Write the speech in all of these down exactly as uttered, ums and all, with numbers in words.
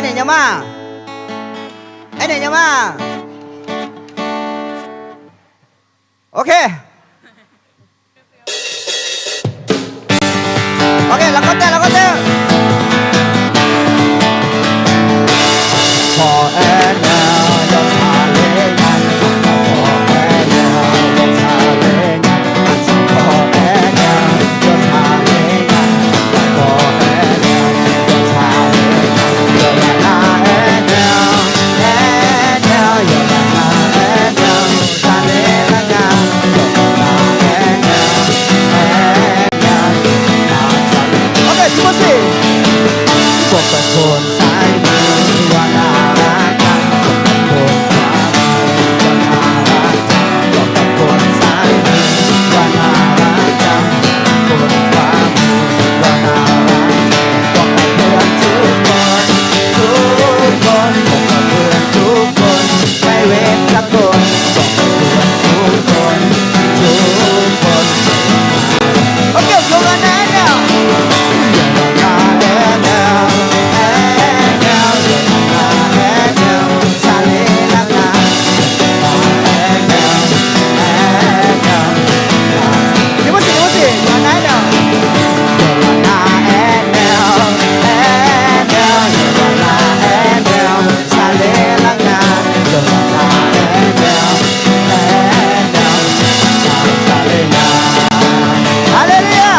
Aernaeq nya ma. Aernaeq nya ma. Ok. Ok, lafkhoer tae, lafkhoer tae. Haleluya.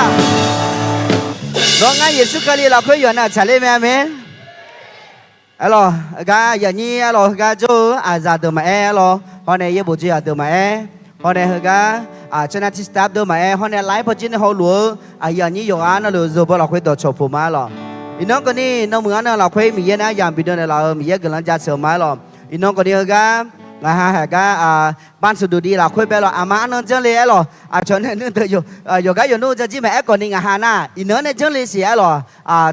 Nawr ngar Yeqsur Kali lafkhoer yawqnan-euq tsaqler mae, aqmeq. Aerlawq, heugar yaqnyir aerlawq, heugar jawr-eu aqzaq deuq maqaer aerlawq, hawr nae yaerbof jeq-aq deuq maqaer, hawr nae heugar, aqcawq nar tiq staff deuq maqaer, hawr nae live pawjir nae hawluf-eu aqyuif aqnyir yawqghaq nar luf zeuqbaw lafkhoer dawqcawq puq ma aerlawq. Iqnan keuvni nawr muiq-anr nan lafkhoer Miqyaer nae aryamq bideuv naeqlaf-euq Miqyaer guiqlanq jaceuq-eu ma aerlawq. Iqnan keuvni heugar ngaq ha haeq gar, banq sanqduq div lafkhoer bae lawq, aqma arnan janrle aerlawq, aqcawq nae nui deuq yawqgar yawqnur janjir maqaer khawfni ngaq ha nar iqnan-anr nae janrle siq aerlawq.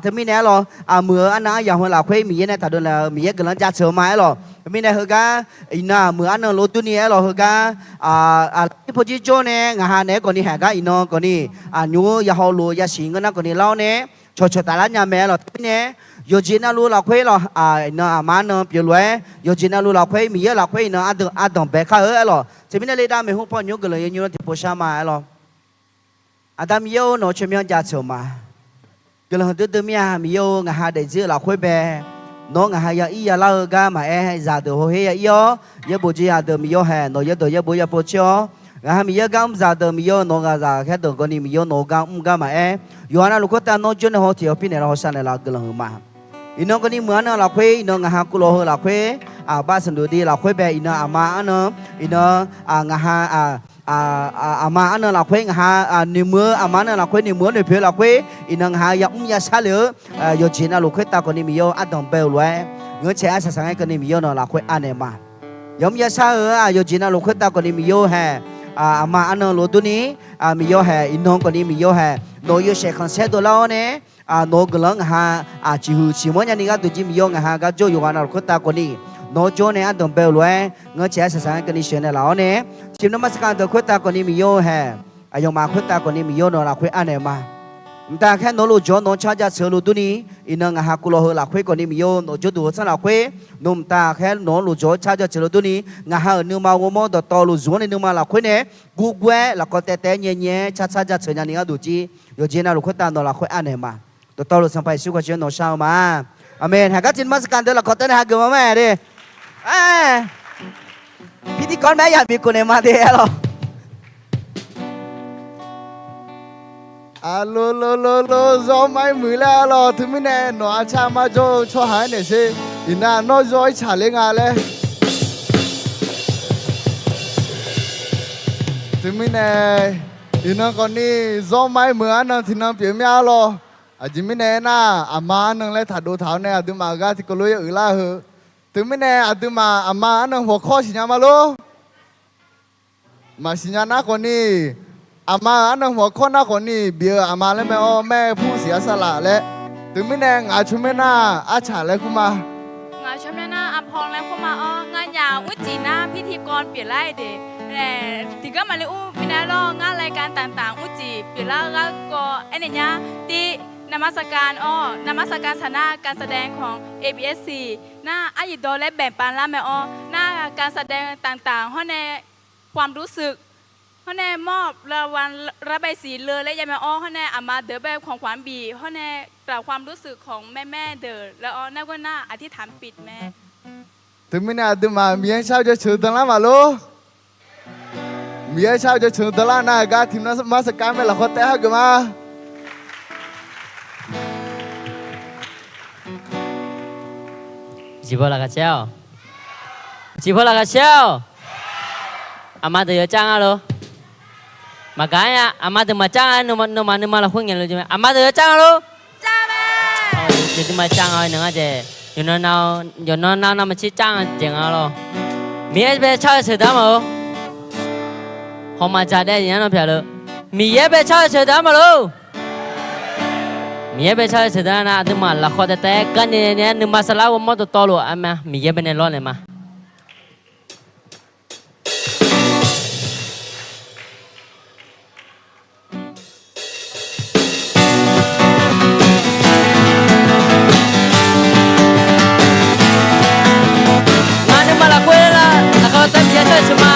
Teumirnae aerlawq, muiq-eu arnan aryamq heu lafkhoer Miqyaer nae taqdov naeq-eu Miqyaer guiqlanq jaceuq-eu ma aerlawq. Teumirnae heugar, iqnan muiq arnan lof durni aerlawq heugar, aqlaf ir pawjir jawr nae ngaq ha naeq-aer khawfni haeq gar iqnan khawfni, aqnymr-eu yahaw lof yasiq ngeur nar khawfni lar-awr nae, cawqcawq taflar nya mae aerlawq. Teumirnae yawqjeq navluf lafkhoer lawq, iqnan aqma arnan pyeuf lof-aer yawqjeq navluf lafkhoer Miqyaer lafkhoer iqnan ardanq bae kar-eu aerlawq. Teumirnae ledav maeqhu paw nymr guiqlanq yawnymr tiqpov shar ma aerlawq. Aqda Miqyaer-or, nawq-eu tsawrmyanr jaceuq-eu ma. Guiqlanq huiqdui dui mir-a, Miqyaer-or, ngaq ha daefzir-eu lafkhoer bae, nawr ngaq ha ya ir ya lar-eu gar maqaer, zaqdeuq hawher ya ir-awr, yaerbof jeq-aq deuq Miqyaer haeq, nawq yaerdawq yaerbof yaerpov caer-awr, ngaq ha Miqyaer gar mr zaqdeuq Miqyaer-or, nawq ghaq zaq khaerdeuq khawfni Miqyaer-or, nawq-eu gar mr gar maqaer, yawqha navluf khoertav nawr jawr nae hawteq hawpir naeq laf hawshar naeqlaf-eu guiqlanq huiq ma. Iqnan khawfni muiq arnan lafkhoer, iqnan ngaq ha kuvlawq heu lafkhoer, aqbar sanqduq div lafkhoer bae, iqnan aqma arnan, iqnan ngaq ha aqma arnan lafkhoer ngaq ha noeqmuiq-eu, aqma arnan lafkhoer noeqmuiq-anr noeqpoeq-eu lafkhoer, iqnan ngaq ha yamr yashar le-eu, yawqjeq navluf khoertav khawfni Miqyaer-or, ardanq bae-eu lof-aer, ngeur caev-aer saqsaq ngae keuvni Miqyaer-or, nawq lafkhoer anaeq ma. Yamr yashar-eu-aq yawqjeq navluf khoertav khawfni Miqyaer-or haeq, aqma arnan lof durni, Miqyaer haeq, iqnan khawfni Miqyaer haeq, nawq-euq yawshaef khanqsaer dovlar-awr nae, nawq-eu guiqlanq-anr ngaq ha aqjeq huiq ciqmanr nyani gharduq jir Miqyaer-or, ngaq ha gar jawr-eu yawqghaq navluf khoertav khawfni, nawq-anr jawr nae ardanq bae-eu lof-aer, ngeur caev-aer saqsaq ngae keuvni sheuq naeq laf-awr nae, tiqnan marsaqkaq deuq khoertav khawfni Miqyaer-or haeq, aqyawfmaf khoertav khawfni Miqyaer-or, nawq lafkhoer anaeq ma. Mqtav khaer nawq-anr lofjawq-awr nawq-anr car jaceuq-eu lof durni, iqnan ngaq ha kuvlawq heu lafkhoer khawfni Miqyaer-or, nawq jawrduq heu tsanr lafkhoer, nawq mqtav khaer nawq-anr lofjawq-awr car jaceuq lof durni, ngaq ha-euq nuima ghawrmawr dawqtawvluf zmq-anr nae nuima lafkhoer nae, gurgur-aer lafkawv taev taev-aer nyae nyae-aer car car jaceuq nyani gharduq jir, yawqjeq navluf khoertav nawq lafkhoer anaeq ma. Dawqtawvluf Sanqpaq Yeqsur Kali-anr nawq shar-eu ma. Aqmeq. Haeq gar tiqnan marsaqkaq deuq lafkawv taev nae hageuf ma ma-aer de. Pirtirkawv-anr mae-aer yamq bikhof naeq ma de aer lawq. Aqlo lo lo lo, zawr mar-ir muiq laer aer lawq. Teumirnae nawq aqcar mar jawr-eu tsawrhaq-aer naeq sher. Iqnan nawr zawr-ir tsaqler nga laer. Teumirnae iqnan khawfni zawr mar-ir muiq-eu arnan tiqnan pyeuf mir-a lawq. Aqjeq mirnae aernar, aqma arnan laer taqdov taq-awr nae aqduimaf-euq gar tiqkawv lof-aer uiqlar-eu heu. Teumirnae aqduimaf aqma arnan hmqawq kawr siqnya ma lor. Maqsiq nya nar khawfni, aqma-euq arnan hmqawq kawr nar khawfni, bif-eu aqma laer mae-awr, maer pur siq arsar laf laer. Teumirnae ngaq tsawrmyanr nar artsaq laer kur ma. Ngaq tsawrmyanr nar arpaw laer kur ma-awr, nganyaf mrcif nar pirtirkawv pyeuflar-aer de. Tiqgar maqle ur mirnae lawr, ngar laer gar taqtaq mrcif pyeuflar-eu garkawv aernaeq nya. Tiv นมัสการ awr, นมัสการ ฐานะการแสดงของ เอ บี เอส สี่ nar, aryuif dawq laer แบ่งปัน lar mae-awr nar, การแสดงต่างๆ hawr nae ความรู้สึก hawr nae มอบรางวัลรับใบสีเลย laer jav mae-awr, hawr nae aqma deuq bae ของขวัญ bif, hawr nae กล่าวความรู้สึกของแม่ๆ deuq laer-awr, nar ghoer nar อธิษฐานปิด mae. Teumirnae aqduimaf Miqyaer shar-eu jaceuq danlar maqlor. Miqyaer shar-eu jaceuq danlar nar-eu gar tiq nmr namaskar mae lafkhoer taef-aer hageuf ma. Ciqpaw laqkhaq caer-awq. Ciqpaw laqkhaq caer-awq. Aqma deuq yawcar nga lor. Maqgaq-aer nya, aqma deuq maqcar nga, nawmaf nuima lafkhoer ngaeq luf jeq mae. Aqma deuq yawcar nga lor. Yawduima car nga-eu naeq ngar jae. Yawqnan nav navmaqtser car nga jae nga lor. Miqyaer bae car-eu sheuqdanr maqlor. Hawq maqdzaq daef-a nar pyaq lor. Miqyaer bae car-eu sheuqdanr maqlor. Miqyaer bae car-eu sheuqdanr nar, aqduimaf lafkhoer taef taef-aer garnae nae nuima saflar ghawrmawr dawqtawvluf-a ma, Miqyaer bae nae lawr naeq ma. Ngar nuima lafkhoer lar, laqkhaq taef-aer Miqyaer car-eu sheuq ma.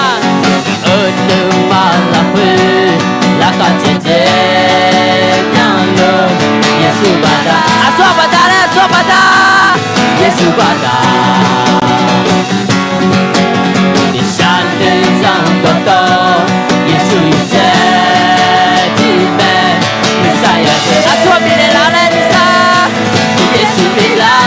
Nuima lafkhoer laqkhaq caer caer myanluf Yeqsur baqda. Aqsur-aq baqda laer, aqsur-aq baqda. Yeqsur baqda. Iqshaq nuizanq dawqtawv Yeqsur yawqdzae tiqpae nuisar ya-eu. Aqsur-aq bifnaeq lar laer nuisar. Yeqsur bifnaeq lar.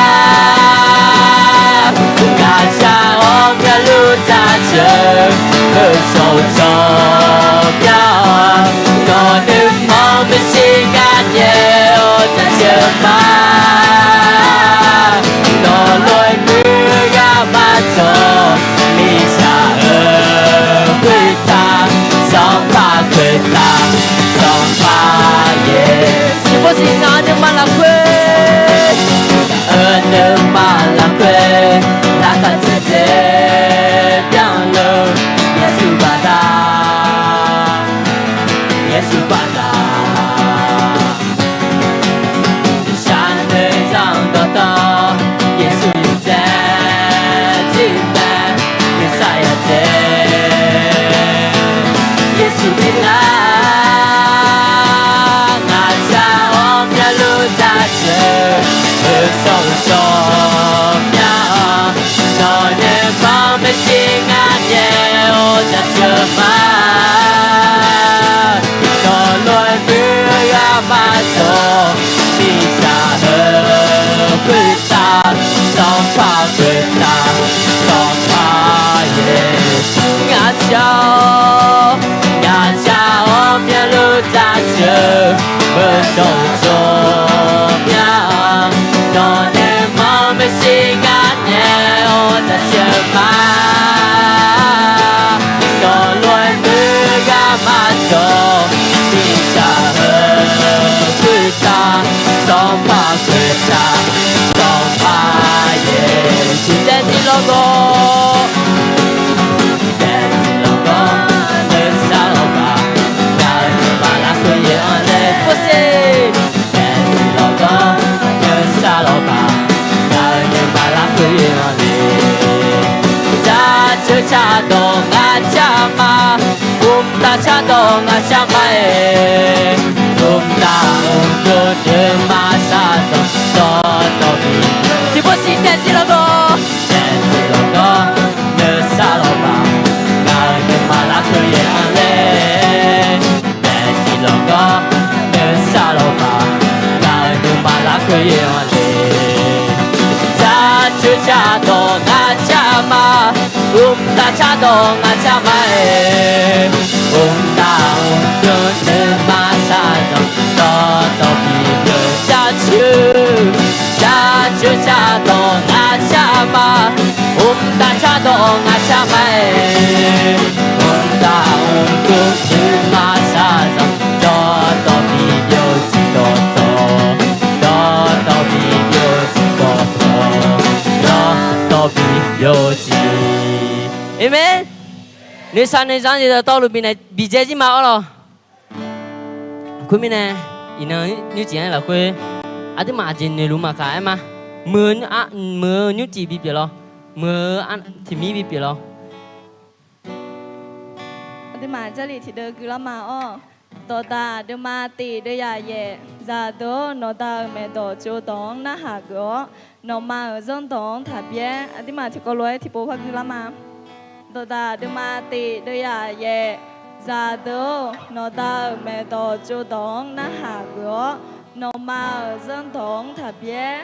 Ngaqshaq-awr myanluf dzaqceuq-eu shawq-eu shawq mya-awr, nawq nuima maeqshi ngar nyae-awr dzaqceuq ma. Nawq lof-aer muir gar maqdzawq, mirtsaq-euq khoertav Sanqpaq khoertav, Sanqpaq Yeqsur. Tiqpov siq ngar nuima lafkhoer, nuima lafkhoer laqkhaq caer caer myanluf Yeqsur baqda, Yeqsur baqda. Iqshaq nuizanq dawqtawv Yeqsur yawqdzae tiqpae nuisar ya-eu. Yeqsur bifnaeq lar. Ngaqshaq-awr myanluf dzaqceuq-eu shawq-eu shawq mya-awr, nawq nuima maeqshi ngar nyae-awr dzaqceuq ma. Nawq lof-aer muir gar maqdzawq, mirtsaq-euq khoertav Sanqpaq khoertav, Sanqpaq Yeqsur. Ngaqshaq-awr, ngaqshaq-awr myanluf dzaqceuq-eu shawq-eu shawq mya-awr, nawq nuima maeqshi ngar nyae-awr dzaqceuq ma. Nawq lof-aer muir gar maqdzawq, mirtsaq-euq khoertav Sanqpaq khoertav, Sanqpaq Yeqsur. Daefzir lawrgawv, daefzir lawrgawv nuisar lawrbaq, ngaq-euq nuima lafkhoer yaeq-anr le. Daefzir lawrgawv nuisar lawrbaq, ngaq-euq nuima lafkhoer yaeq-anr le. Dzaqceuq cardawq ngaq car ma, mqtav cardawq ngaq car ma-aer, mqtav mqdov nuima shaqzanq dawqtawv bi. Tiqpov siq daefzir lawrgawv, daefzir lawrgawv nuisar lawrbaq, ngaq-euq nuima lafkhoer yaeq-anr le. Daefzir lawrgawv nuisar lawrbaq, ngaq-euq nuima lafkhoer yaeq-anr le. Dzaqceuq cardawq ngaq car ma, mqtav cardawq ngaq car ma-aer, mqtav mqdov nuima shaqzanq dawqtawv bi byov. Dzaqceuq, dzaqceuq cardawq ngaq car ma, mqtav cardawq ngaq car ma-aer, mqtav mqdov nuima shaqzanq dawqtawv bi byov. Dawqtawv, dawqtawv bi byov. Dawqtawv, dawqtawv bi byov. Aqmeq. Nuisar nuizanr jeq dawqtawvluf bifnaeq bidzae jir ma-awr lawq. Khoermirnae, iqnan nymrcif-anr lafkhoer Aqduimaf aqjeq noeqluf maqkaq aer ma. Muiq-eu, muiq-eu nymrcif bipyeuf lawr. Muiq-eu tiqmir bipyeuf lawr. Aqduimaf Jarlif tiqdeuv guilar ma-awr, dawqdaq deuvma tiq deuv yaf yaef, zaqdeuq-or, nawqda-euq maeqdawq tsovdawq-anr narhaq geuf-awr, nawqma-euq zanrdawq-anr taqbyaer. Aqduimaf tiqkawv lof-aer tiqpov par guilar ma. Dawqdaq deuvma tiq deuv yaf yaef, zaqdeuq-or, nawqda-euq maeqdawq tsovdawq-anr narhaq geuf-awr, nawqma-euq zanrdawq-anr taqbyaer.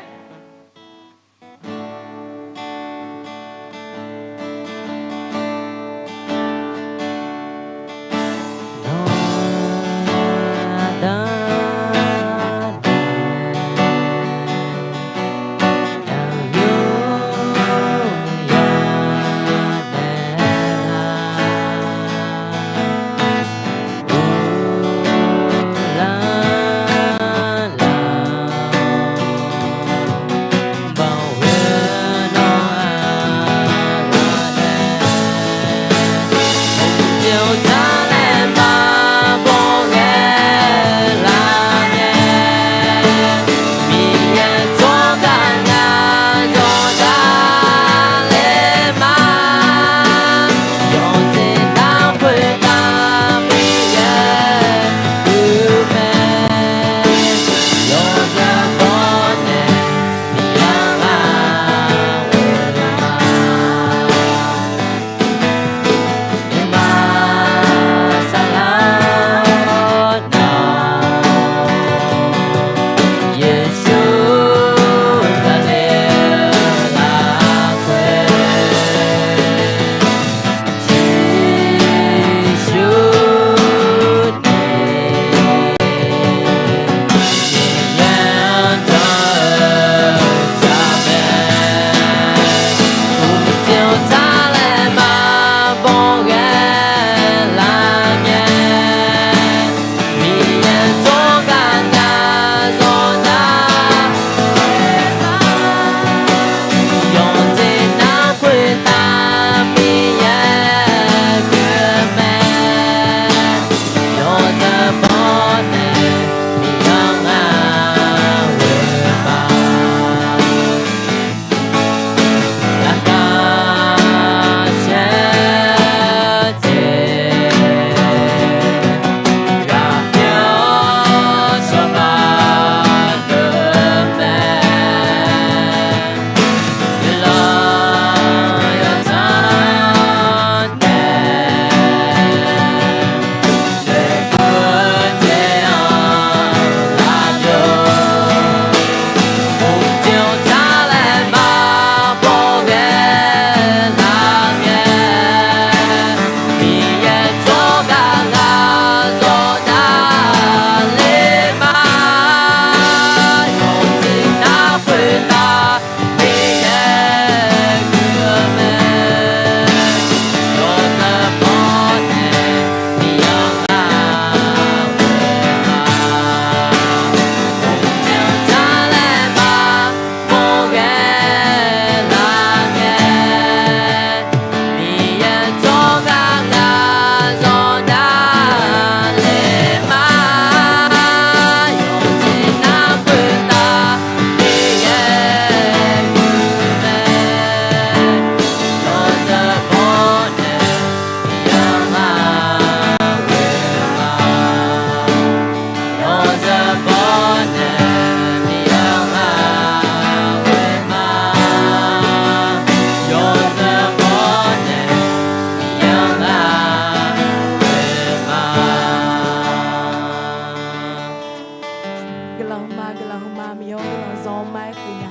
Guiqlanq hmq ma, guiqlanq hmq ma, Miqyaer-or, guiqlanq zawq ma-aer huiq nya.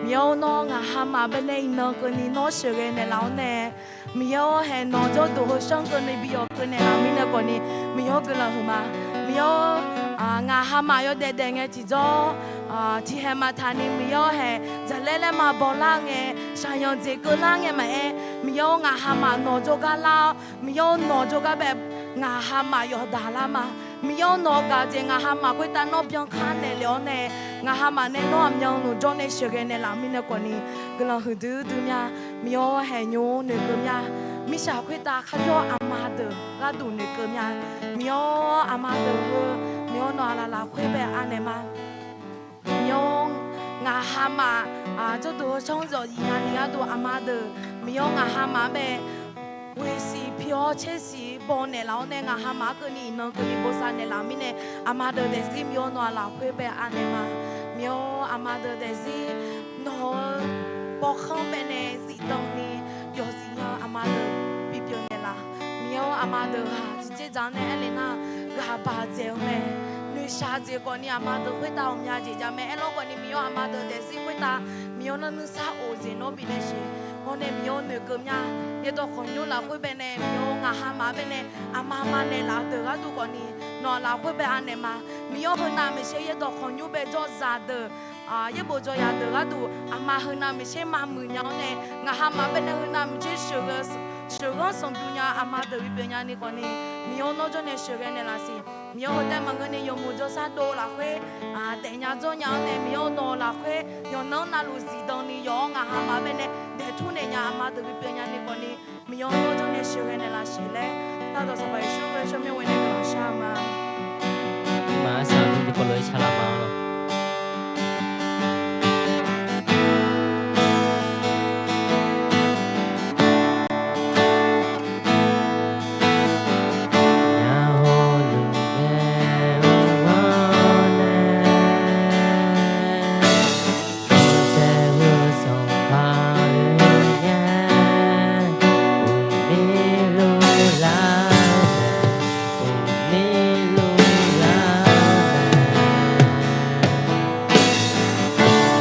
Miqyaer-or, nawr ngaq hamaf baenae iqnan keuvni nawr sheuqghae naeqlaf-awr nae, Miqyaer-or, haeq nawq jawrduq heu shanr keuvni bi yawf keuv naeqlaf mirnae khawfni, Miqyaer-or, guiqlanq huiq ma. Miqyaer-or, ngaq hamaf yawdaef daef ngae tiqjawr, tiqhaeq maqtaq ni Miqyaer-or, haeq jaqlaer laer ma bawlar ngae, shaqyanq jeq keuvlar ngae maqaer, Miqyaer-or, ngaq hamaf nawq jawrgar lar-awr, Miqyaer-or, nawq jawrgar bae ngaq hamaf yawqdaq lar ma. Miqyaer-or, nawq gaq-eu jeq ngaq hamaf khoertav nawr byankar naeqlef-awr nae, ngaq hamaf nae nawr aqmyanluf jawr nae sheuqghae naeqlaf mirnae khawfni, guiqlanq huiqdui dui mya. Miqyaer-or, haeq nymr noeqkeuv mya. Mirtsaq khoertav kharjawr aqma deuq gharduq noeqkeuv mya. Miqyaer-or, aqma deuq heu, Miqyaer-or, nawq aqlaf lafkhoer bae anaeq ma. Miqyaer-or, ngaq hamaf, aq, jawrduq-eu tsawrhmr zawqzif nyani gharduq aqma deuq, Miqyaer-or, ngaq hamaf-anr bae ghoeqsiq pi-awr tsersiq baw naeqlaf-awr nae ngaq hamaf-anr keuvni iqnan keuvni bosav naeqlaf-eu mirnae, aqma deuq daefzir Miqyaer-or, nawq-aq lafkhoer bae anaeq ma. Miqyaer-or, aqma deuq daefzir nawq-eu bawrkhanr bae nae zifdan ni yawzif nya-eu aqma deuq bipyeuf naeqlaf. Miqyaer-or, aqma deuq-aq tiqjeq dzaq-anr nae aerlef nar, ghaq baq dzaeq-eu mae. Noeqshaq jeq khawfni aqma deuq khoertav ghawqmya jeq jav mae. Aerlawr khawfni Miqyaer-or, aqma deuq daefzir khoertav Miqyaer-or, nar nuisar of jeq nawr bifnaeq siq. Hawr nae Miqyaer-or, noeqkeuv mya. Yaerdawq khawqnymr lafkhoer bae nae Miqyaer-or, ngaq hamaf-anr bae nae aqma ma naeqlaf-eu deuq gharduq khawfni nawq-aq lafkhoer bae anaeq ma. Miqyaer-or, heunav maeqtser yaerdawq khawqnymr bae jawr zaqdeuq, aq, yaerbof jawr yadeuq gharduq aqma heunav maeqtser maqmuiq nya-awr nae ngaq hamaf-anr bae nae heunav maeqtser sheuqghae sheuqghanr sanqdui nya aqma deuq bipyeuf nyani khawfni Miqyaer-or, nawr jawr nae sheuqghae naeqlaf siq. Miqyaer-or, heutar maqngeur ni yawmuiq jawrshar dov lafkhoer, aq, daefnya dzawrnya-awr nae Miqyaer-or, nawq-eu lafkhoer yawqnan-anr navluf zifdan ni yawq-awr ngaq hamaf-anr bae nae daeqtur naeq nya aqma deuq bipyeuf nyani khawfni Miqyaer-or, nawr jawr nae sheuqghae naeqlaf siq laer, sardawq Sanqpaq Yeqsur Kali-euq tsawrmyanr ghoe nae guiqlanq shar-eu ma. Maqsaq dui dui kawv lof-aer sharlar ma-awr lawq. Yawhawr luf ngae-eu ghanr nae, Yawsaev-eu Sanqpaq oe ngae, uqmir luf lar-eu mae, uqmir luf lar-eu mae.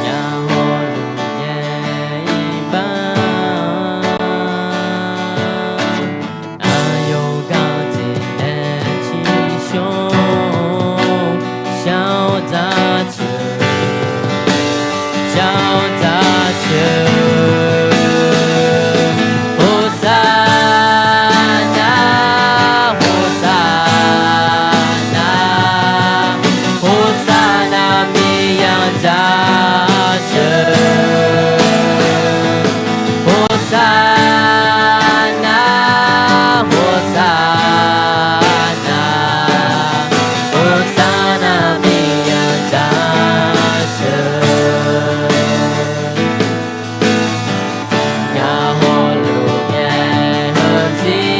Yawhawr luf ngae iqbax-anr, aqyawf gaq jeq nae ciqshawr-awr, shar-awr dzar ceuq, shar-awr dzar ceuq. Hoqsarnar, hoqsarnar, hoqsarnar miqyaer dzar ceuq. Hoqsarnar, hoqsarnar, hoqsarnar miqyaer dzar ceuq. Yawhawr luf ngae heudzir-anr,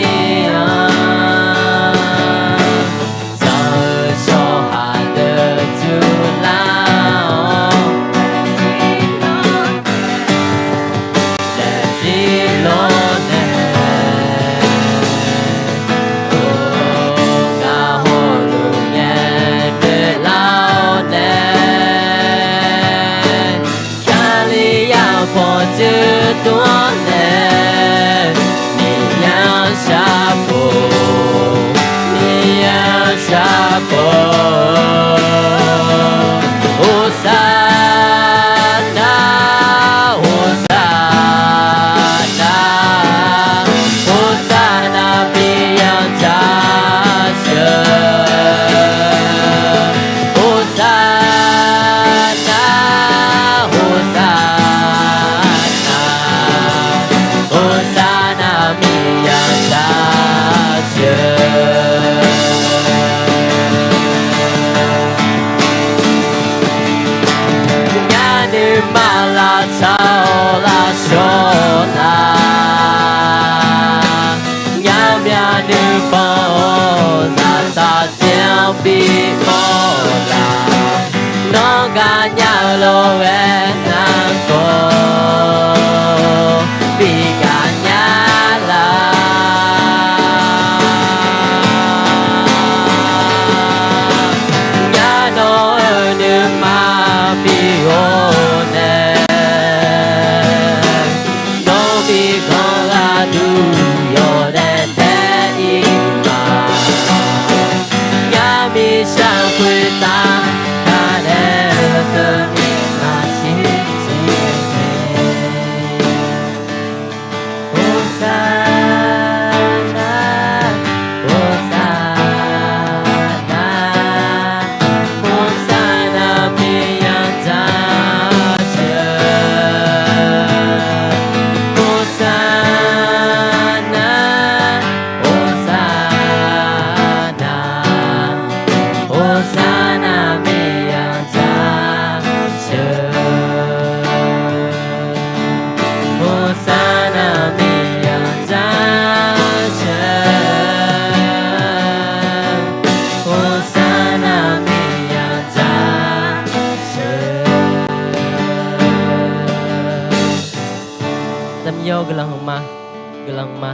zanq-eu tsawrhaq deuq tuvlar-awr, daefzir lawrnaeq, or, ngar hawluf ngae pyeuflar-awr nae, Kalizaq pawqtsuif dmr-awr nae, Miqyaer-anr shar pov, Miqyaer-anr shar pov. Hoqsarnar, hoqsarnar, hoqsarnar Miqyaer-anr dzar sheuq. Hoqsarnar, hoqsarnar, Aqda Miqyaer-awr guiqlanq hmq ma, guiqlanq hmq ma.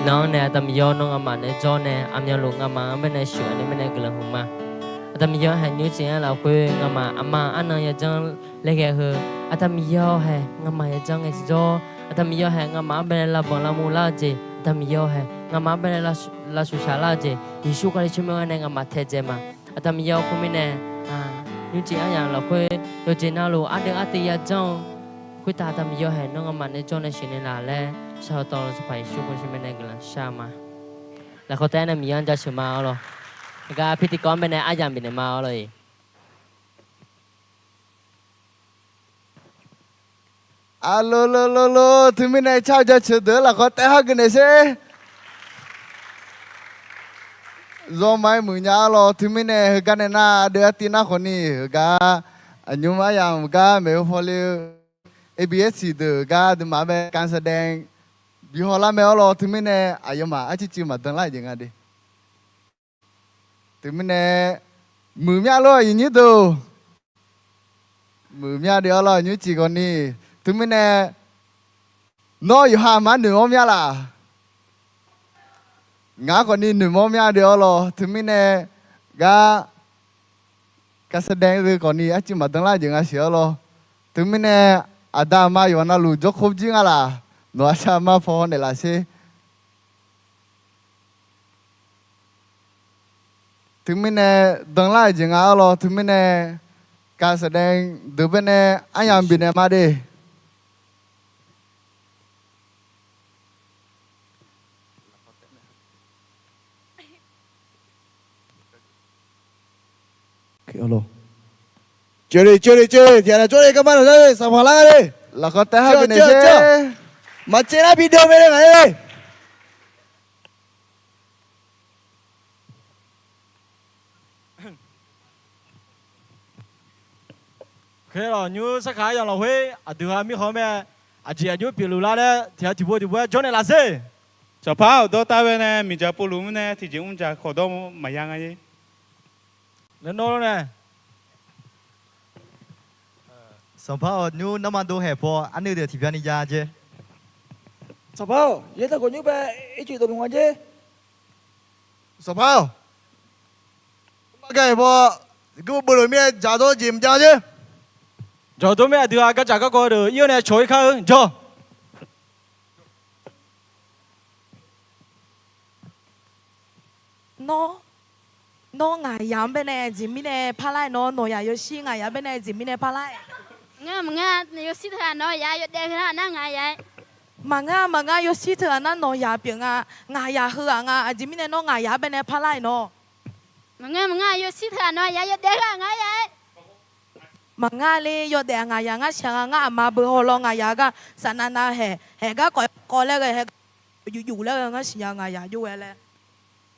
Nan-anr nae Aqda Miqyaer-awr nawr nga'maf naeq-aer jawr nae aqmyanluf nga'maf-anr baenae sheuqghae nae mirnae guiqlanq hmq ma. Aqda Miqyaer-awr haeq nymrcif-anr lafkhoer nga'maf aqma arnan yajanr laer ghae heu, Aqda Miqyaer-awr hae nga'maf yajanr ngae tiqjawr, Aqda Miqyaer-awr hae nga'maf-anr baenae lavbanq lavmur lar-eu jeq, Aqda Miqyaer-awr hae nga'maf-anr baenae lavshuif shaq lar-eu jeq, Yeqsur Kali tsawrmyanr-aer nae nga'maf taedzae ma. Aqda Miqyaer-awr khoermirnae, nymrcif aryamq lafkhoer yawqjeq navluf ardeuv artiv yajanr-eu khoertav Aqda Miqyaer hae nawr nga'maf naeq-aer jawr nae sheuqnaeq laf laer shar-eu tawv-eu Sanqpaq Yeqsur Kali tsawrmyanr nae guiqlanq shar ma. Lafkhoer taef-aer nae Miqyaer-anr jaceuq ma-awr lawr. Heugar พิธีกร baenae aryamq bifnaeq ma-awr lawr-iq. Aqlo lo lo lo, teumirnae car-eu jaceuq deuq-anr lafkhoer taef-aer hageuf naeq sher. Zawma-aer muiq nya-awr lawr. Teumirnae heugar nae nar ardeuv artiv nar khawfni heugar, aqnymr aryamq gar maeqhu paw le-eu A B S deuq gar aqduimaf-anr bae การแสดง bi hawlar mae-awr lawr. Teumirnae aqyawfmaf arcivciv maqdan lar-eu jeq nga de. Teumirnae muiqmyar lor-aq, iqnyir deuq. Muiqmyar de-awr lawr, nymrcif khawfni. Teumirnae nawr yawqha aqma noeqmawr mya laf? Ngaq-anr khawfni noeqmawr mya de-awr lawr. Teumirnae gar การแสดง deuq khawfni arcuiv maqdan lar jeq nga siq-awr lawr. Teumirnae aqda aqma yawqha navluf jawrkov jir nga laf? Nawq-aq shar aqma paw naeqlaf sher. Teumirnae danlar-euq jeq nga-awr lawr. Teumirnae การแสดง deuq baenae aryamq bifnaeq ma de. Ceuv le ceuv le ceuv le, tiqghaq laf jawr le, garma laf nar le, sanqpaq lar nga le. Lafkhoer taef-aer hageuf naeq sher. Maqcaev nar bi deuv mae le ngaq le. Khaerlawq nymr sarkaq aryamq lafkhoer aqdui-aq mirkhanq mae, aqjeq aqjox pyeufluf lar laer tiqghaq tiqpov tiqpov-aer jawr naeq laf sher. Sanqpaq-awr, dawrtav baenae miqdzaq povluf mirnae tiqjeq mrdzaq khawf dawr maqya nga-ir. Laer nawr lawr nae. Sanqpaq-awr, nymr nanrma dov haeq paw arnuiv deuq tiqbyan ni jav jer. Sanqpaq-awr, yaer taq khawf nymr bae ircuf dawqluf nga jer. Sanqpaq-awr, maqgaq-iq paw gurmaf beufluf mirnae dzaqdawr jeq maqjav jer. Dzaqdawr mirnae aqdui-aq gardzaq garkawv deuq ir-awr nae cawq-ir kar-eu jawr. Nawr, nawr ngaqyaq-anr baenae aqjeq mirnae parlar-aer nawr, nawqyaq yawshir ngaqyaq baenae aqjeq mirnae parlar-aer. Ngar maqngeur, yawshir teughaq nawqyaq yawdaef heu-aq nar ngaqyaq-aer. Maqngeur maqngeur, yawshir teughaq nar nawqyaq pyeuf nga, ngaqyaq heu-aq nga, aqjeq mirnae nawr ngaqyaq-anr baenae parlar-aer nawr. Maqngeur maqngeur, yawshir teughaq nawqyaq yawdaef heu-aq ngaqyaq-aer. Maqngeur le, yawdaef-aq ngaqyaq ngar siqnya nga, ngar aqma beu hawlawr ngaqyaq gar saqnav nav haeq, haeq garkawv kawv laer ghae, haeq yuf yuf laer ghae ngar siqnya ngaqyaq jov ghae laer.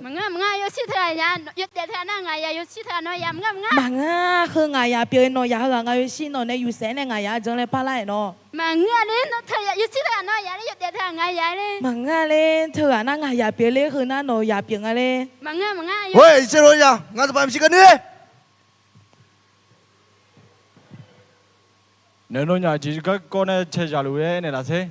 Maqngeur maqngeur, yawshir teughaq yawdaef teughaq nar ngaqyaq yawshir teughaq nawqyaq maqngeur maqngeur. Maqngeur, heu ngaqyaq pyeuf-eu nawqyaq heughaq nga yawshir nawq nae yufsaef-aer nae ngaqyaq-anr janr laer parlar-aer nawr. Maqngeur le, nawr teughaq yawshir teughaq nawqyaq le, yawdaef teughaq ngaqyaq le. Maqngeur le, teughaq nar ngaqyaq pyeuf le, heu nar nawqyaq pyeuf nga le. Maqngeur maqngeur, yawshir teughaq nawqyaq, ngar sanqpaq maqsiq keuv nuir-e. Naeq nawnyaf jeq garkawv nae cae zaqluf-aer naeq laf sher.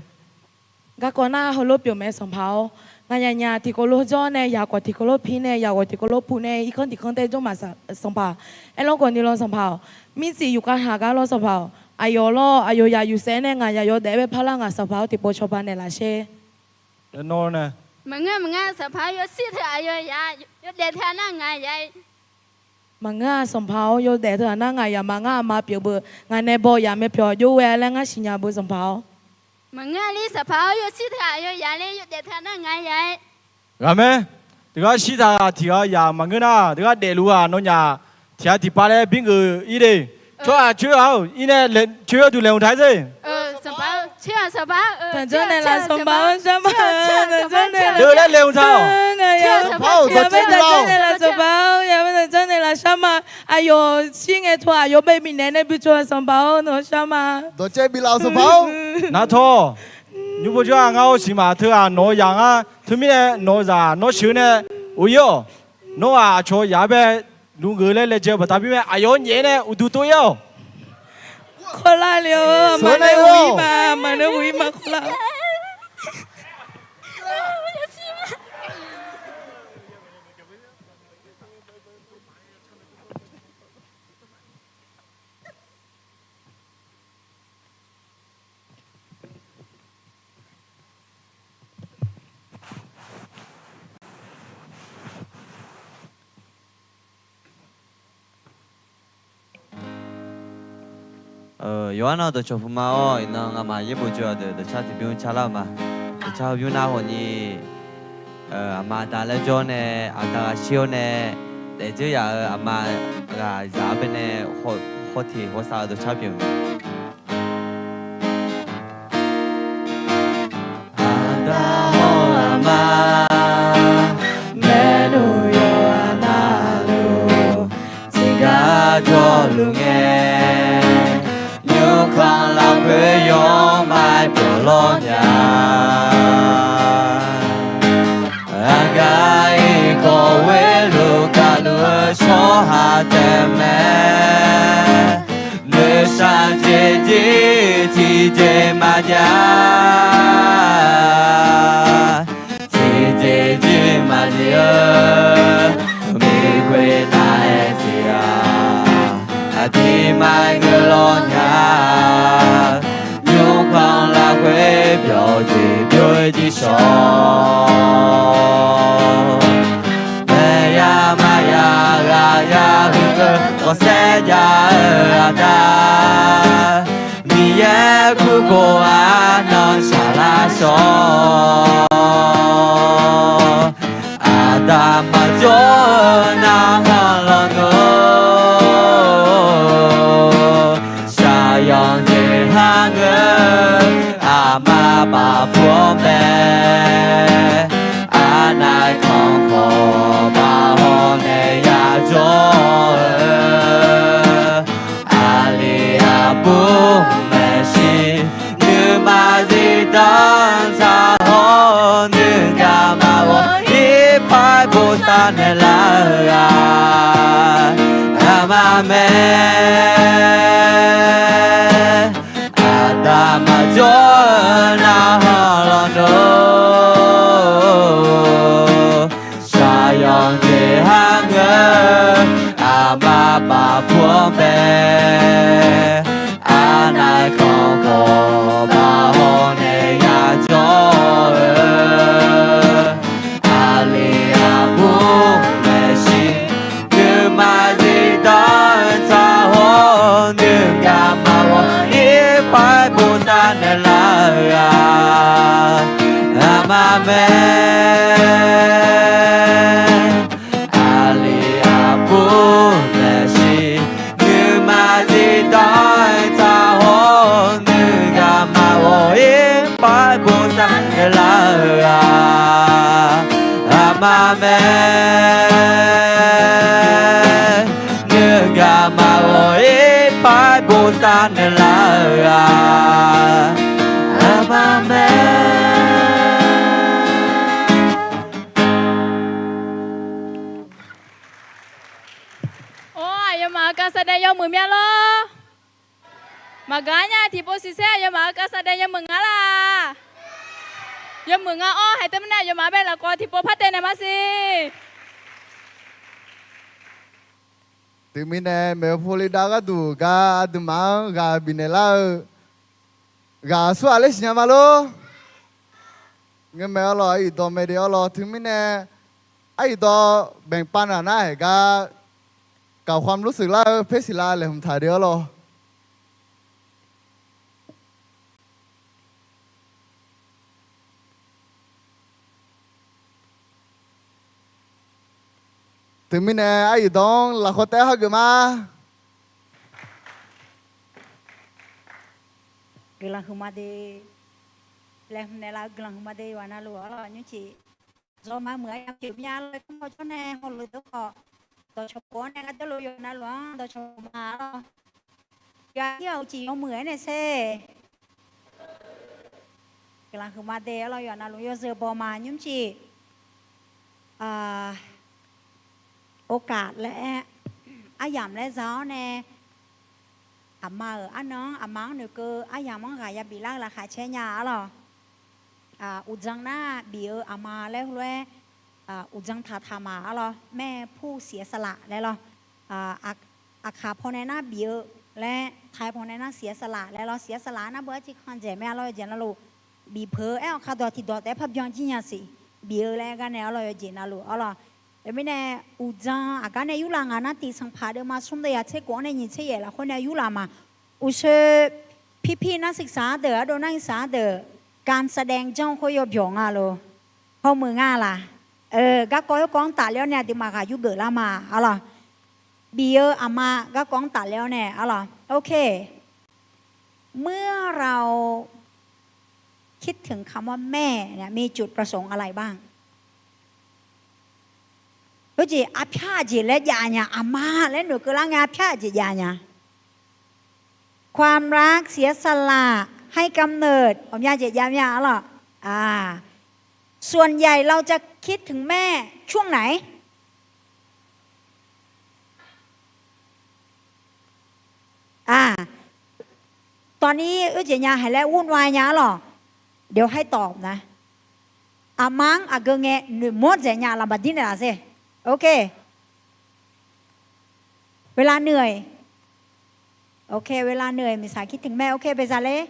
Garkawv nar heulof pyeuf mae sanqpaq-awr, ngaqyaq nyaf tiqkawv lof jawr nae yaqkawq tiqkawv lof pir nae yaqghawq tiqkawv lof pu nae irkanr tiqkanr tae jawr maq sanqpaq. Aerlawr khawfni lawr sanqpaq-awq, mirtsoeq yufkhav haq gar lawr sanqpaq-awq, aqyawf lawr aqyawf yaf yufsaef-aer nae ngaqyaq yawdaef-aer bae parlar ngaq sanqpaq-awr tiqpov cawba naeq laf sher. Maqngeur maqngeur, sanqpaq-awr yawshir teughaq yawdaef teughaq nar ngaqyaq. Maqngeur-a sanqpaq-awr, yawdaef teughaq nar ngaqyaq maqngeur, aqma pyeuf beu, ngaq nae baw yaf mae pyawq jov ghae laer ngar siqnya beu sanqpaq-awr. Maqngeur le sanqpaq-awr, yawshir teughaq yawdaef teughaq nar ngaqyaq-aer. Ghaqmae, teughaq shir taq-aq tiqghaq yaq maqngeur nar, teughaq daefluf-aq nawnyaf tiqghaq tiqpav laer birgeuf-ir de. Tsawrhaq coer-aq-or, ir nae coer-eu duq laeqhmq taq-aer sher. Tanqjanr naeqlaf sanqpaq-awr shar ma. Tanqjanr naeqlaf, ngaq-anr tanqjanr naeqlaf sanqpaq-awr, ngaq-anr tanqjanr naeqlaf shar ma. Aqyawf shir ngae teu aqyawf bae bifnaeq nae bi tsov-a sanqpaq-awr, nawq shar ma. Dawqcaev biflaf-awq sanqpaq-awr. Nartawr, nymr pov jawr-aq ngar-awr siqmaq teughaq nawq-eu yaq ngar. Teumirnae nawq-eu zaq nawr sheuq nae uq-ir-awq. Nawr-aq aqcawq yaq-anr bae nuigeuf laer laejae-eu baqda mirnae aqyawf-anr nyaef-aer nae uqduq tov-ir-awq. Kawrlar le-awr, maqnae uq-ir ma, maqnae uq-ir ma kawrlar. Yawqha-anr dawqcawq puq ma-awr, iqnan ngamaf yaerbof jawr-eu deuq dawqcar tiqbymr carlar-eu ma. Dawqcar heubymr nar khawfni, aqma aqda laer jawr nae, aqda ghaq shir-awr nae, daefdzeur yaf-euq aqma ghaq zaq-anr baenae khawf teq khawf saf-eu dawqcar pyeuf-eu ma. Aqda hawr-eu aqma, maernmr yawqghaq navluf tiqgar jawrluf ngae, nymrkanq lafkhoer yawmaf-aer byawq lawr nya. Aqgaf-iq khawf ghoerluf gaqluf-eu tsawrhaq taef mae. Nuisar jeq jir tiqjeq maqjav, tiqjeq jir maqjeq-eu, miqkhoeq nav-aer tiq ghaq, aqdirmar-aer ngeur lawr nya. Nymrkanq lafkhoer byawq jeq byov-aer jir shawq, maqya maqya ghaq ya huiq-eu ghawqsaer jav-eu aqda, Miqyaer kurkhof arnan shaqlar shawq. Aqda maqjawr-eu narhaq lawq nmr, shaqyanq jeq har ngeur, aqma bafpur-anr mae. Arnav kanq khawf baqhaw nae yajawr-eu, aqli aqbur maeqshi, nuima zifdan tsaq-awr, nuigaq maqghawq-ir par bosav naeqlar-eu-aq, aqma mae. Aqda maqjawr-eu narhaq lawq nmr, shaqyanq jeq har ngeur, aqma bafpur-anr mae. Arnav kanq khawf baqhaw nae yajawr-eu, aqli aqbur maeqshi, nuima zifdan tsaq-awr, nuigaq maqghawq-ir par bosav naeqlar-eu-aq, aqma mae. Aqli aqbur maeqshi, nuima zifdan tsaq-awr, nuigaq maqghawq-ir par bosav naeqlar-eu-aq, aqma mae. Nuigaq maqghawq-ir par bosav naeqlar-eu-aq, aqma mae. Or, aqyawfmaf-euq การแสดง yawmuiq myav lor. Maqgaq-ar nya, tiqpov siqsaer aqyawfmaf-euq การแสดง yawmuiq nga laq. Yawmuiq nga-awr, haeq teumirnae aqyawfmaf bae lafkawv tiqpov par taev naeq ma siq. Teumirnae maeqhu paw le dav gharduq gar aqduimaf-anr ghaq bifnaeq lar-eu ghaq aqsur ghaq ler siqnya ma lor. Ngeurmae arlawr, aryuif dawq maeq de arlawr. Teumirnae aryuif dawq แบ่งปัน nar-aq gar ขอความรู้สึก lar-eu เพชรศิลา laeqhmq taq de arlawr. Teumirnae aryuif dawq-anr lafkhoer taef-aer hageuf ma. Guiqlanq huiqma de, laeqhmq naeqlaf-eu guiqlanq huiqma de yawqha navluf arlawr nymrciq. Zawqma muiq-aer ya pyeuf mya lor, tmr-awr jawr nae hawluf deuq khawf, dawqcawq khof-anr nae gharduq lof yawqha navluf-anr dawqcawq khof ma arlawr. Yawqha tir-awq uqcif yawmuiq-aer nae sher. Guiqlanq huiqma de arlawr, yawqha navluf yawzeu baw ma nymrciq. โอกาส laer aryamq laer za-awr nae, aqma-euq arnan-anr aqma-anr noeqkeuv aryamq-anr ghaq ya biflar-eu laqkhaq caer nya arlawr. Uqdzan nar bif-eu aqma laer heulof-aer uqdzan taqtaq ma arlawr, แม่ผู้เสียสละ laer lawr. Aqkaq pawnae nar bif-eu laer, taiq pawnae nar เสียสละ laer lawr. เสียสละ nar beu arciv kandzaeq mae arlawr, yawjeq navluf bif peuq-eu aer-awq kardawq tiqdawq taef-aer parbyan jir nya siq. Bif-eu laer gar nae arlawr, yawjeq navluf arlawr. Teumirnae uqdzan aqgar nae yurlaf ngaq nar tiq sanqpaq deuvma smr deuv yaq tser khof-anr nae nyiq tser yaef lafkhoer nae yurlaf ma. Uqshoe พี่ๆ นักศึกษา deuq, ardov นักศึกษา deuq, การแสดง janr khoer yawbyawq nga lor. Hawmuiq nga laq. Garkawv khoerkawv-anr tafler-awr nae aqduimaf ghaq yurgeuf lar ma arlawq. Bif-eu aqma garkawv-anr tafler-awr nae arlawq. เมื่อเราคิดถึงคำว่าแม่ เนี่ย มีจุดประสงค์อะไรบ้าง? Khoerjeq arpyar aqjeq laer jav nya, aqma laer noeqkeuv lar ngae arpyar aqjeq jav nya. ความรัก เสียสละ ให้กำเนิด ghawqmya jeq jav mya arlawq. ส่วนใหญ่เราจะคิดถึงแม่ช่วงไหน? Tawq ni oerjeq nya haeq laer วุ่นวาย nya arlawq. เดี๋ยวให้ตอบนะ. Aqma-anr aqgeu ngae noeqmawr dzaeq nya laf maqdir naeqlaf sher. เวลาเหนื่อย เวลาเหนื่อย มีสายคิดถึงแม่ โอเค baezaq ler.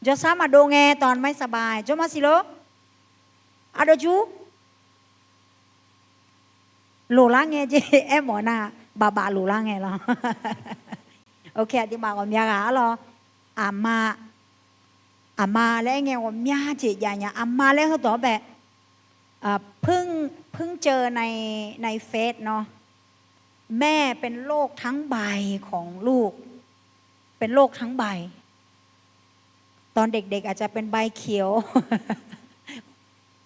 Jawrshar maqdov ngae ตอนไม่สบาย jawrma siq lor. Ardov jur loqlar ngae jeq aermawf nar, bafbaf loqlar ngae lawr. Aqduimaf ghawqmya ghaq arlawq. Aqma, aqma laer aer ngae ghawqmya jeq jav nya. Aqma laer heudawq-anr bae, เพิ่งเจอใน ในเฟซเนาะ แม่เป็นโรคทั้งใบของลูก เป็นโรคทั้งใบ ตอนเด็กๆ อาจจะเป็นใบเขียว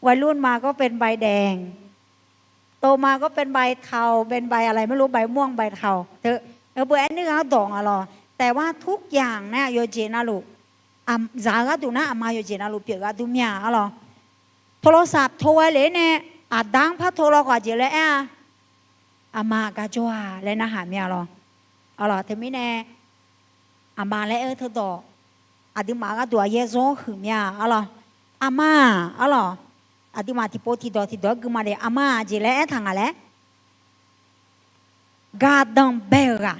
วัยรุ่นมาก็เป็นใบแดง โตมาก็เป็นใบเทา เป็นใบอะไรไม่รู้ ใบม่วงใบเทา เถอะ เออ beu aer nuir gha dawq nga lawr. แต่ว่าทุกอย่าง nae yawqjeq navluf, zaq-eu gharduq nar aqma yawqjeq navluf pyeuf gharduq mya arlawq. โทรศัพท์ โทร ghae lef nae, aqda-anr par โทร lawkhawf aqjeq laer aer-a, aqma gar jawr-a laer narhaq mya lawr. Arlawq, teumirnae aqma laer aer-eu teudawq, aqduimaf gharduq aqyaer zawr huiq mya arlawq. Aqma-aq arlawq, aqduimaf tiqpov tiqdawq tiqdawq-aer gui ma de, aqma-aq jeq laer aertaq ngaq laer gaqdanq bae-euq ghaq.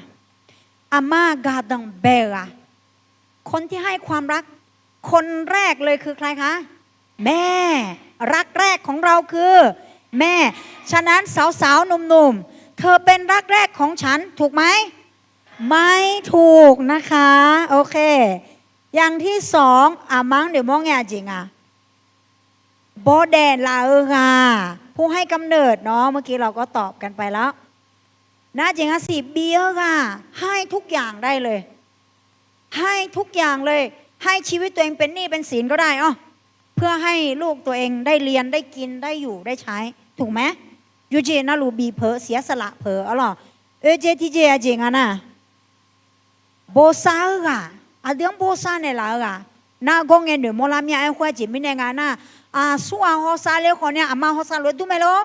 Aqma gaqdanq bae-euq ghaq. คนที่ให้ความรักคนแรกเลยคือใครคะ? แม่ รักแรกของเราคือแม่ ฉะนั้นสาวๆ หนุ่มๆ เธอเป็นรักแรกของฉัน ถูกไหม? ไม่ถูกนะคะ โอเค อย่างที่สอง aqma-anr noeqmawr ngae aqjeq nga. Bawdaef laf-eu ghaq, ผู้ให้กำเนิด เนาะ เมื่อกี้เราก็ตอบกันไปแล้ว Nar jeq nga siq, bif-eu ghaq, ให้ทุกอย่างได้เลย ให้ทุกอย่างเลย ให้ชีวิตตัวเองเป็นหนี้เป็นสินก็ได้ อ้อ เพื่อให้ลูกตัวเองได้เรียน ได้กิน ได้อยู่ ได้ใช้ ถูกไหม? Yawqjeq navluf bif peuq, เสียสละ peuq arlawq. Oe jeq tiqjeq aqjeq nga nar, bosav-eu ghaq, aqdui-anr bosav naeqlaf-eu ghaq, nargawr ngae noeqmawr lar mya. Aerkhawf aqjeq mirnae nga nar, aqsurghaq hawsav le khawf nae aqma hawsav lof-aer dur mae lor?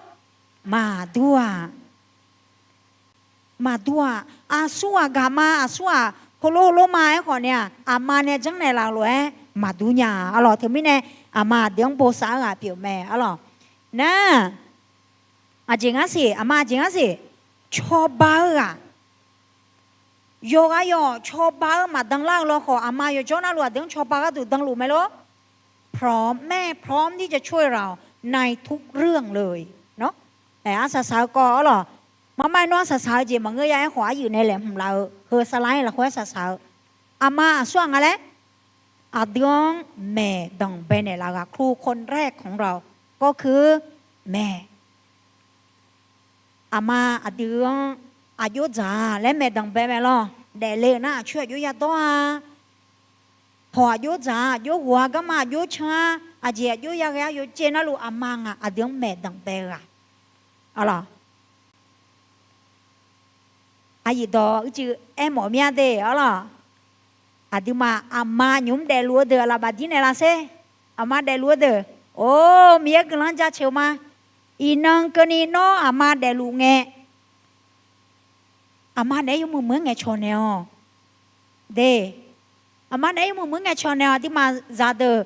Maqdur-aq. Maqdur-aq. Aqsurghaq gaqma, aqsurghaq heulof heulof ma aerkhawf nae-aq, aqma nae janrnaeq laf-eu lof-aer maqdur nya arlawq. Teumirnae aqma aqdui-anr bosav-eu ghaq pyeuf mae arlawq. Nar, aqjeq ngar siq, aqma aqjeq ngar siq, cawba-eu ghaq. Yawqghaq yawq cawba-eu maqdan lar-eu lawkhawf, aqma yawqjawr navluf aqdui-anr cawba gharduq danluf mae lor? พร้อม แม่พร้อมที่จะช่วยเราในทุกเรื่องเลย เนาะ. Arsaq saq-eu kawv arlawq. Marmar-aer nawr arsaq saq-eu jeq maqngeur ya aerkhawf, aryuif nae laeqhmq laf-eu heu saqlar-aer lafkhoer arsaq saq-eu, aqma aqsurghaq nga laer aqdui-anr maeqdanq baenaeq laf-eu ghaq, ครูคนแรกของเราก็คือแม่ Aqma aqdui-anr aqjox dzaq laer maeqdanq bae mae lawr. Daefle-euq nar aqcoer aqjox yadawr-a, hawq aqjox dzaq-a, aqjox ghof-a, garma aqjox can-a, aqjeq aqjox yaghae-a, yawqjeq navluf aqma ngaq aqdui-anr maeqdanq bae-eu ghaq arlawq. Aqyuif dawq uicuiv aermawf mir-a de arlawq. Aqduimaf aqma nymq-mr daefluf-eu deuq aqlaf bafdir naeqlaf sher. Aqma daefluf-eu deuq, or, Miqyaer guiqlanq jaceuq ma. Iqnan keuvni nawr aqma daefluf ngae, aqma naeq-aer yawmuiq muiq-aer ngaeqcawq naeq-awq de. Aqma naeq-aer yawmuiq muiq-aer ngaeqcawq naeq-awq. Aqduimaf zaqdeuq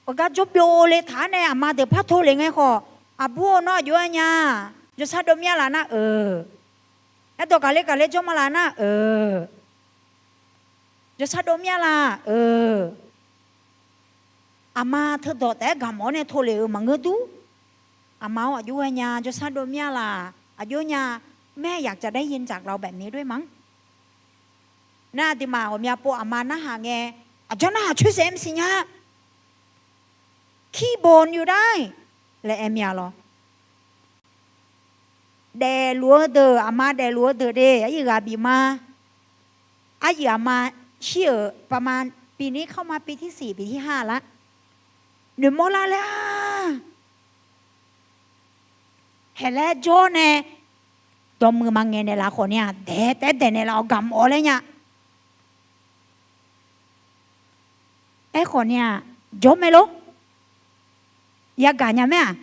aqgar jawrbyov le taq-aer nae aqma deuq par tov lef ngae khawf, aqbur-or, nawr aqjox-aer nya, jawrshar dov mir-a laf nar-euq, aerdawq gaqler gaqler jawr ma laf nar-euq, jawrshar dov mir-a laf-euq, aqma teudawq taef-aer gaqmawf-awr nae tov lef-euq maqngeur dur. Aqma-or, aqjox-aer nya, jawrshar dov mir-a laf, aqjox nya, แม่อยากจะได้ยินจากเราแบบนี้ด้วยมั้ง Nar aqduimaf ghawqmya pov aqma narhaq ngae, aqjawr narhaq coersaef maqsiq nya. Kirbawq nyoq dar laer aer mir-a lawr. Daefluf-eu deuq, aqma daefluf-eu deuq de, aryiq ghaq bif ma. Aryiq aqma shir-euq pama, ปีนี้เข้ามาปีที่สี่ ปีที่ห้า lar. Noeqmawr lar laer-a. Haeq laer jawr nae, dawqmuiq maqngaeq naeqlaf khawf ni-aq, daeq taef-aer daeq naeqlaf-awq, gaqmawf-awr laer nya. Aerkhawf ni-aq, jawr mae lor. Yagaq nya mae-aq,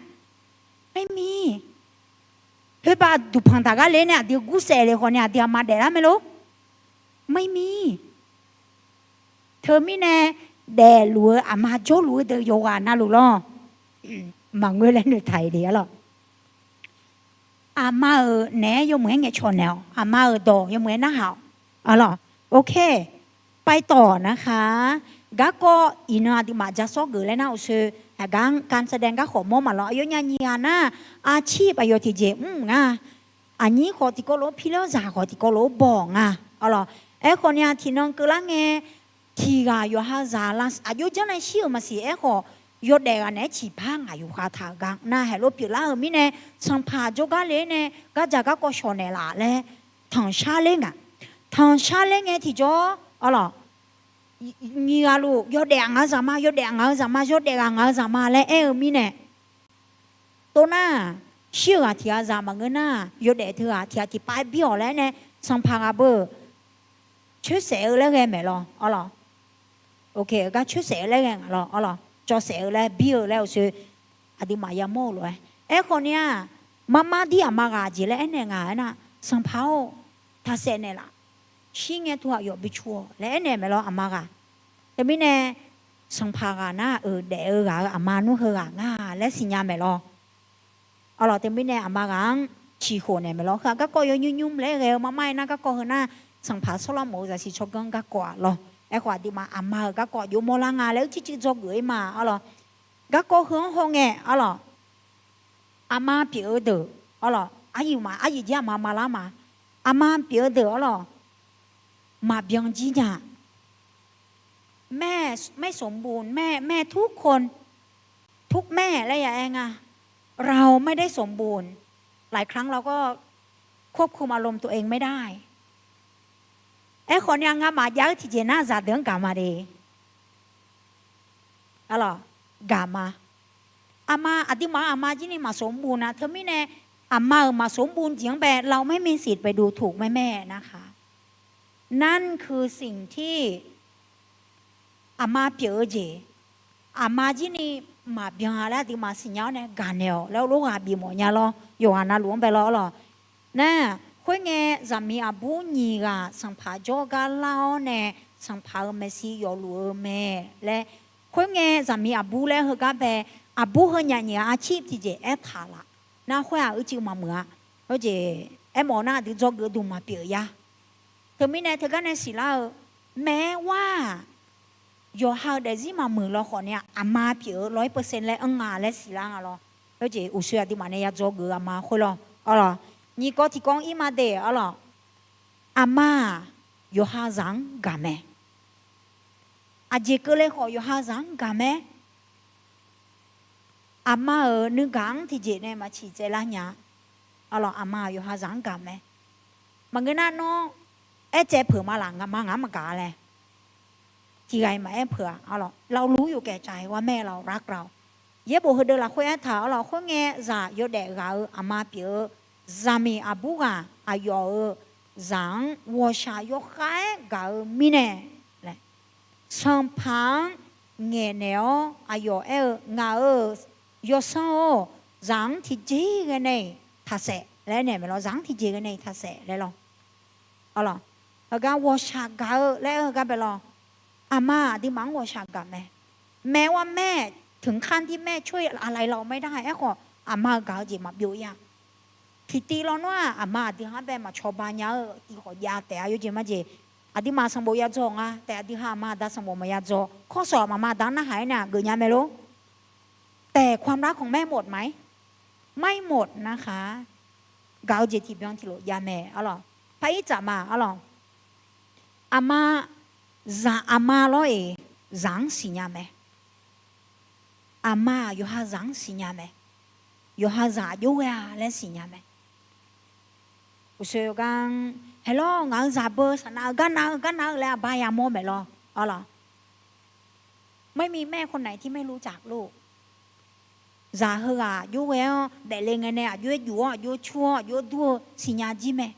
ไม่มี. Khoerbav duqpanq taq gar le nae aqdui gursaef le khawf ni aqdui aqma daeflar mae lor. ไม่มี. Teumirnae daefluf-eu aqma jawrluf-eu deuq yawqghaq navluf lawr. Maqngeur laer noeqtaq-iq le-a lawr. Aqma-euq naeq-aer yawmuiq-aer ngaeqcawq naeq-awq. Aqma-euq dawq yawmuiq-aer narhaq-awq. Arlawq, ok. ไปต่อนะคะ. Garkawv iqnan aqduimaf ja sawr geuf laer nar uqshoe, aqgar-anr การแสดง garkhawf mawr maqlawr. Aqyawfnyaf nyiq ghaq nar, อาชีพ aqyawf tiqjeq mr nga. Aqnyir khawf tiqkawv lof-aer pi ler-awr, zaq khawf tiqkawv lof-aer baw nga. Arlawq, aerkhawf ni-aq tiqnan keuvlar ngae, tiq ghaq yawqha zaq aqjox janr nae shir-euq maqsiq. Aerkhawf, yawdaef ghaq naeq-aer ciqpar ngaq yufkhav taq-euq gar nar, haeq lof pyeuflar-euq mirnae, sanqpaq jawrgar le-aer nae gardzaq garkawv shawq naeqlaf laer tanqshar ler nga. Tanqshar ler ngae tiqjawr, arlawq, nyiq ghaq luf yawdaef ngaq-eu zaq ma, yawdaef ngaq-eu zaq ma, yawdaef ghaq ngaq-eu zaq ma laer aer-eu mirnae, tov nar, shir-euq ghaq tiq ghaq zaq maqngeur nar, yawdaef teughaq tiq ghaq tiqpav-aer bir-awq laer aer nae, sanqpaq ghaq beu coersaef-eu laer ghae maeq lawr. Arlawq, ok, gar coersaef-eu laer ghae ngaq lawr. Arlawq, cawsaef-eu laer bir-eu laer uqshoe aqduimaf yamawr-eu lof-aer. Aerkhawf ni-aq, marmar dir aqma ghaq jeq laer aernaeq nga aernar, sanqpaq-or, taqsaef naeqlaf. Shir ngae tov aqyawf bi cu-awq laer aernaeq maeq lawr aqma ghaq. Teumirnae, sanqpaq ghaq nar-euq daef-eu ghaq-euq aqma nmr heughaq nga laer siqnya maeq lawr. Arlawq, teumirnae aqma ghaq-anr ciqkhof naeq maeq lawr. Heu-aq garkawv yawnymr nymr laer ghae-eu marmar-aer nar garkawv heu nar, sanqpaq Sawrlaqmoq-euq zaqsiq tsawrganr garkawv-aq lawr. Aerkhawf aqduimaf aqma-euq garkawv aqjox mawrlar nga laer uicuiv cuiv dzawgeuf-ir ma. Arlawq, garkawv heu-anr hawngae, arlawq, aqma pyeuf-eu deuq, arlawq, aryiq ma, aryiq jir aqma ma lar ma. Aqma pyeuf-eu deuq, arlawq, maqbyan jir nya. แม่ ไม่สมบูรณ์ แม่ แม่ทุกคน ทุกแม่ และยาแองอะ เราไม่ได้สมบูรณ์ หลายครั้งเราก็ควบคุมอารมณ์ตัวเองไม่ได้ Aerkhawf ni-aq, ngamaf jav-eu tiqjeq nar zaqdeuq-anr gaq ma de. Arlawq, gaq ma. Aqma, aqduimaf-euq aqma jir ni maqsofmr bun-a. Teumirnae, aqma-euq maqsofmr bun jeq-anr bae เราไม่มีสิทธิ์ไปดูถูกแม่ๆ นะคะ นั่นคือสิ่งที่ aqma pyeuf-eu jeq, aqma jir ni maqbyan-a laer aqduimaf siqnya-awr nae gaqnaeq-awq laer lof ghaq bifmawf nya lawr. Yawqghaq navluf-anr bae lawr lawq. Nar, khoerngae, zaqmiq aqbur nyiq ghaq sanqpaq jawrgar lar-awr nae, sanqpaq-euq maeqshi yawfluf-eu mae laer. Khoerngae, zaqmiq aqbur laer heugar bae, aqbur heunyaf nyiq ghaq arcir tiqjeq aertaq laf. Nar khoer-aq uicuiv maqmuiq-a. Khoerjeq aermawf nar aqdui dzawgeuf duq maqpyeuf ya. Teumirnae teugar nae siqlar-eu, maeq-aer war-aq, yawqha-euq daefzir maqmuiq lawkhawf ni-aq, aqma pyeuf-eu ร้อยเปอร์เซ็นต์ laer anr nga laer siqlar nga lawr. Khoerjeq uqshoe aqduimaf nae ya dzawgeuf-eu aqma khoer lawr. Arlawq, nyiq kawv tiqkawv-anr ir ma de, arlawq. Aqma-aq, yawqha zaq-anr gaq mae. Aqjeq keuvle khawf yawqha zaq-anr gaq mae. Aqma-euq nuigaq-anr tiqjeq nae maqciq tsaevlar nya. Arlawq, aqma-euq yawqha zaq-anr gaq mae. Maqngeur nar nawr aertsaev peuq ma laf, ngaqma ngaq-anr maqgaq laer. Tiqghaq-iq maqaer peuq-aq, arlawq, เรารู้อยู่แก่ใจว่าแม่เรารักเรา Yaerbof heudeuq lafkhoer aertaq-eu, arlawq, khoerngae zaq yawdaef ghaq-eu aqma pyeuf-eu zaqmiq aqbur ghaq aqyawf-euq zaq-anr ghawqshaq yawkhav-aer gaq-eu mirnae laer, sanqpaq-anr ngaeqnaeq-awr aqyawf aer-eu, Ngaq-euq yawsanr-or, zaq-anr tiqjeq ghae nae-iq taqsaef laer aernaeq maeq lawr. Zaq-anr tiqjeq ghae nae-iq taqsaef laer lawr. Arlawq, heugar ghawqshaq gaq-eu laer aer-eu gar bae lawr. Aqma aqduimaf-anr ghawqshaq gaq mae. Maeq-aer war แม่ ถึงขั้นที่แม่ช่วยอะไรเราไม่ได้ Aerkhawf, aqma-euq gaq-eu jeq maqbyov ir-a. Tiqtiv lawnmr-aq, aqma aqdui ha-anr bae maqcawba nya-eu tiq khawf jav taef-a. Yawjeq majeq, aqduimaf sanqbof ya dzaw nga taef, aqdui ha aqma aqda sanqbof maqya dzaw. ข้อสอบ aqma aqda-anr narhaq-aer nae aqgeuf nya mae lor. แต่ความรักของแม่หมดไหม ไม่หมดนะคะ Gaq-eu jeq tiqbyan tiqlof jav mae, arlawq. Par ir tsaf ma, arlawq. Aqma, zaq aqma lawr-iq zaq-anr siqnya mae. Aqma-aq yawqha zaq-anr siqnya mae. Yawqha zaq aqjox ghae-a laer siqnya mae. Uqshoe gar-anr haeq lawr, ngaq-euq zaqbeu saqnav-eu gar nav-eu gar nav-eu laer aqba yamawr maeq lawr, arlawq. ไม่มีแม่คนไหนที่ไม่รู้จักลูก Zaq heughaq aqjox ghae-awr daefle ngae nae aqjox-aer juf-awr aqjox-aer cur-awr aqjox-aer dur-eu siqnya jir mae.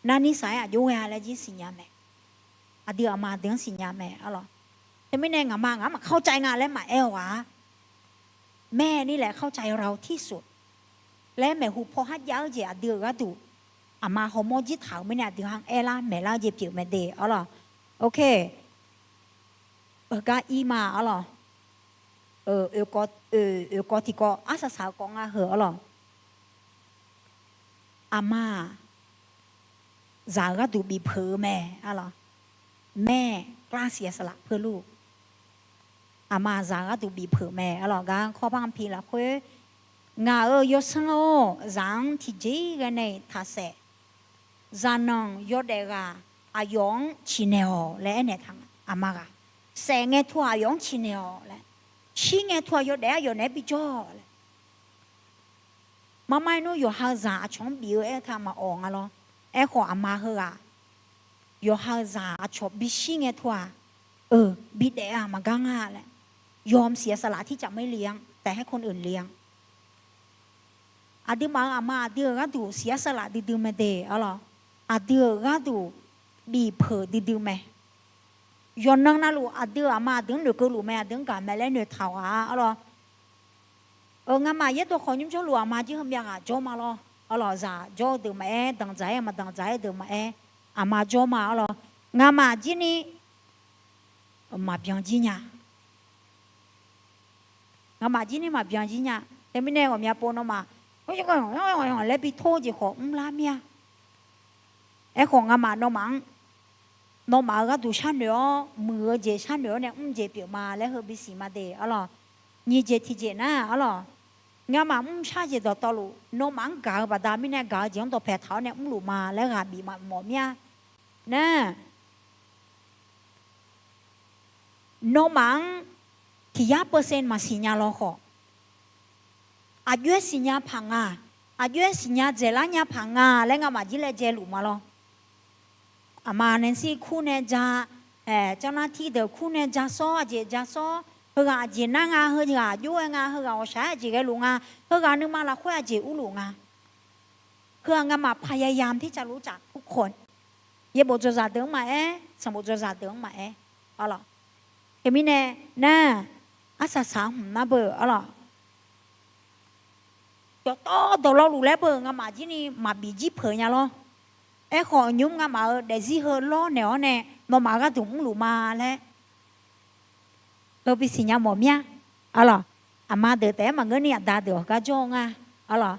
Narni saq-aer aqjox ghae-a laer jir siqnya mae. Aqdui aqma deuq-anr siqnya mae, arlawq. Teumirnae ngaqma ngaq-anr maqkawr cav nga laer maqaer-awq ghaq-a. แม่นี่แหละเข้าใจเราที่สุด laer maeqhu paw har jav-eu jeq aqdui-euq gharduq aqma hawmawr jir taq-euq mirnae aqdui ha-anr aerlar maeqlar-eu jeq pyeuf mae de, arlawq. Ok. Heugar ir ma, arlawq. Oeq, oeq kawv tiqkawv arsaq saq-eu kawv nga heu, arlawq. Aqma-aq, zaq-euq gharduq bifpeuq-eu mae, arlawq. แม่กล้าเสียสละเพื่อลูก Aqma zaq-euq gharduq bifpeuq mae, arlawq. Gar kawr par-anr pi lafkhoer, ngaq-euq yawsanr-or, zaq-anr tiqjeq ghae nae-iq taqsaef. Zaqnanq yawdaef ghaq aqyawf-anr ciqnaeq-awq laer aernaeq taq-a, aqma ghaq. Saef ngae teu-aq aqyawf-anr ciqnaeq-awq laer. Shir ngae teu-aq yawdaef-aer aqyawf naeq-aer bijawr-awq laer. Marmar-ir nmr yawqha-eu zaq aqcawq-anr bif-eu aer-eu ta maqawq nga lawr. Aerkhawf aqma heughaq yawqha-eu zaq aqcawq bishir ngae teu-aq, eu, bidaef-a maqgar nga laer. ยอมเสียสละที่จะไม่เลี้ยง แต่ให้คนอื่นเลี้ยง Aqduimaf-euq aqma aqdui-euq gharduq siqyar saqlaq duidui mae de, arlawq. Aqdui-euq gharduq bifpeuq duidui mae. Yawqnan navluf aqdui-euq aqma aqdui-anr noeqkeuv luf mae, aqdui-anr gaq mae laer noeqtaq-awq ghaq-a, arlawq. Ngamaf yaerdawq khawf nymr jawrluf aqma jir heumyav ghaq jawr ma lawr, arlawq. Zaq jawr-eu deuq maqaer, danqdzaq-aer maqdanqdzaq-aer deuq maqaer, aqma jawr ma, arlawq. Ngamaf jir ni maqbyan jir nya. Ngamaf jir ni maqbyan jir nya. Teumirnae ghawqmya pov nawmaf laer bi tor-eu jeq khawf mrlar mir-a. Aerkhawf ngamaf nawmaf-anr, nawmaf-euq gharduq sharnoeq-awr muiq-eu jeq sharnoeq-awr nae mr jeq pyeuf ma laer heu bisiq ma de, arlawq. Nyiq jeq tiqjeq nar, arlawq, ngamaf mrshar jeq dawqtawvluf nawmaf-anr gaq-eu baqda mirnae gaq-eu jeq-anr dawqpae taq-awr nae mrluf ma laer ghaq bif mawf mir-a. Nar, nawmaf-anr tiq yar เปอร์เซ็นต์ maqsiq nya lawkhawf, aqjox-aer siqnya paq nga, aqjox-aer siqnya dzaeqlar nya paq nga laer ngamaf jir laejae luf ma lawr. Aqma nae sir kur nae ja, เจ้าหน้าที่ deuq kur nae ja sawr, aqjeq ja sawr, heughaq aqjeq nar nga, heughaq aqjox-aer nga, heughaq ghawqshaq-aer aqjeq ghaeluf nga, heughaq nuima lafkhoer aqjeq urluf nga. Heu-aq ngamaf พยายามที่จะรู้จักทุกคน yaerbof dzawzaq deuq-anr maqaer, sanqbof dzawzaq deuq-anr maqaer, arlawq. Teumirnae nar, arsaq saq-anr hmq nar beu, arlawq. Dawqtawv dawqlawv luf laer beu ngamaf jir ni maqbif jir peuq nya lawr. Aerkhawf nymr ngamaf-euq daefzir heu lawrnaeq-awr nae nawmaf gharduq mrluf ma laer heu bisiq nya mawf mir-a, arlawq. Aqma deuq taef-aer maqngeur ni aqda deuq heugar jawr-eu nga, arlawq.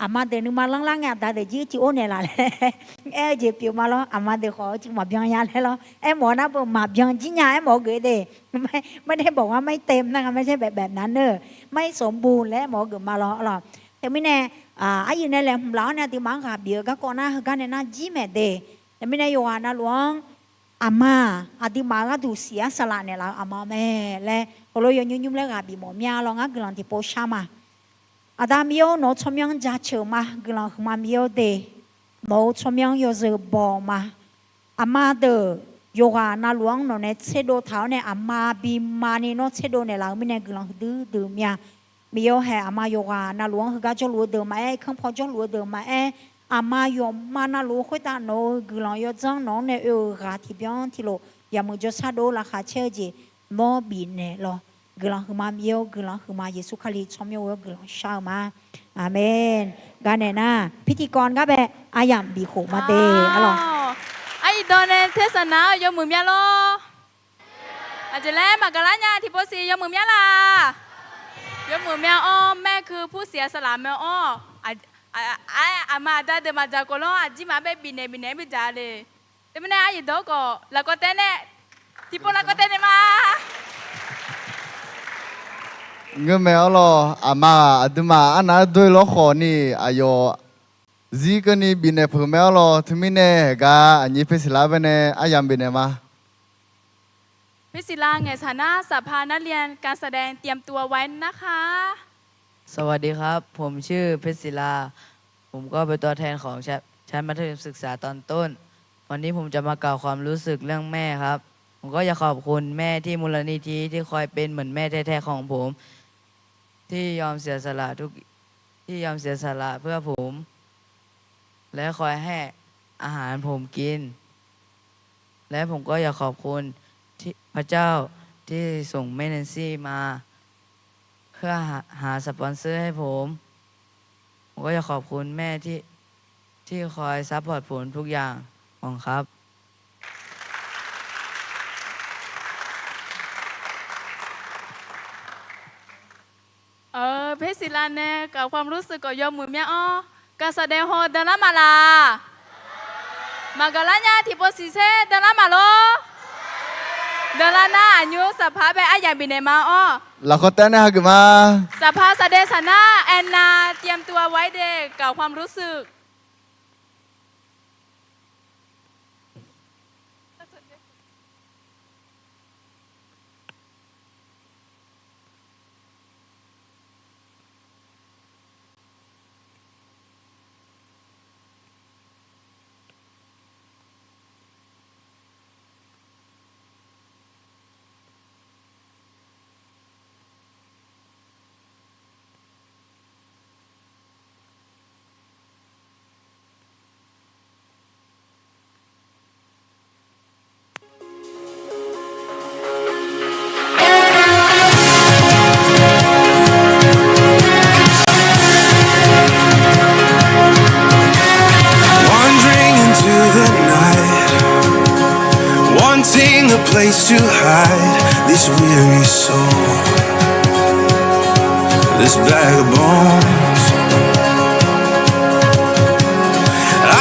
Aqma deuq nuima lanrlar ngae aqda deuq jir civ or naeqlaf laer aer-eu jeq pyeuf ma lawr. Aqma deuq khawf-eu civ maqbyan nya laer lawr. Aermawf-eu nar beu maqbyan jir nya aermawf-eu geuf de. ไม่ได้บอกว่าไม่เต็มนะคะ ไม่ใช่แบบนั้นเนอะ ไม่สมบูรณ์ laer aermawf-eu geuf ma lawr, arlawq. Teumirnae aqyuif nae laeqhmq laf-awr nae aqduimaf-anr ghaq bif-eu garkawv nar heugar nae nar jir maeq de. Teumirnae yawqghaq navluf-anr aqma-aq aqduimaf-euq gharduq siqyar saqlaq naeqlaf-eu aqma mae laer heulof yawnymr nymr laer ghaq bif mawf mir-a lawr. Ngar guiqlanq tiqpov shar ma. Aqda Miqyaer-or, nawq-eu tsawrmyanr-anr jaceuq ma. Guiqlanq huiqma Miqyaer-or de, nawq-eu tsawrmyanr-anr yawzeu baw ma. Aqma deuq yawqghaq navluf-anr nawq nae tserdov taq-awr nae aqma bima ni nawr tserdov naeqlaf-eu mirnae guiqlanq huiqdui dui mir-a. Miqyaer-or, haeq aqma yawqghaq navluf-anr heugar jawrluf-eu deuq maqaer, kanr paw jawrluf-eu deuq maqaer, aqma yawqma navluf-eu khoertav nawq-euq guiqlanq yawdzanr nawq-anr nae oe-euq ghaq tiqbyan tiqlof yaqmuiq jawrshar dov laqkhaq caer-eu jeq nawr bifnaeq lawq. Guiqlanq huiqma Miqyaer-or, guiqlanq huiqma Yeqsur Kali tsawrmyanr-or, guiqlanq shar-eu ma. Aqmen. Ganaeq nar, พิธีกร gar bae aryamq bifkhof ma de, arlawq. Aqyuif dawq nae tersaq nar-awr yawmuiq mya lor. Aqjeq laer maqgaq lar nya tiqpov siq yawmuiq mya la? Yawmuiq mya-awr maer keuv pur siq-a saqlaq mae-awr, aqma aqda deuq maqdzaq khof lanr aqjir maqbae bifnaeq bifnaeq-aer bidzaq le. Teumirnae aqyuif dawq-awr khawf lafkawv tae nae, tiqpov lafkawv tae nae ma. Ngeurmae arlawq, aqma-aq aqduimaf arnav-aer doe lawrkhawf ni aqyawf zir keuvni bifnaeq peuq mae-awr lawr. Teumirnae haeqgar aqnyir เพชรศิลา baenae aryamq bifnaeq ma. เพชรศิลา ngaeqsaq nar สภานักเรียนการแสดง เตรียมตัวไว้นะคะ สวัสดีครับ ผมชื่อเพชรศิลา ผมก็เป็นตัวแทนของชั้น ชั้นมัธยมศึกษาตอนต้น วันนี้ผมจะมากล่าวความรู้สึกเรื่องแม่ครับ ผมก็อยากขอบคุณแม่ที่มูลนิธิที่คอยเป็นเหมือนแม่แท้ๆของผม ที่ยอมเสียสละทุก ที่ยอมเสียสละเพื่อผม และคอยให้อาหารผมกิน และผมก็อยากขอบคุณที่ พระเจ้าที่ส่งแม่แนนซี่มา เพื่อหา หาสปอนเซอร์ให้ผม ผมก็อยากขอบคุณแม่ที่ ที่คอยซัพพอร์ตผมทุกอย่าง ขอบคุณครับ เพชรศิลา nae กล่าวความรู้สึก khawf yawmuiq mya-awr, การแสดง haw danlar maqlaq? Maqgaqlar nya tiqpov siqsaer danlar maqlor? Danlar nar aqnymr สภา bae aryamq bifnaeq ma-awr. Lafkhawf taef nae hageuf ma. สภา สภานักเรียนสำนักเรียนเตรียมตัวไว้เด็ก กล่าวความรู้สึก Wandering into the night, wanting a place to hide this weary soul, this bag of bones.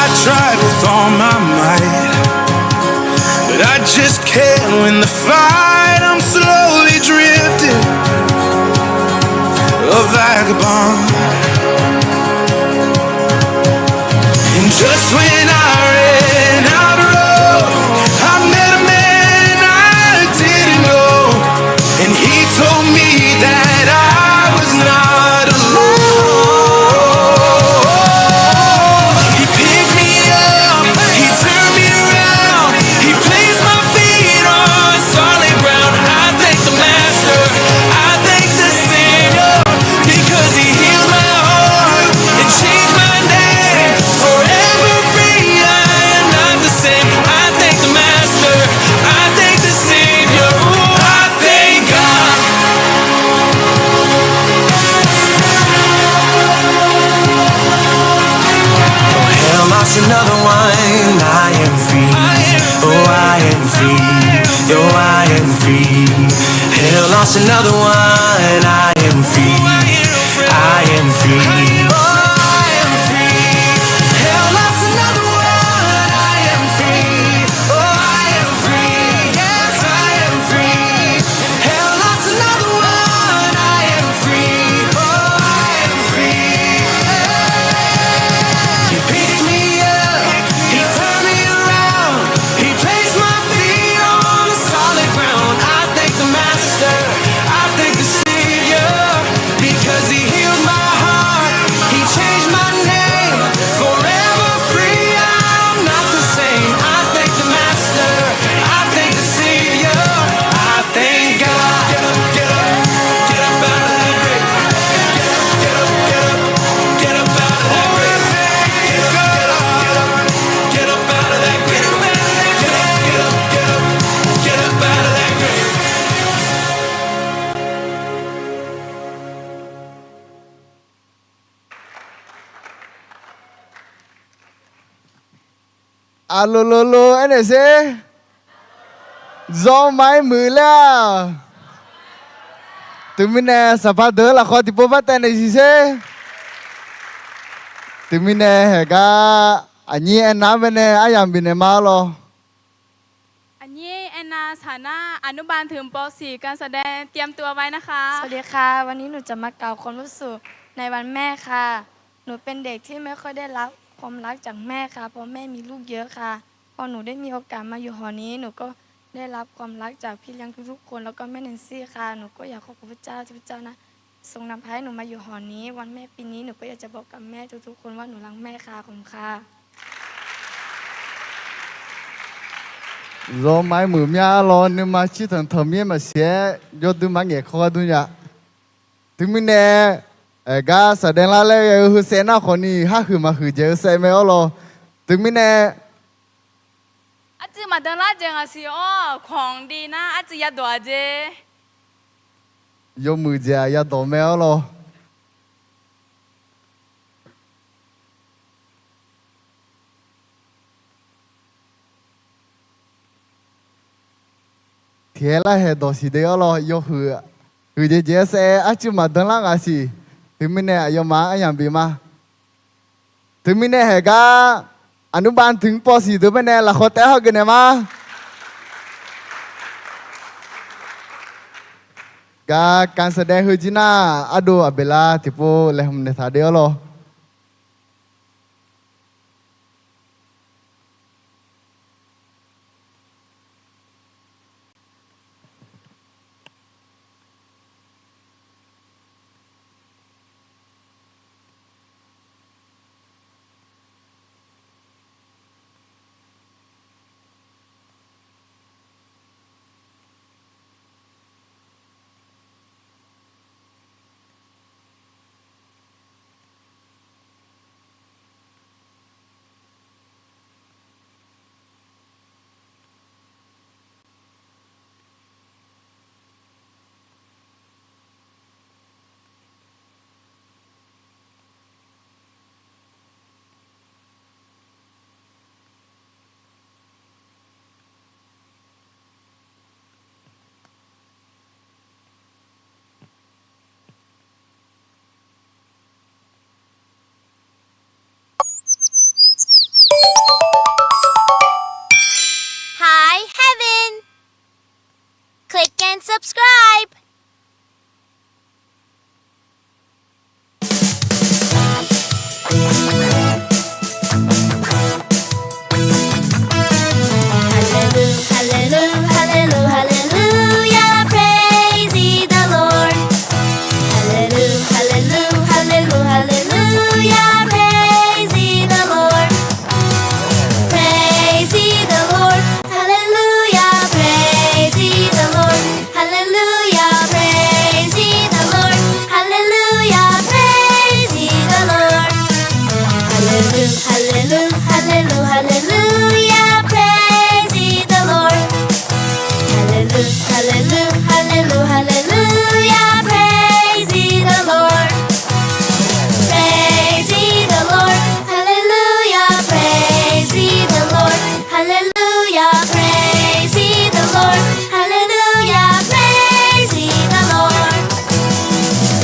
I tried with all my might, but I just can't win the fight. I'm slowly drifting, a vagabond. And just when I ran out of road, I met a man I didn't know. And he told me that I was not alone. He picked me up, he turned me around, he placed my feet on solid ground. I thank the master, I thank the savior, because he healed my heart and changed my name. Forever free, I am not the same. I thank the master, I thank the savior. I thank God. Hell lost another one, I am free. Oh, I am free. Oh, I am free. Hell lost another one, I am free. I am free. Oh, I am free. Hell lost another one, I am free. Oh, I am free. Yes, I am free. Hell lost another one, I am free. Oh, I am free. He picked me up, he turned me around, he placed my feet on solid ground. I thank the master, I thank the savior, because he healed my heart, he changed my name. Forever free, I'm not the same. I thank the master, I thank the savior, I thank God. Get up, get up, get up out of that grave. Get up, get up, get up, get up out of that grave. Get up, get up, get up, get up out of that grave. Get up, get up, get up, get up, get up out of that grave. Aqloqloqloq aernaeq sher. Zawr ma-aer muiq laer-aq. Teumirnae saqpaq deuq-eu lafkhawf tiqpov par taev naeq siq sher. Teumirnae haeqgar aqnyir aernar baenae aryamq bifnaeq ma-awr lawr. Aqnyir aernar saqnar อนุบาลถึง ป.สี่ การแสดง เตรียมตัวไว้นะคะ สวัสดีค่ะ วันนี้หนูจะมากล่าวความรู้สึกในวันแม่ค่ะ หนูเป็นเด็กที่ไม่ค่อยได้รับ ความรักจากแม่ค่ะ เพราะแม่มีลูกเยอะค่ะ พอหนูได้มีโอกาสมาอยู่หอนี้ หนูก็ได้รับความรักจากพี่เลี้ยงทุกๆคน แล้วก็แม่แนนซี่ค่ะ หนูก็อยากขอบคุณพระเจ้าที่พระเจ้านะ ทรงนำพาให้หนูมาอยู่หอนี้ วันแม่ปีนี้ หนูก็อยากจะบอกกับแม่ทุกๆคนว่าหนูรักแม่ค่ะ ขอบคุณค่ะ Zawmar-aer muiq mya-ar lawr, nuima cirtanq tanq mir-aer maqsiq-aer, jawrdui mar ngaeq kawr ghardur nya. Teumirnae, gar saqdaev lar laer ghae-eu heusaev nar khawfni, harhuiq maqhuiq dzaeq-eu saev mae-awr lawr. Teumirnae, arcuiv maqdan lar dzaeq ngaq siq-awr, kawq div nar arcuiv yadawq-a jeq. Yawmuiq dzaeq-aq yadawq mae-awr lawr. Tiqhaer lar haeq dawqsiq de-awr lawr, yawhuiq huiqdzaeq dzaeq-aer saev-aer arcuiv maqdan lar ngaq siq. Teumirnae aqyawfmaf-anr aryamq bif ma. Teumirnae haeq gar, aqnuir bav tiq mr pawv siq deuq baenae lafkhawf taef-aer hawgeuf naeq ma. Gar การแสดง heujir nar, ardov aqbeqlar tiqpov laeqhmq naeqtaq de-awr lawr. Hi, Heaven! Click and subscribe! Hallelujah, hallelujah, hallelujah, praise ye the Lord. Hallelujah, hallelujah, hallelujah, hallelujah, praise ye the Lord. Praise ye the Lord. Hallelujah, praise ye the Lord. Hallelujah, praise ye the Lord. Hallelujah, praise ye the Lord. Hallelujah, hallelujah, hallelujah, hallelujah, praise ye the Lord. Hallelujah, hallelujah, hallelujah, hallelujah, praise ye the Lord. Praise ye the Lord. Hallelujah, praise ye the Lord. Hallelujah, praise ye the Lord. Hallelujah, praise ye the Lord.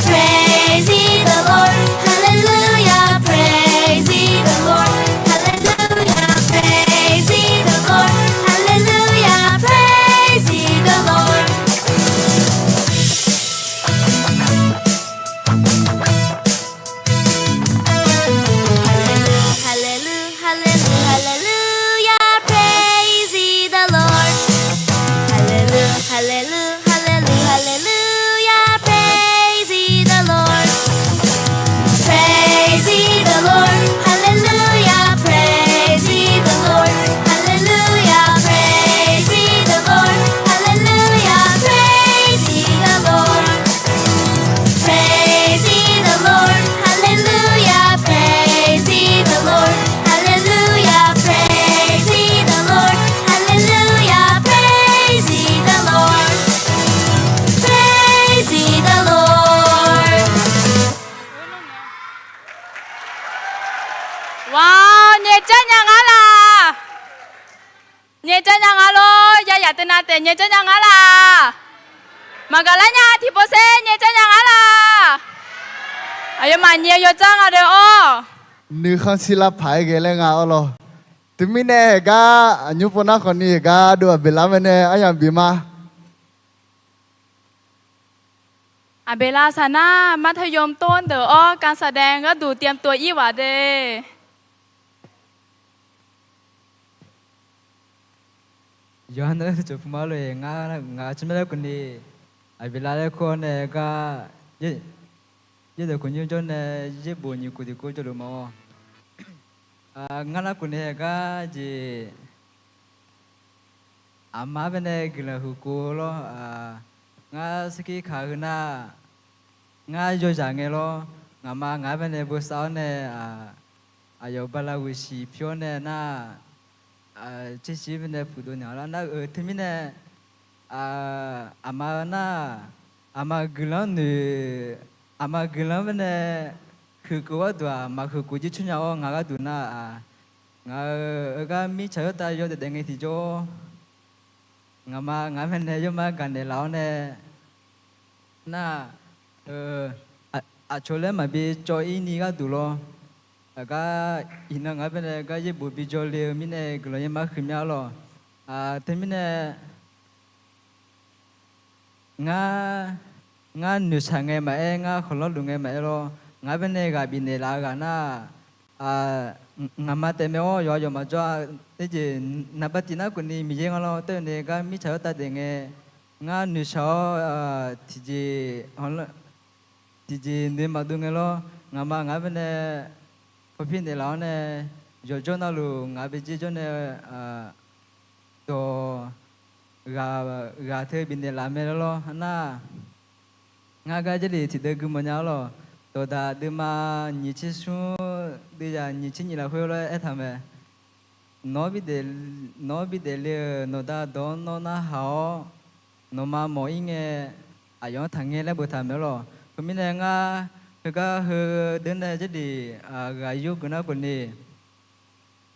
Praise ye the Lord. Hallelujah, praise ye the Lord. Hallelujah, praise ye the Lord. Hallelujah, praise ye the Lord. Hallelujah, hallelujah, hallelujah, praise ye the Lord. Hallelujah, hallelujah, hallelujah, hallelujah, praise ye the Lord. Praise ye the Lord. Hallelujah, praise ye the Lord. Hallelujah, praise ye the Lord. Hallelujah, praise ye the Lord. Praise ye the Lord. Hallelujah, praise ye the Lord. Hallelujah, praise ye the Lord. Hallelujah, praise ye the Lord. Praise ye the Lord. Wa, nyaeq jar nya nga laq. Nyaeq jar nya nga lor, ya yaq teunav taef nyaeq jar nya nga laq. Maqgaq lar nya tiqpov saer nyaeq jar nya nga laq. Aqyawfmaf nyaeq-eu yawdzanr nga deuq-awr. Nuikhanr shir lar paq-aer ghae laer nga-awr lawr. Teumirnae haeqgar aqnymr pov nar khawfni haeqgar dov aqbeqlar mae nae aryamq bif ma. Aqbeqlar saqnar มัธยมต้น deuq-awr การแสดง gharduq เตรียมตัว ir waf de. Yawqha navluf-anr tiqjeq puq ma lor-eq. Ngar, ngaq-euq tsawrmyanr laer keuv ni, aqbeqlav laer kur-awr nae gar, yaerdawq kawqnymr jawr nae yaerbof nyiq khof tiqkawv jawrluf ma-awr. Ngar nar keuv ni haegar jeq, aqma baenae guiqlanq huiq khof lawr. Ngar sarkir kaq heu nar, ngar yawzaq ngae lawr, ngaqma ngaq-anr baenae bosav-awr nae, aqyawf bala ghoeq siq pi-awr nae nar, tsershiq baenae puqdov naeq-awr lar nar-eu teumirnae, aqma nar, aqma guiqlanq-anr noeq, aqma guiqlanq-anr baenae huiq khof gharduq-aq, maqhuiq khof jir tsawrmyanr-awr ngaq gharduq nar-aq, ngaq-euq heugar mirtsaq yawtav yawdaef daef ngae tiqjawr, ngaqma ngaq-anr baenae yawmar gaqnaeq laf-awr nae, nar-aq, aqcawq laer maqbi cawv-ir ni gharduq lawr. Aqgar iqnan ngaq-anr baenae gar yaerbof bi jawrle-eu mirnae guiqlanq yaermar huiqmya lawr. Teumirnae, ngar, ngar noeqshaq ngae maqaer, ngar khawqlanr luf ngae maqaer lawr, ngaq-anr baenae ghaq bifnaeq laf-eu ghaq nar, ngaqma taef mae-awr yawqha yawf maqjawr-a. Tejeq naqba tiq nar keuv ni Miqyaer ngar lawr taef-aer nae gar mirtsaq yawtav daef ngae, ngar noeqshaq-awr, tiqjeq, tiqjeq noeq maqdov ngae lawr, ngaqma ngaq-anr baenae pawpir naeqlaf-awr nae, yawqjawr navluf ngaq-euq baejer jawr nae, dawq ghaq, ghaq teu bifnaeq laf mae lawr nar, ngar gar Jarlif tiqdeuv gui mawrnya-awr lawr. Dawqdaq deuvma nyiq tser smr, deuvzaq nyiq tser nyiq lafkhoer lof-aer aertaq mae. Nawq-anr bi daefle-euq nawqda dawq-anr nawr narhaq-awr, nawqma mawq-ir ngae, aqyawf-anr taqngae laer boftaq maeq-awr lawr. Khoermirnae ngar heugar heudeuq nae Jarlif ghaq yur geuf nar keuv ni,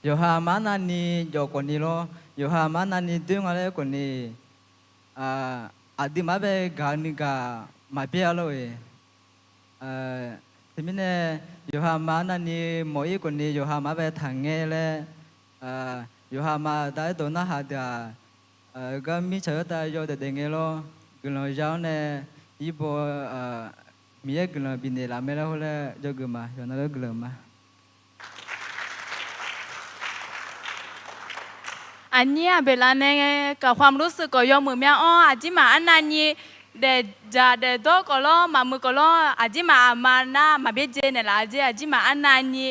yawqha aqma arnavni jawf khawf ni lawr, yawqha aqma arnavni doer nga laer khawf ni, aqduimaf-anr bae gaq-eu nuigaq maqbyaer-a lor-eq. Teumirnae, yawqha aqma arnavni mawq-ir khawf ni yawqha aqma-anr bae taqngae laer, yawqha aqma aqda-aer dawq narhaq deuq-aq, gar mirtsaq yawtav yawdaef daef ngae lawr, guiqlanq ya-awr nae, irbaw, Miqyaer guiqlanq bifnaeq laf mae laer hawr laer jawrgeuf ma. Yawqha navluf-anr guiqlanq ma. Aqnyir aqbeqlav nae gaqkhaq maqlur seuq khawf yawmuiq mya-anr, aqdirmaf arnavni daefdzaq daefdawr khawf lawr, maqmuiq khawf lawr, aqdirmaf aqma nar maqbyaerdzae naeqlaf-a jeq, aqdirmaf arnavni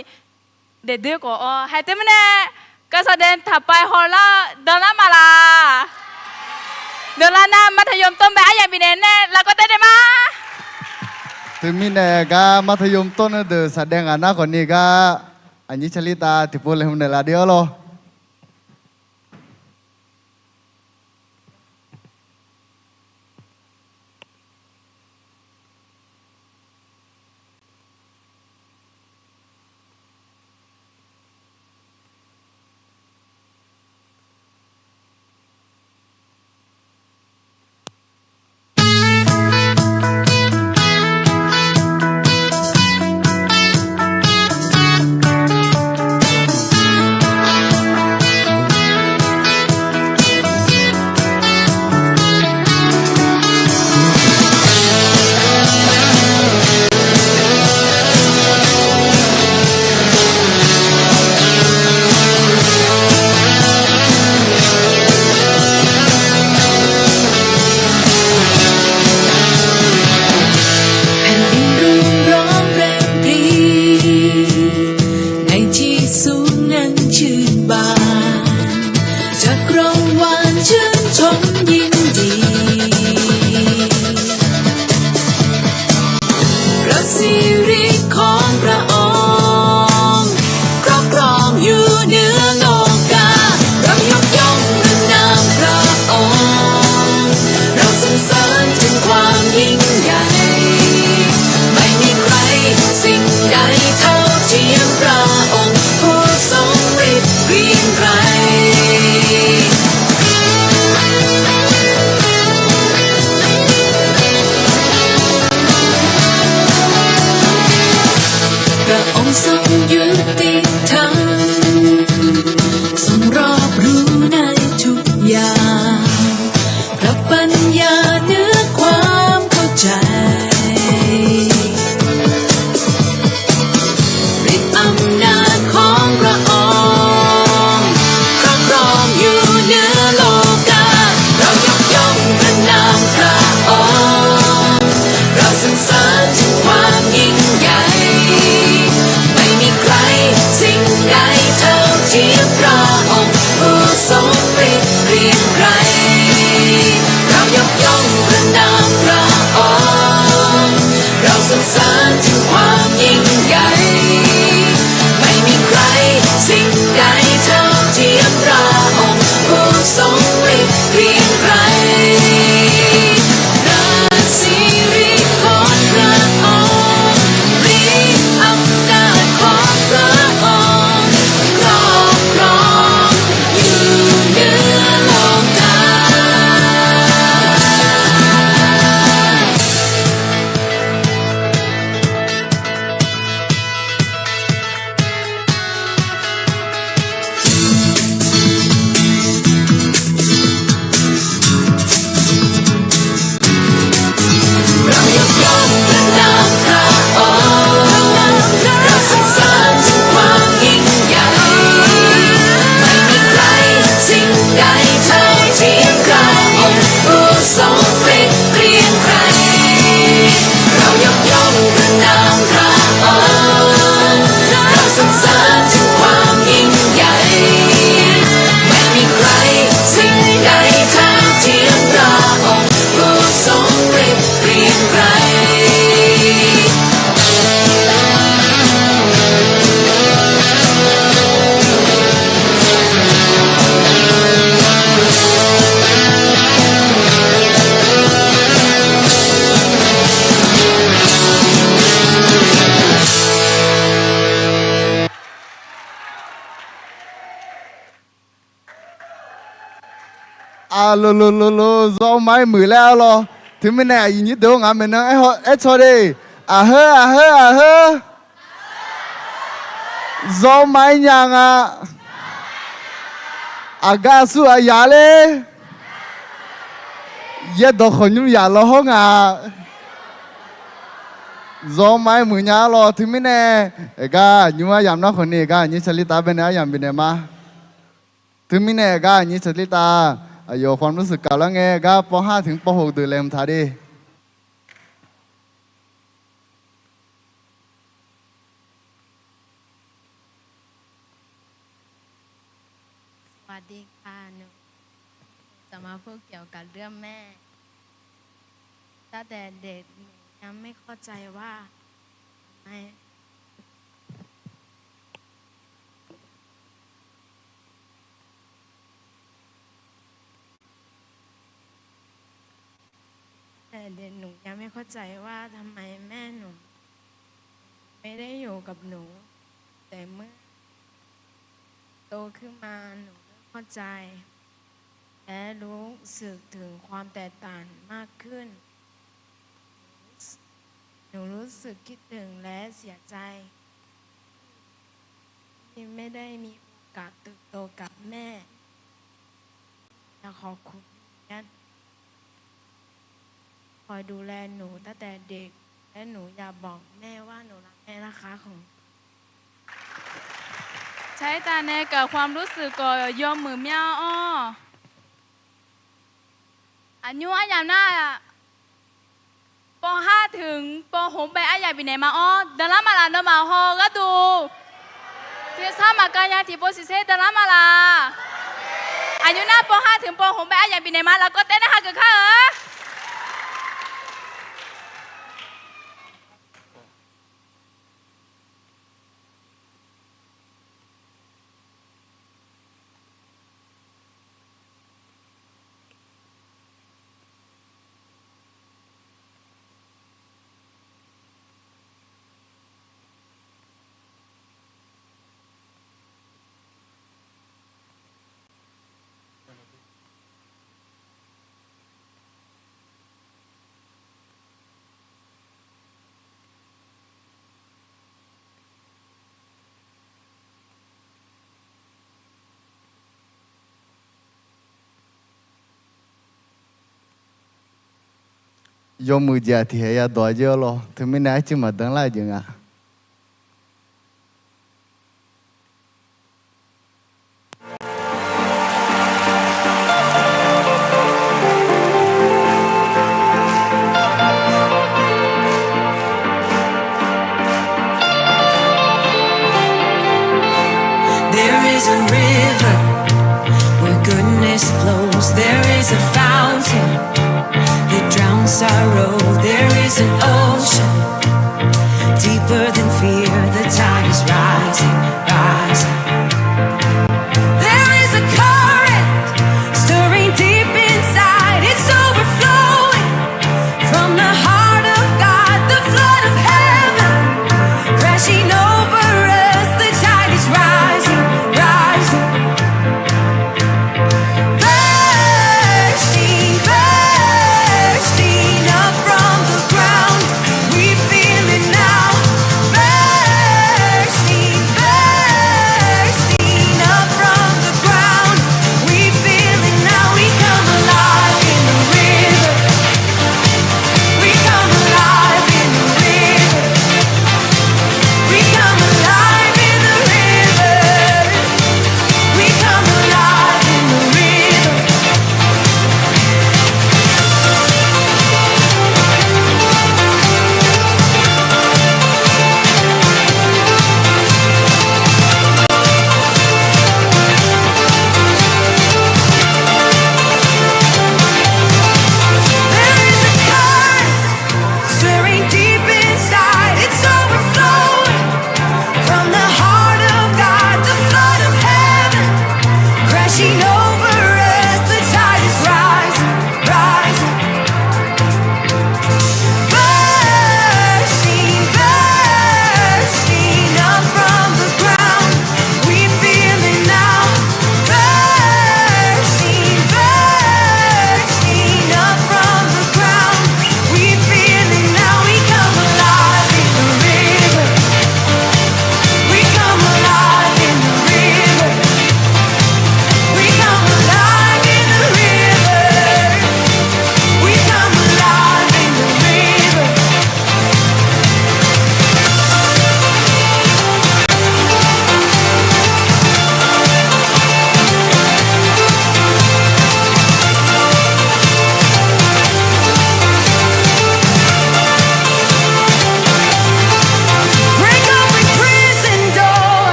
daefdoer khawf-awr haeq teumirnae, การแสดง taqpaev hawlar-eu danlar ma laq. Dawqlav nav มัธยมต้น bae aryamq bifnaeq nae lafkawv taev daef ma. Teumirnae gar มัธยมต้น deuq saqdaev ngaq nar khawf ni gar, aqnyir carlir tav tiqpov laeqhmq naeqlaf dui-awr lawr. Paeqdin dov ร้องเพลงพลี ในที่สูงนั้นชื่นบาน จักรวาลชื่นชมยินดี พระสิริของพระองค์ ครอบครองอยู่เหนือโลกา เรายกย่องเมืองนามพระองค์ เราสรรเสริญถึงความยิ่งใหญ่ ไม่มีใครสิ่งใดเท่าเทียมพระองค์ ผู้ทรงฤทธิ์เกรียงไกร พระองค์ทรงยุติธรรม ทรงรอบรู้ในทุกอย่าง พระปัญญาเหนือความเข้าใจ ฤทธิ์อำนาจของพระองค์ ครอบครองอยู่เหนือโลกา Aqlolololo, zawr ma-aer muiq laer arlawr. Teumirnae aqyuif nyir deuq-or, ngaq maeqnan aer caw de. Aqheur, aqheur, aqheur. Zawr ma-aer nya nga. Aqgar aqsur aqyaq ler. Yaerdawq khawqnymr yaq law hawr nga. Zawr ma-aer muiq nya arlawr. Teumirnae aqgar aqnymr aryamq nar khawfni aqgar aqnyir tsaqler tav baenae aryamq bifnaeq ma. Teumirnae aqgar aqnyir tsaqler tav, aqyawf khawf mr shuif kaf lar ngae gar pawv har teq pawv hoq deuq laeqhmq taq de. สวัสดีค่ะ หนู สามารถพูดเกี่ยวกับเรื่องแม่ ตั้งแต่เด็กหนูยังไม่เข้าใจว่าทำไม แต่เด็กหนูยังไม่เข้าใจว่าทำไมแม่หนูไม่ได้อยู่กับหนู แต่เมื่อโตขึ้นมาหนูเริ่มเข้าใจ และรู้สึกถึงความแตกต่างมากขึ้น หนูรู้สึกคิดถึงและเสียใจที่ไม่ได้มีโอกาสเติบโตกับแม่ อยากขอบคุณที่คอยดูแลหนูตั้งแต่เด็ก และหนูอยากบอกแม่ว่าหนูรักแม่นะคะ ขอบคุณ ใช้ตาในกับความรู้สึกก่อน yawmuiq myav-awr. Aqnymr aryamq nar, pawv har teq pawv hoq bae aryamq bifnaeq ma-awr, danlar ma laf? Nawmaf haw gharduq tiqsar maqkav nya tiqpov siqser danlar ma laf? Aqnymr nar pawv har teq pawv hoq bae aryamq bifnaeq ma. Lafkawv taev nar hageuf kar-eu. Yawmuiq jeq tiqhaeq ya dawq-a jir-awr lawr, teumirnae arcuiv maqdan lar-eu jeq nga. There is a river where goodness flows. There is a fountain that drowns sorrow. There is an ocean deeper than fear. The tide is rising, rising. There is a current stirring deep inside. It's overflowing from the heart of God. The flood of heaven crashing over us. The tide is rising, rising. Bursting, bursting up from the ground. We feel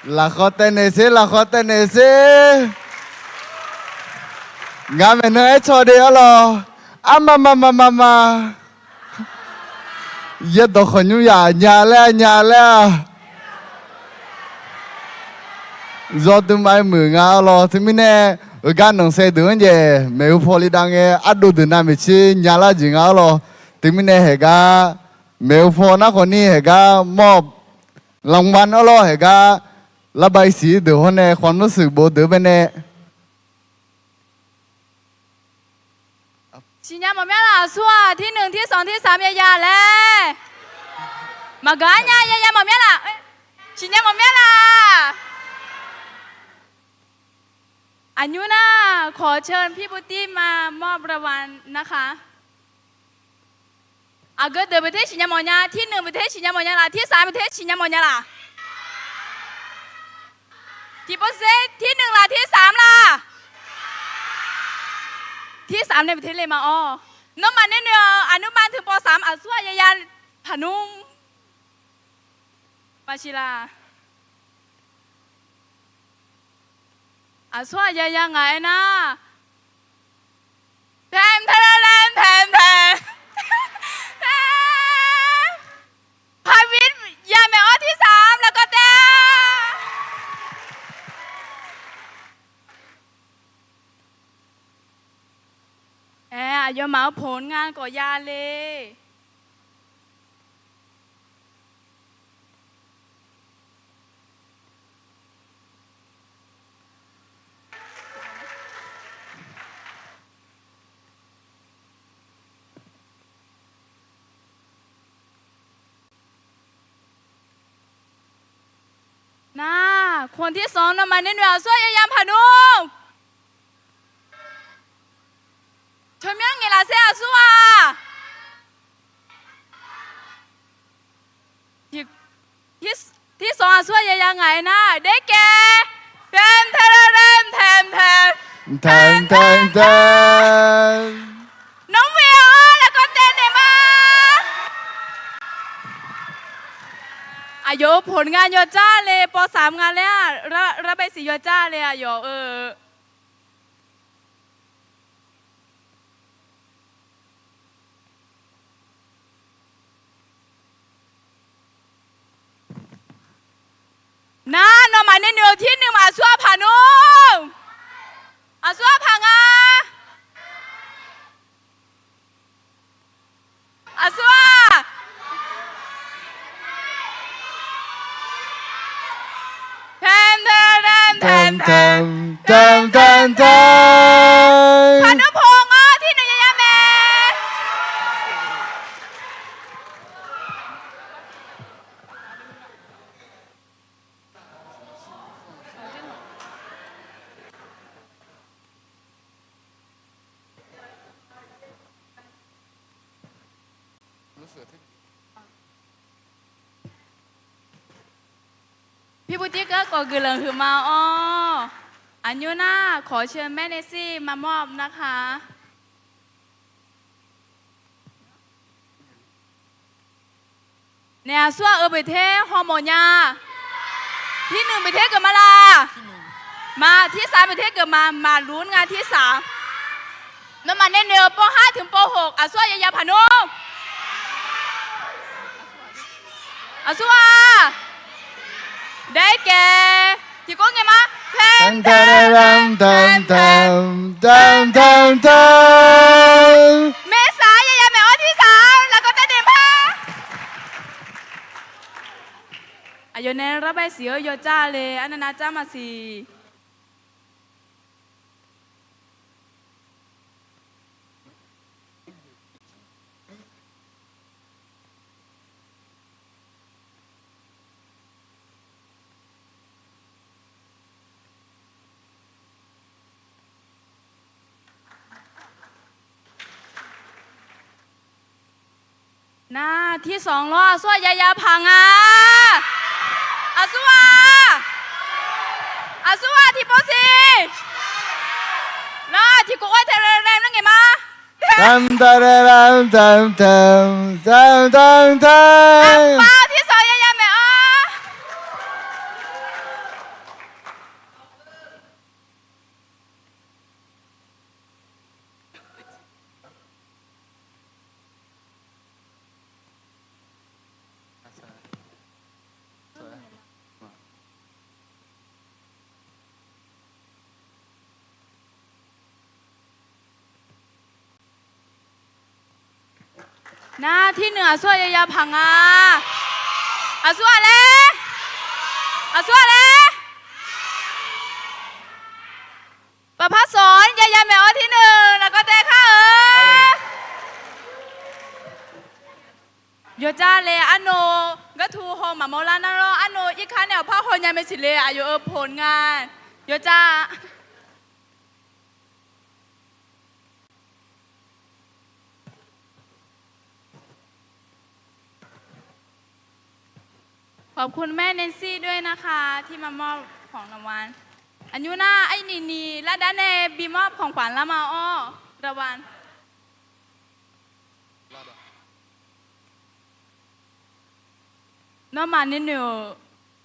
Lafkhawf taev naeq sher, lafkhawf taev naeq sher. Ngar maeqnan aer caw de-awr lawq. Arma ma ma ma ma. Yaerdawq khawqnymr yaq nya laer nya laer-a. Zawduv ma-aer muiq nga-awr lawq. Teumirnae, heugar nanqsaev deuq-anr jeq maeqhu paw li dav ngae, ardov deuq navmaqtser nyalar jeq nga-awr lawq. Teumirnae haeqgar maeqhu paw nar khawfni haeqgar mawr lanqma-awr lawr, haeqgar larbav irsiq deuq hawr nae khawf nmr shuif bov deuq baenae. Siqnya mawf myanr laf aqsur-aq, tirneuq tirsanq tirsam yaya laer. Maqgaq-ar nya yaya mawf myanr laf. Siqnya mawf myanr laf. Aqnymr nar, ขอเชิญพี่บุตตี้มามอบรางวัลนะคะ Aqgeu deuq beuq ter siqnya mawf nya, tirneuq beuq ter siqnya mawf nya laf, tirsam beuq ter siqnya mawf nya laf. Tiqpov sher tirneuq laf tirsam laf. Tirsam nae beuq ter le ma-awr. Nawmaf nae noeq-euq aqnuirma teu pawv sam aqsur-aq yaya paq nmr. Maqsiq laf. Aqsur-aq yaya ngaq aernar, taem tae laer taem tae, paqbif yamaeq-awr tirsam lafkawv tae. Aer, aqyawfmaf-anr ผลงาน khawf ya le. Nar, คนที่สอง nawmaf nae noeq aqsur-aq yaya paq nmr. Tsawrmyanr ngaeq laf sher aqsur-aq. Tiqsanq aqsur-aq yaya ngaq aernar, daefkae. Taem tae laer taem tae, taem tae tae. Nawr mr-ir-awr lafkawv tae naeq ma. Aqyawf-euq ผลงาน yawdzar le, pawv sam nga laer-aq, larbav siq yawdzar le aqyawf-euq. Nar, nawmaf nae noeq-euq tirnui aqsur-aq paq nmr. Aqsur-aq paq nga. Aqsur-aq, taem tae taem tae taem tae tae, paq nmr paq nga, tirnui yaya mae. Pirbuv tirkeuv khawf guiqlanq huiqma-awr, aqnymr nar ขอเชิญแม่เนซี่มามอบนะคะ. Naef aqsur-aq, eu beuq ter hawmawf nya. Tirnui beuq ter geufma laf. Ma, tirsaq beuq ter geufma, maqlur nga tirsaq. Nawmaf nae noeq-euq pawv har tmq pawv hoq aqsur-aq yaya paq nmr. Aqsur-aq, daefkae. Tiqkawv ngae ma. Taem taem taem taem taem taem taem taem. Maersaq yaya maeq-awr tirsaq lafkawv tae naeq ma. Aqyawf nae larbav siq-eu yawdzar le, arnav nav dzar maqsiq. Nar, tirsaq lawr aqsur-aq yaya paq nga. Aqsur-aq, aqsur-aq tiqpov siq. Nar, tiqkov-aer tae laer nar ngaeq ma. Taem taem taem taem taem taem taem taem. Aqpaq tirsaq yaya maeq-awr. Nar, tirnui aqsur-aq yaya paq nga. Aqsur-aq laer? Aqsur-aq laer? Baqpar sawq-anr yaya maeq-awr tirnui lafkawv taev kar-eu. Yawqjav le arnav, gartu haw maqmawr lar nar lawr, arnav irkar nae awqpar haw nya mae siqle aqyawf-euq poq nga. Yawqjav ขอบคุณแม่ Nancy ด้วยนะคะ ที่มามอบของรางวัล Aqnymr nar, arniq ni lardar nae bi มอบของขวัญ lar ma-awr, รางวัล Nawmaf nae noeq-euq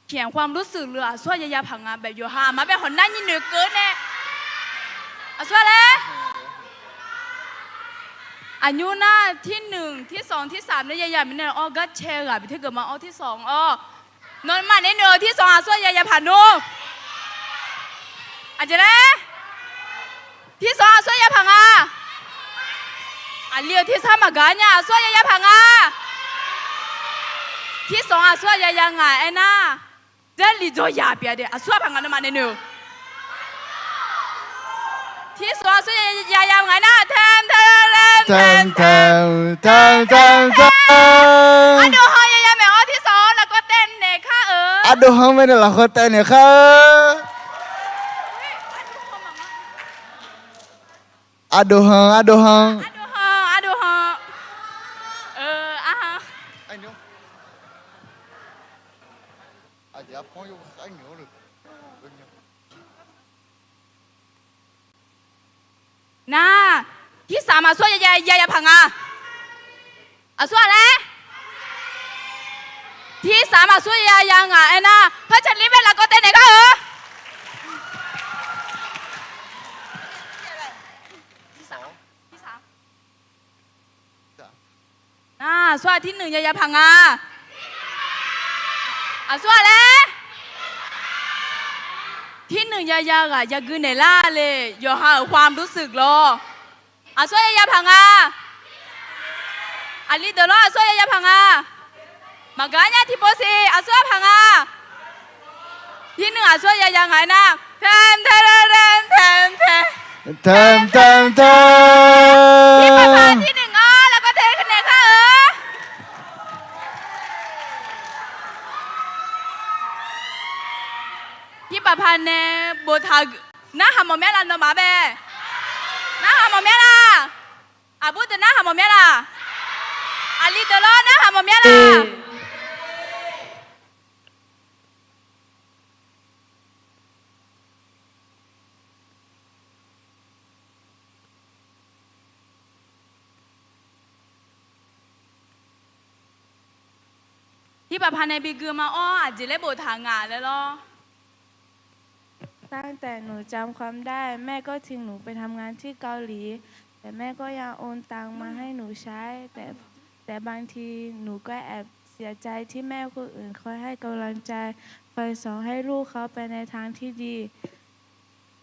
เขียนความรู้สึก le aqsur-aq yaya paq nga bae yawqha aqma bae hawq nar nyir noeqkeuv nae. Aqsur-aq laer? Aqnymr nar, ที่หนึ่ง ที่สอง ที่สาม nae yaya mirnae-awr, gar cae ghaq bi teurgeuf ma-awr, ที่สอง awr. Nawmaf nae noeq-euq ที่สอง aqsur-aq yaya paq nmr. Aqjeq laer? ที่สอง aqsur-aq yaya paq nga. Aqli-euq ที่สาม maqgaq nya, aqsur-aq yaya paq nga. ที่สอง aqsur-aq yaya ngaq aernar, Jarlif dzaw yaq pyeuf-a de, aqsur-aq paq nga nawmaf nae noeq-euq. ที่สอง aqsur yaya ngaq aernar, แทน แทน แทน แทน แทน แทน แทน แทน Ardov han yaya maeq-awr ที่สอง lafkawv taev naeq kar-euq. Ardov han mae nae lafkawv taev naeq kar-eu. Ardov han, ardov han. Ardov han, ardov han. Nar, ที่สาม aqsur yaya, yaya paq nga. Aqsur-aq laer? ที่สาม aqsur yaya ngaq aernar, par caqlir bae lafkawv taev naeq kar-euq. Nar, aqsur-aq ที่หนึ่ง yaya paq nga. Aqsur-aq laer? ที่หนึ่ง yaya ghaq yagui naeq lar le, yawqha-euq ความรู้สึก lawr. Aqsur yaya paq nga. Aqli deuq lawr, aqsur yaya paq nga. Maqgaq nya tiqpov siq, aqsur-aq paq nga. ที่หนึ่ง aqsur yaya ngaq aernar, แทน แทน แทน แทน แทน Tam tam tam. Tiqpavpaq ที่หนึ่ง awr lafkawv taev naeq kar-euq. Tiqpavpaq nae boftaq, narhaq mawf myav la nawmaf bae? Narhaq mawf myav la? Aqbur deuq narhaq mawf myav la? Aqli deuq lawr narhaq mawf myav la? Tiqpavpaq nae bi gui ma-awr, aqjeq laer boftaq ngaq laer lawr. ตั้งแต่หนูจำความได้ แม่ก็ทิ้งหนูไปทำงานที่เกาหลี แต่แม่ก็ยังโอนตังมาให้หนูใช้ แต่ แต่บางทีหนูก็แอบเสียใจที่แม่คนอื่นคอยให้กำลังใจ คอยสอนให้ลูกเขาไปในทางที่ดี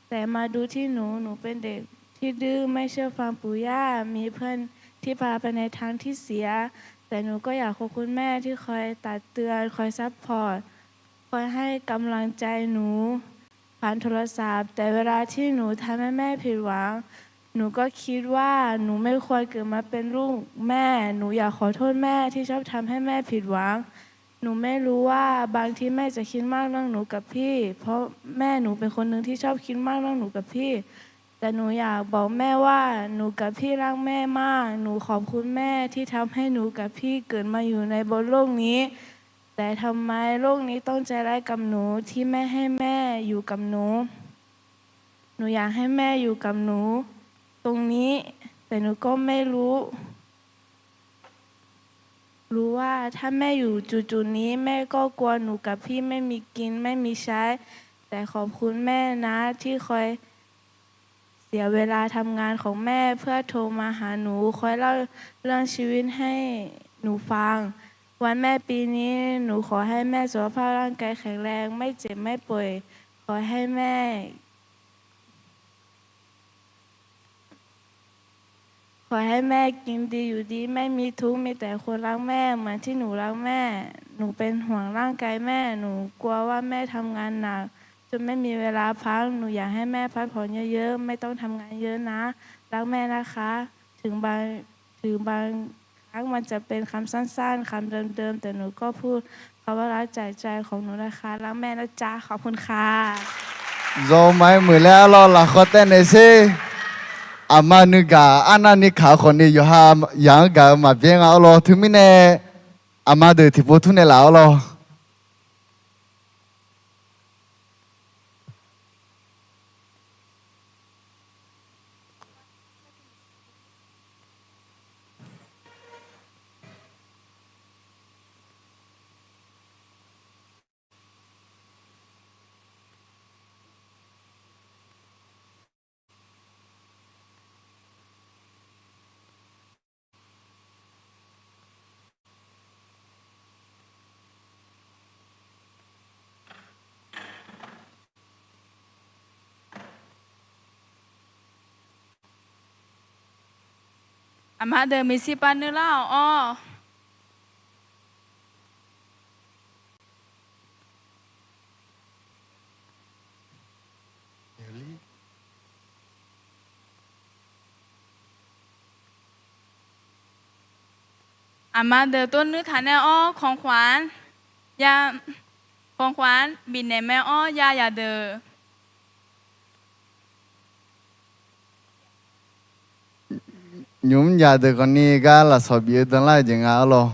แต่มาดูที่หนู หนูเป็นเด็กที่ดื้อ ไม่เชื่อฟังปู่ย่า มีเพื่อนที่พาไปในทางที่เสีย แต่หนูก็อยากขอบคุณแม่ที่คอยตักเตือน คอยซัพพอร์ต คอยให้กำลังใจหนูผ่านโทรศัพท์ แต่เวลาที่หนูทำให้แม่ผิดหวัง หนูก็คิดว่าหนูไม่ควรเกิดมาเป็นลูกแม่ หนูอยากขอโทษแม่ที่ชอบทำให้แม่ผิดหวัง หนูไม่รู้ว่าบางทีแม่จะคิดมากเรื่องหนูกับพี่ เพราะแม่หนูเป็นคนหนึ่งที่ชอบคิดมากเรื่องหนูกับพี่ แต่หนูอยากบอกแม่ว่าหนูกับพี่รักแม่มาก หนูขอบคุณแม่ที่ทำให้หนูกับพี่เกิดมาอยู่ในบนโลกนี้ แต่ทำไมโลกนี้ต้องใจร้ายกับหนูที่ไม่ให้แม่อยู่กับหนู หนูอยากให้แม่อยู่กับหนูตรงนี้ แต่หนูก็ไม่รู้ รู้ว่าถ้าแม่อยู่จุดๆนี้ แม่ก็กลัวหนูกับพี่ไม่มีกินไม่มีใช้ แต่ขอบคุณแม่นะที่คอย เสียเวลาทำงานของแม่เพื่อโทรมาหาหนู คอยเล่าเรื่องชีวิตให้หนูฟัง วันแม่ปีนี้ หนูขอให้แม่สุขภาพร่างกายแข็งแรง ไม่เจ็บไม่ป่วย ขอให้แม่ ข ขอให้แม่กินดีอยู่ดี ไม่มีทุกข์มีแต่คนรักแม่ เหมือนที่หนูรักแม่ หนูเป็นห่วงร่างกายแม่ หนูกลัวว่าแม่ทำงานหนัก จนไม่มีเวลาพัก หนูอยากให้แม่พักผ่อนเยอะๆ ไม่ต้องทำงานเยอะนะ รักแม่นะคะ ถึงบาง ถึงบางครั้งมันจะเป็นคำสั้นๆ คำเดิมๆ แต่หนูก็พูดคำว่ารักจากใจของหนูนะคะ รักแม่นะจ๊ะ ขอบคุณค่ะ Zawmaf-aer muiqlaer arlawr, lafkhawf taev naeq sher. Aqma nuigaq arnavni kaq-eu khawfni yawqha yaq-anr gaq-eu maqbyaer nga arlawr. Teumirnae aqma deuq tiqpov tmr naeqlaf arlawr. Aqma deuq maeqshi pav nuilar-awq awr. Aqma deuq tov nuir taq nae awr, ของขวัญ ya, ของขวัญ bifnaeq mae awr ya yadeuq. Nymq mr yadeuq khawfni gar lafsawq bif-eu danlar-eu jeq nga arlawr.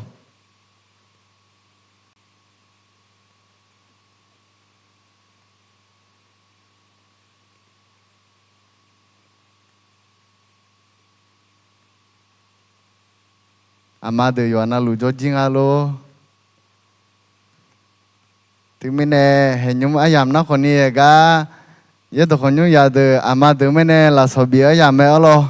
Aqma deuq yawqha navluf jawrjir nga lor. Teumirnae haeqnymr aryamq nar khawfni gar, yaerdawq khawqnymr yadeuq aqma deuq mirnae lafsawq bif-eu aryamq mae arlawr.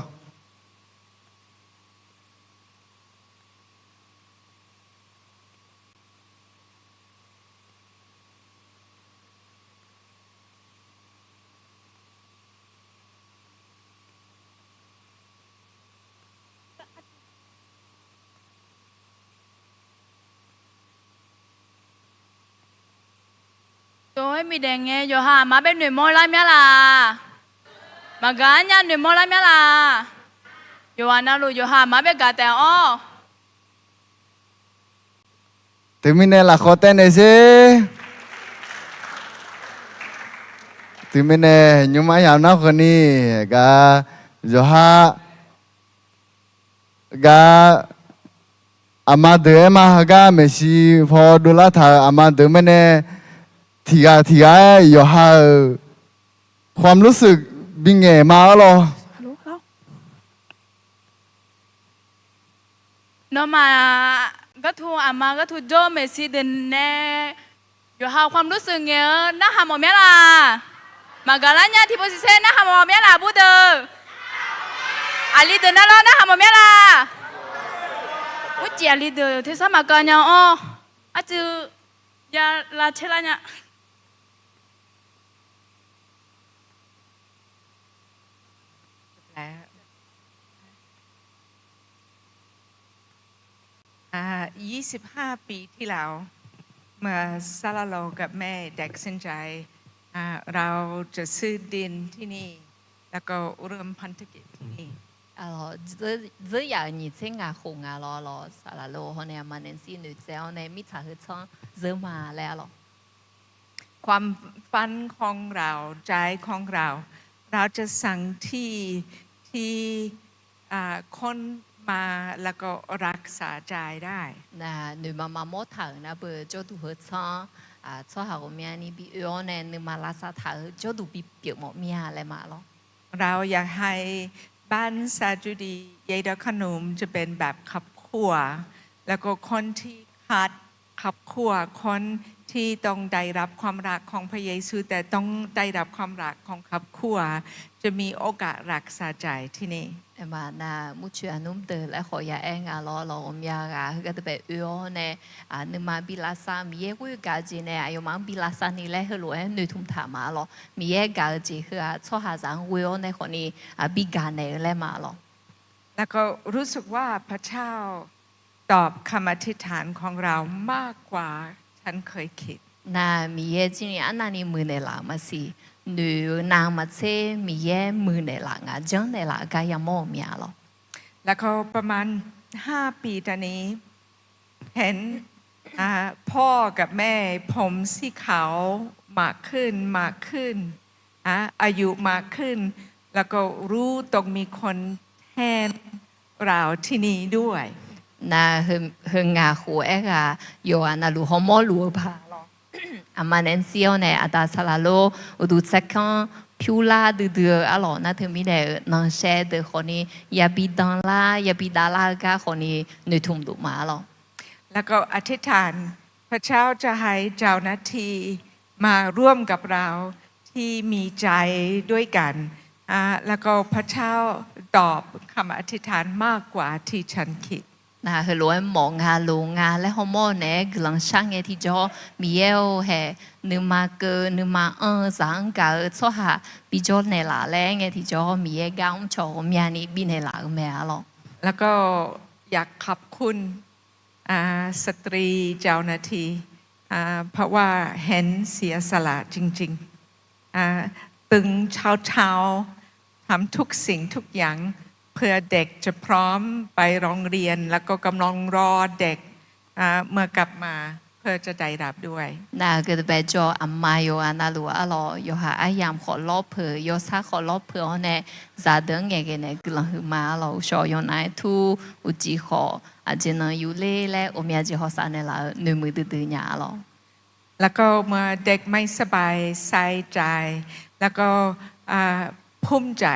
Tov-aer miqdaef ngae yawqha aqma bae noeqmawr lar mya laq? Maqgaq-ar nya noeqmawr lar mya laq? Yawqghaq navluf yawqha aqma bae gaq taef-awr. Teumirnae lafkhawf taev naeq sher. Teumirnae nymr aryamq nar khawfni gar, yawqha gar, aqma deuq aer ma heugar maeqshi paw dovlar taq-euq aqma deuq mirnae, tiqghaq tiqghaq-aer yawqha-euq ความรู้สึก bingaeq ma arlawr. Nawmaf gharduq aqma gharduq jawr maeqshi deuq nae yawqha ความรู้สึก ngaeq-eu narhaq mawf mya laq? Maqgaq lar nya tiqpov siqsaer narhaq mawf mya laq bur deuq? Aqli deuq navlawr narhaq mawf mya laq? Murcif aqli deuq tersar maqkav nya-awr, arcuiv ya lavcaer lar nya. Aq, ยี่สิบห้าปีที่แล้ว เมื่อซาลาโลกับแม่ตัดสินใจ อ่า เราจะซื้อดินที่นี่ แล้วก็เริ่มพันธกิจที่นี่ Zeur yaf-euq nyiq tser ngaq khof ngaq lawr lawr, Saqlaqlo hawr nae aqma Nancy noeqtsaev-awr nae mirtsaq heu tsanr zeur ma laer arlawr. ความฝันของเรา ใจของเรา เราจะสั่งที่ ที่ อ่า คนมาแล้วก็รักษาใจได้ Noeqma maqmawr taq-euq nar beu jawrduq heu tsanr, tsawrhaq ghawqmyani bi oe-awr nae nuima lavsav taq-euq jawrduq bipyeuf mawf mir-a laer ma lawr. เราอยากให้บ้านสาจุดี ยายดอกขนุม จะเป็นแบบครอบครัว แล้วก็คนที่ขาดครอบครัว คนที่ต้องได้รับความรักของพระเยซู แต่ต้องได้รับความรักของครอบครัว จะมีโอกาสรักษาใจที่นี่ Nar murcoeq aqnmr deuq laer khawf ya aer nga lawr lawr, ghawqmya ghaq heugar deuq bae oe-awr nae, nuima bi lavsav, Miqyaer ghoer gaq-eu jeq nae aqyawfmaf-anr bi lavsav ni laer heulof-aer noeqtmq taq ma lawr. Miqyaer gaq-eu jeq heu-aq tsawrhaqzaq-anr ghoe-awr nae khawfni bi gaq naeq-eu laer ma lawr. แล้วก็รู้สึกว่าพระเจ้าตอบคำอธิษฐานของเรามากกว่าฉันเคยคิด Nar Miqyaer jir ni arnavni muiqnaeq laf-euq maqsiq, noeq-eu navmaqtser Miqyaer muiqnaeq laf, ngaq janrnaeq laf-eu gar yamawr-euq myav lawr. แล้วก็ประมาณห้าปีตอนนี้ เห็น อ่า พ่อกับแม่ผมสีขาวมากขึ้น มากขึ้น อ่า อายุมากขึ้น แล้วก็รู้ต้องมีคนแทนเราที่นี่ด้วย Nar, heu ngaq khof-aer ghaq yawqghaq navluf hawmawr luf-eu paq lawr. Aqma Nancy-awr nae aqda saqlaq lor uqduq tsarkanr pyur lar duidui-eu arlawq nar teumirnae-euq nanqshaev deuq khawfni yabi danlar yabi davlar-eu gar khawfni noeqtmq luf ma arlawq. แล้วก็อธิษฐาน พระเจ้าจะให้เจ้าหน้าที่มาร่วมกับเราที่มีใจด้วยกัน อ่า แล้วก็พระเจ้าตอบคำอธิษฐานมากกว่าที่ฉันคิด Nar heulof-aer mawf nga loq nga laer hawmawr naeq-aer guiqlanq shar ngae tiqjawr, Miqyaer-or hae, nuima keuv nuima anr-eu zaq-anr gaq-eu tsawrhaq bijawr naeqlaf laer ngae tiqjawr, Miqyaer gar mrcaw ghawqmyani bifnaeq laf-eu mae arlawq. แล้วก็อยากขอบคุณ อ่า สตรีเจ้าหน้าที่ อ่า เพราะว่าเห็นเสียสละจริงๆ อ่า ตื่นเช้าๆ ทำทุกสิ่งทุกอย่าง เพื่อเด็กจะพร้อมไปโรงเรียน แล้วก็กำลังรอเด็ก อ่า เมื่อกลับมา เพื่อจะได้รับด้วย Nar heugar deuq bae jawr aqma yawqghaq navluf arlawq yawqha aryamq khawf lawr peuq yawsar khawf lawr peuq-awr nae zaqdeuq-anr ngaeqghae nae guiqlanq huiqma arlawq. Uqshawq yawqnav-aer tur uqcif khawf aqjeq nanq yufler laer ghawqmya jeq hawsav naeqlaf-eu noeqmuiq duidui nya arlawq. แล้วก็เมื่อเด็กไม่สบายใส่ใจ แล้วก็ อ่า ภูมิใจ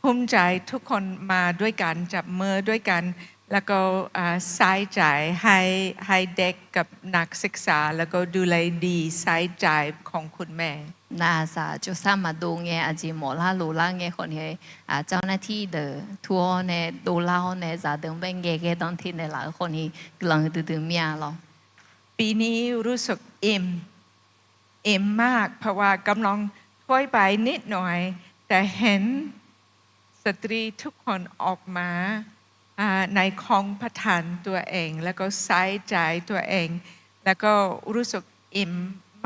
ภูมิใจทุกคนมาด้วยกัน จับมือด้วยกัน แล้วก็ อ่า ใส่ใจให้ ให้เด็กกับนักศึกษา แล้วก็ดูแลดี ใส่ใจของคุณแม่ Nar zaq jawrsar maqdov ngae aqjeq mawflar loflar ngae khawfni, เจ้าหน้าที่ deuq tur-awr nae dovlar-awr nae zaqdeuq-anr bae ngaeqghae danr te naeqlaf-eu khawfni guiqlanq duidui mir-a lawr. ปีนี้รู้สึกอิ่ม อิ่มมาก เพราะว่ากำลังถ้วยไปนิดหน่อย แต่เห็นสตรีทุกคนออกมา อ่า ในของประทานตัวเอง แล้วก็ใส่ใจตัวเอง แล้วก็รู้สึกอิ่ม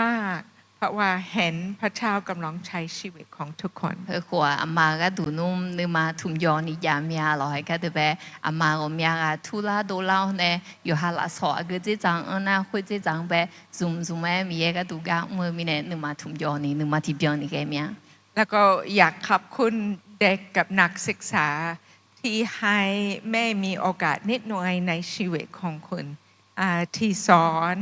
มาก เพราะว่าเห็นพระเจ้ากำลังใช้ชีวิตของทุกคน Heu khof-aq, aqma gharduq nmr nuima tmqyaw ni jav mir-a lawr. Heugar deuq bae aqma ghawqmya ghaq turlar dovlar-awr nae yawqha lafsawq aqgeu dzerdzaq-anr nar khoer dzerdzaq-anr bae zmq zmq-aer Miqyaer gharduq gar mr-eu mirnae nuima tmqjaw ni nuima tiqbyan ni ghae mir-a. แล้วก็อยากขอบคุณเด็กกับนักศึกษา ที่ให้แม่มีโอกาสนิดหน่อยในชีวิตของคุณ อ่า ที่สอน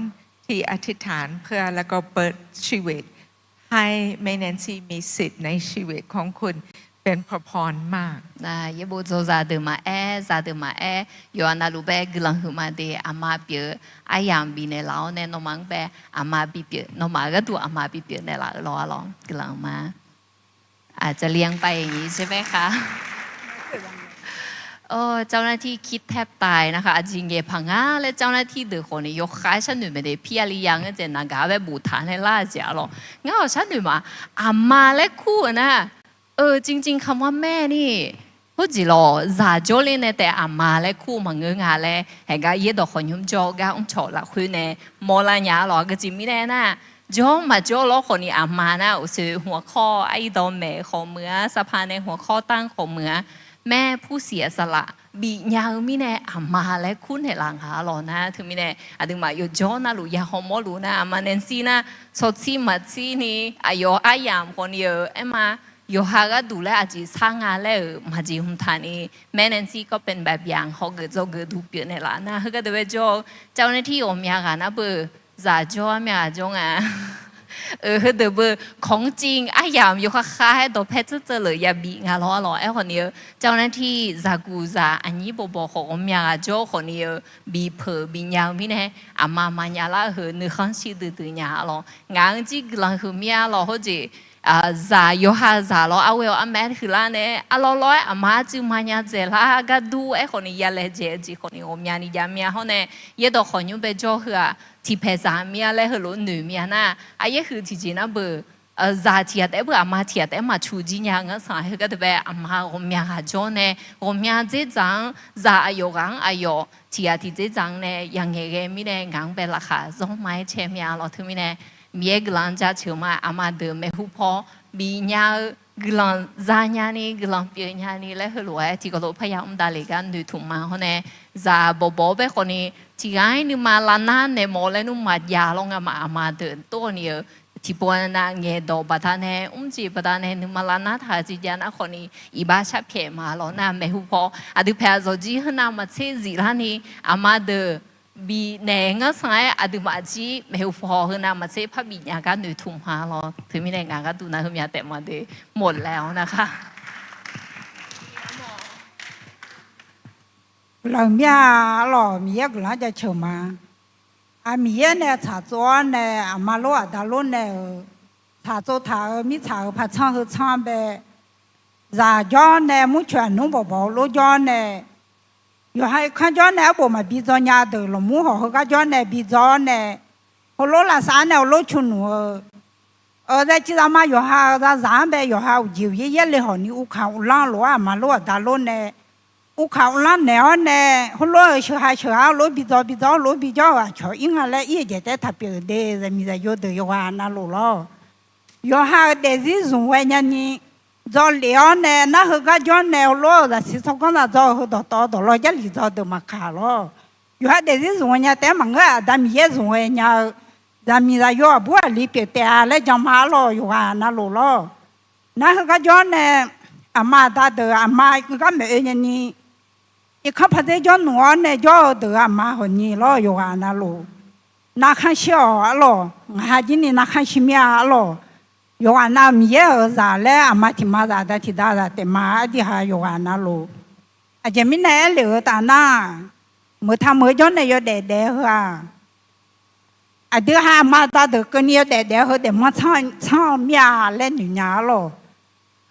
ที่อธิษฐานเพื่อ แล้วก็เปิดชีวิต ให้แม่แนนซี่มีสิทธิ์ในชีวิตของคุณ เป็นพระพรมาก Nar yaerbof dzaw zaqdeuq maqaer zaqdeuq maqaer yawqha navluf bae guiqlanq huiqma de aqma pyeuf aryamq bifnaeq laf-awr nae nawmaf-anr bae aqma bipyeuf, nawmaf gharduq aqma bipyeuf naeqlaf-eu lawr-a lawr guiqlanq ma. อาจจะเลี่ยงไปอย่างนี้ใช่ไหมคะ เจ้าหน้าที่คิดแทบตายนะคะ aqjeq ngaeq paq nga laer เจ้าหน้าที่ deuq khawfni yawkhav-aer sharnoeq mae de. พี่อาริยา ngar dzaeq naq gaq-a bae boftaq nae lar-eu jeq-a lawr. Ngar-awq sharnoeq ma, aqma laer kur-eu nar, เออ จริงๆ คำว่าแม่นี่ khoerjeq lawq zaq jawrler nae taef aqma laer kur-eu maqngeur nga laer haegar yaerdawq khawqnymr jawr-eu gar mrcawq lafkhoer nae mawrlar nya-a lawq. Aqgeujeq mirnae nar, jawr maqjawr lawr khawfni aqma nar uqsoeq hmq-awr kawr-awr aryir dawq maeq khawf meuq-a, saqpaq nae hmq-awr kawr tanr khawf meuq-a, แม่ผู้เสียสละ bifnya-eu mirnae aqma laer kurnaeq laf nga lawq nar. Teumirnae aqduimaf yawqjawr navluf ya hawmawr luf nar aqma Nancy nar tsawrtsir maqtsir ni aqyawf aryamq khawfni-euq aerma yawqha gharduq laer aqjeq sar nga laer-euq maqjeq hmq taq ni แม่แนนซี่ ก็เป็นแบบอย่าง hawgeuf dzawgeuf duq pyeuf naeqlaf nar. Heugar deuq bae jawr-eu เจ้าหน้าที่ ghawqmya ghaq nar beu zaq jawr-a myav ghaq jawr nga. Heudeuq beu ของจริง aryamq yawkhav khav-aer dawqpae tseuvtseuvleuq yabif nga lawr-a lawq. Aerkhawfni-eu เจ้าหน้าที่ zaqguq zaq aqnyir bawqbawq khawf ghawqmya ghaq jawr khawfni-eu bipeuq bifnya-eu mirnae aqma maqnya lar-eu heu nuikhanr shir duidui nya-a lawq. Ngaq-anr jir guiqlanq huiq mir-a lawq. Khoerjeq zaq yawqha zaq lawr arghae-awr armaer huiqlar nae arlawr lawr-aer aqma arcuiv maqnya dzaeqlar gar dur-aer khawfni ya laejae-eu jeq khawfni ghawqmyani jav myav hawr nae yaerdawq khawqnymr bae jawr heu-aq tiqpaeq zaq myav laer heulof noeq myav nar aqyaer huiq tiqjeq nar beuq zaq tiq ghaq taef-aer beu aqma tiq ghaq taef-aer maqcuq jir nya ngar sanq-aer, heugar deuq bae aqma ghawqmya ghaq jawr nae, ghawqmya dzerdzaq-anr zaq aqyawf ghaq-anr aqyawf tiq ghaq tiq dzerdzaq-anr nae yaqngaeq ghae mirnae ngaq-anr bae laqkhaq zanr ma-aer cae mya lawr. Teumirnae Miqyaer guiqlanq jaceuq ma. Aqma deuq maeqhu paw bifnya-eu guiqlanq zanya ni guiqlanq pyeufnya ni laer heulof-aer tiqkawv lof parya mr davlef gar noeqtmq ma hawr nae, zaq bawqbawq-awr bae khawf ni tiq ghaq-ir nuima lavnar naeq mawf laer nmr maqjav lawr ngamaf aqma deuq tov ni-eu tiqpov nav ngaeqdawq baqdanae mrjeq baqdanae nuima lavnar taq-eu jeq jav nar khawf ni iqbax sharpyaeq ma lawr nar maeqhu paw aqdui paeq aqzawq jir heunav maqtser ziflarni aqma deuq bifnaeq ngar sanq-aer aqduimaf jir maeqhu paw heunav maqtser parbif nya gar noeqtmq ma lawr. Teumirnae ngaq gharduq nav heumya taef ma de mawf laer-awr nar khar Guiqlanq mir-a arlawq, Miqyaer guiqlanq-anr jaceuq ma. Aq, Miqyaer nae tsaqtsov-awr nae aqma lor aqda lor nae-euq tsaqtsov taq-euq mirtsaq-euq paqtsanr heu tsanr bae, zaq jawr nae murcoeq aqnmr bawqbawq-eu lor jawr nae, yawqha irkanr jawr nae arbof maqbi dzaw nya deuq lawqmur hawq heugar jawr nae bi dzaw-awr nae, heulof lavsav-anr nae heulof cu nmq-eu, euq zae civ zaqma yawqha-euq zaqzaq-anr bae yawqha uqjeq uqyaer yaerle hawq ni uvkaq uvlanr lof-aer aqma lor aqda lor nae uvkaq uvlanr naeq-awr nae, heulof-euq sheuqha sheuqha-awr lof bi dzaw bi dzaw-awr lof bi jawr-euq aqcawq ir nga laer ir-eu jeq taef-aer taqpyeuf de. Zaqmiq zaqyo deuq yawqghaq navluf lawr, yawqha-euq daefzir zmq ghae nyani dzawlef-awr nae nar heugar jawr nae heulof-euq zaqsiq tsawrganr zaq dzaw-eu heu dawqtawv dawqlawr Jarlif dzaw deuq maqkaq lawr. Yawqha daefzir zmq ghae nya taef-aer maqngeur-aq, Aqda Miqyaer zmq ghae nya-eu zaqmiq zaqyo aqbur aqli pyeuf taef-a laer jan ma arlawq, yawqghaq navluf lawr. Nar heugar jawr nae aqma aqda deuq aqma gar maeq oe nyani irkanr pardzer jawr nmq-awr nae jawr-eu deuq aqma hawq ni lawr, yawqghaq navluf. Narkhanr shir-awq arlawq, ngaq ha jir ni narkhanr shir mir-a arlawq. Yawqghaq nav Miqyaer-euq zaq laer aqma tiq ma zaq aqda tiq da zaq taef ma ardiha yawqghaq navluf. Aqjeq mirnae aerlef-eu taf nar, meuq taq meuq-eu jawr nae yawdaef daef-eu heu-aq, aqdui ha aqma aqda deuq keuvni yawdaef daef-eu heu daefmanr tsanr-eu mir-a laer noeq nya arlawq.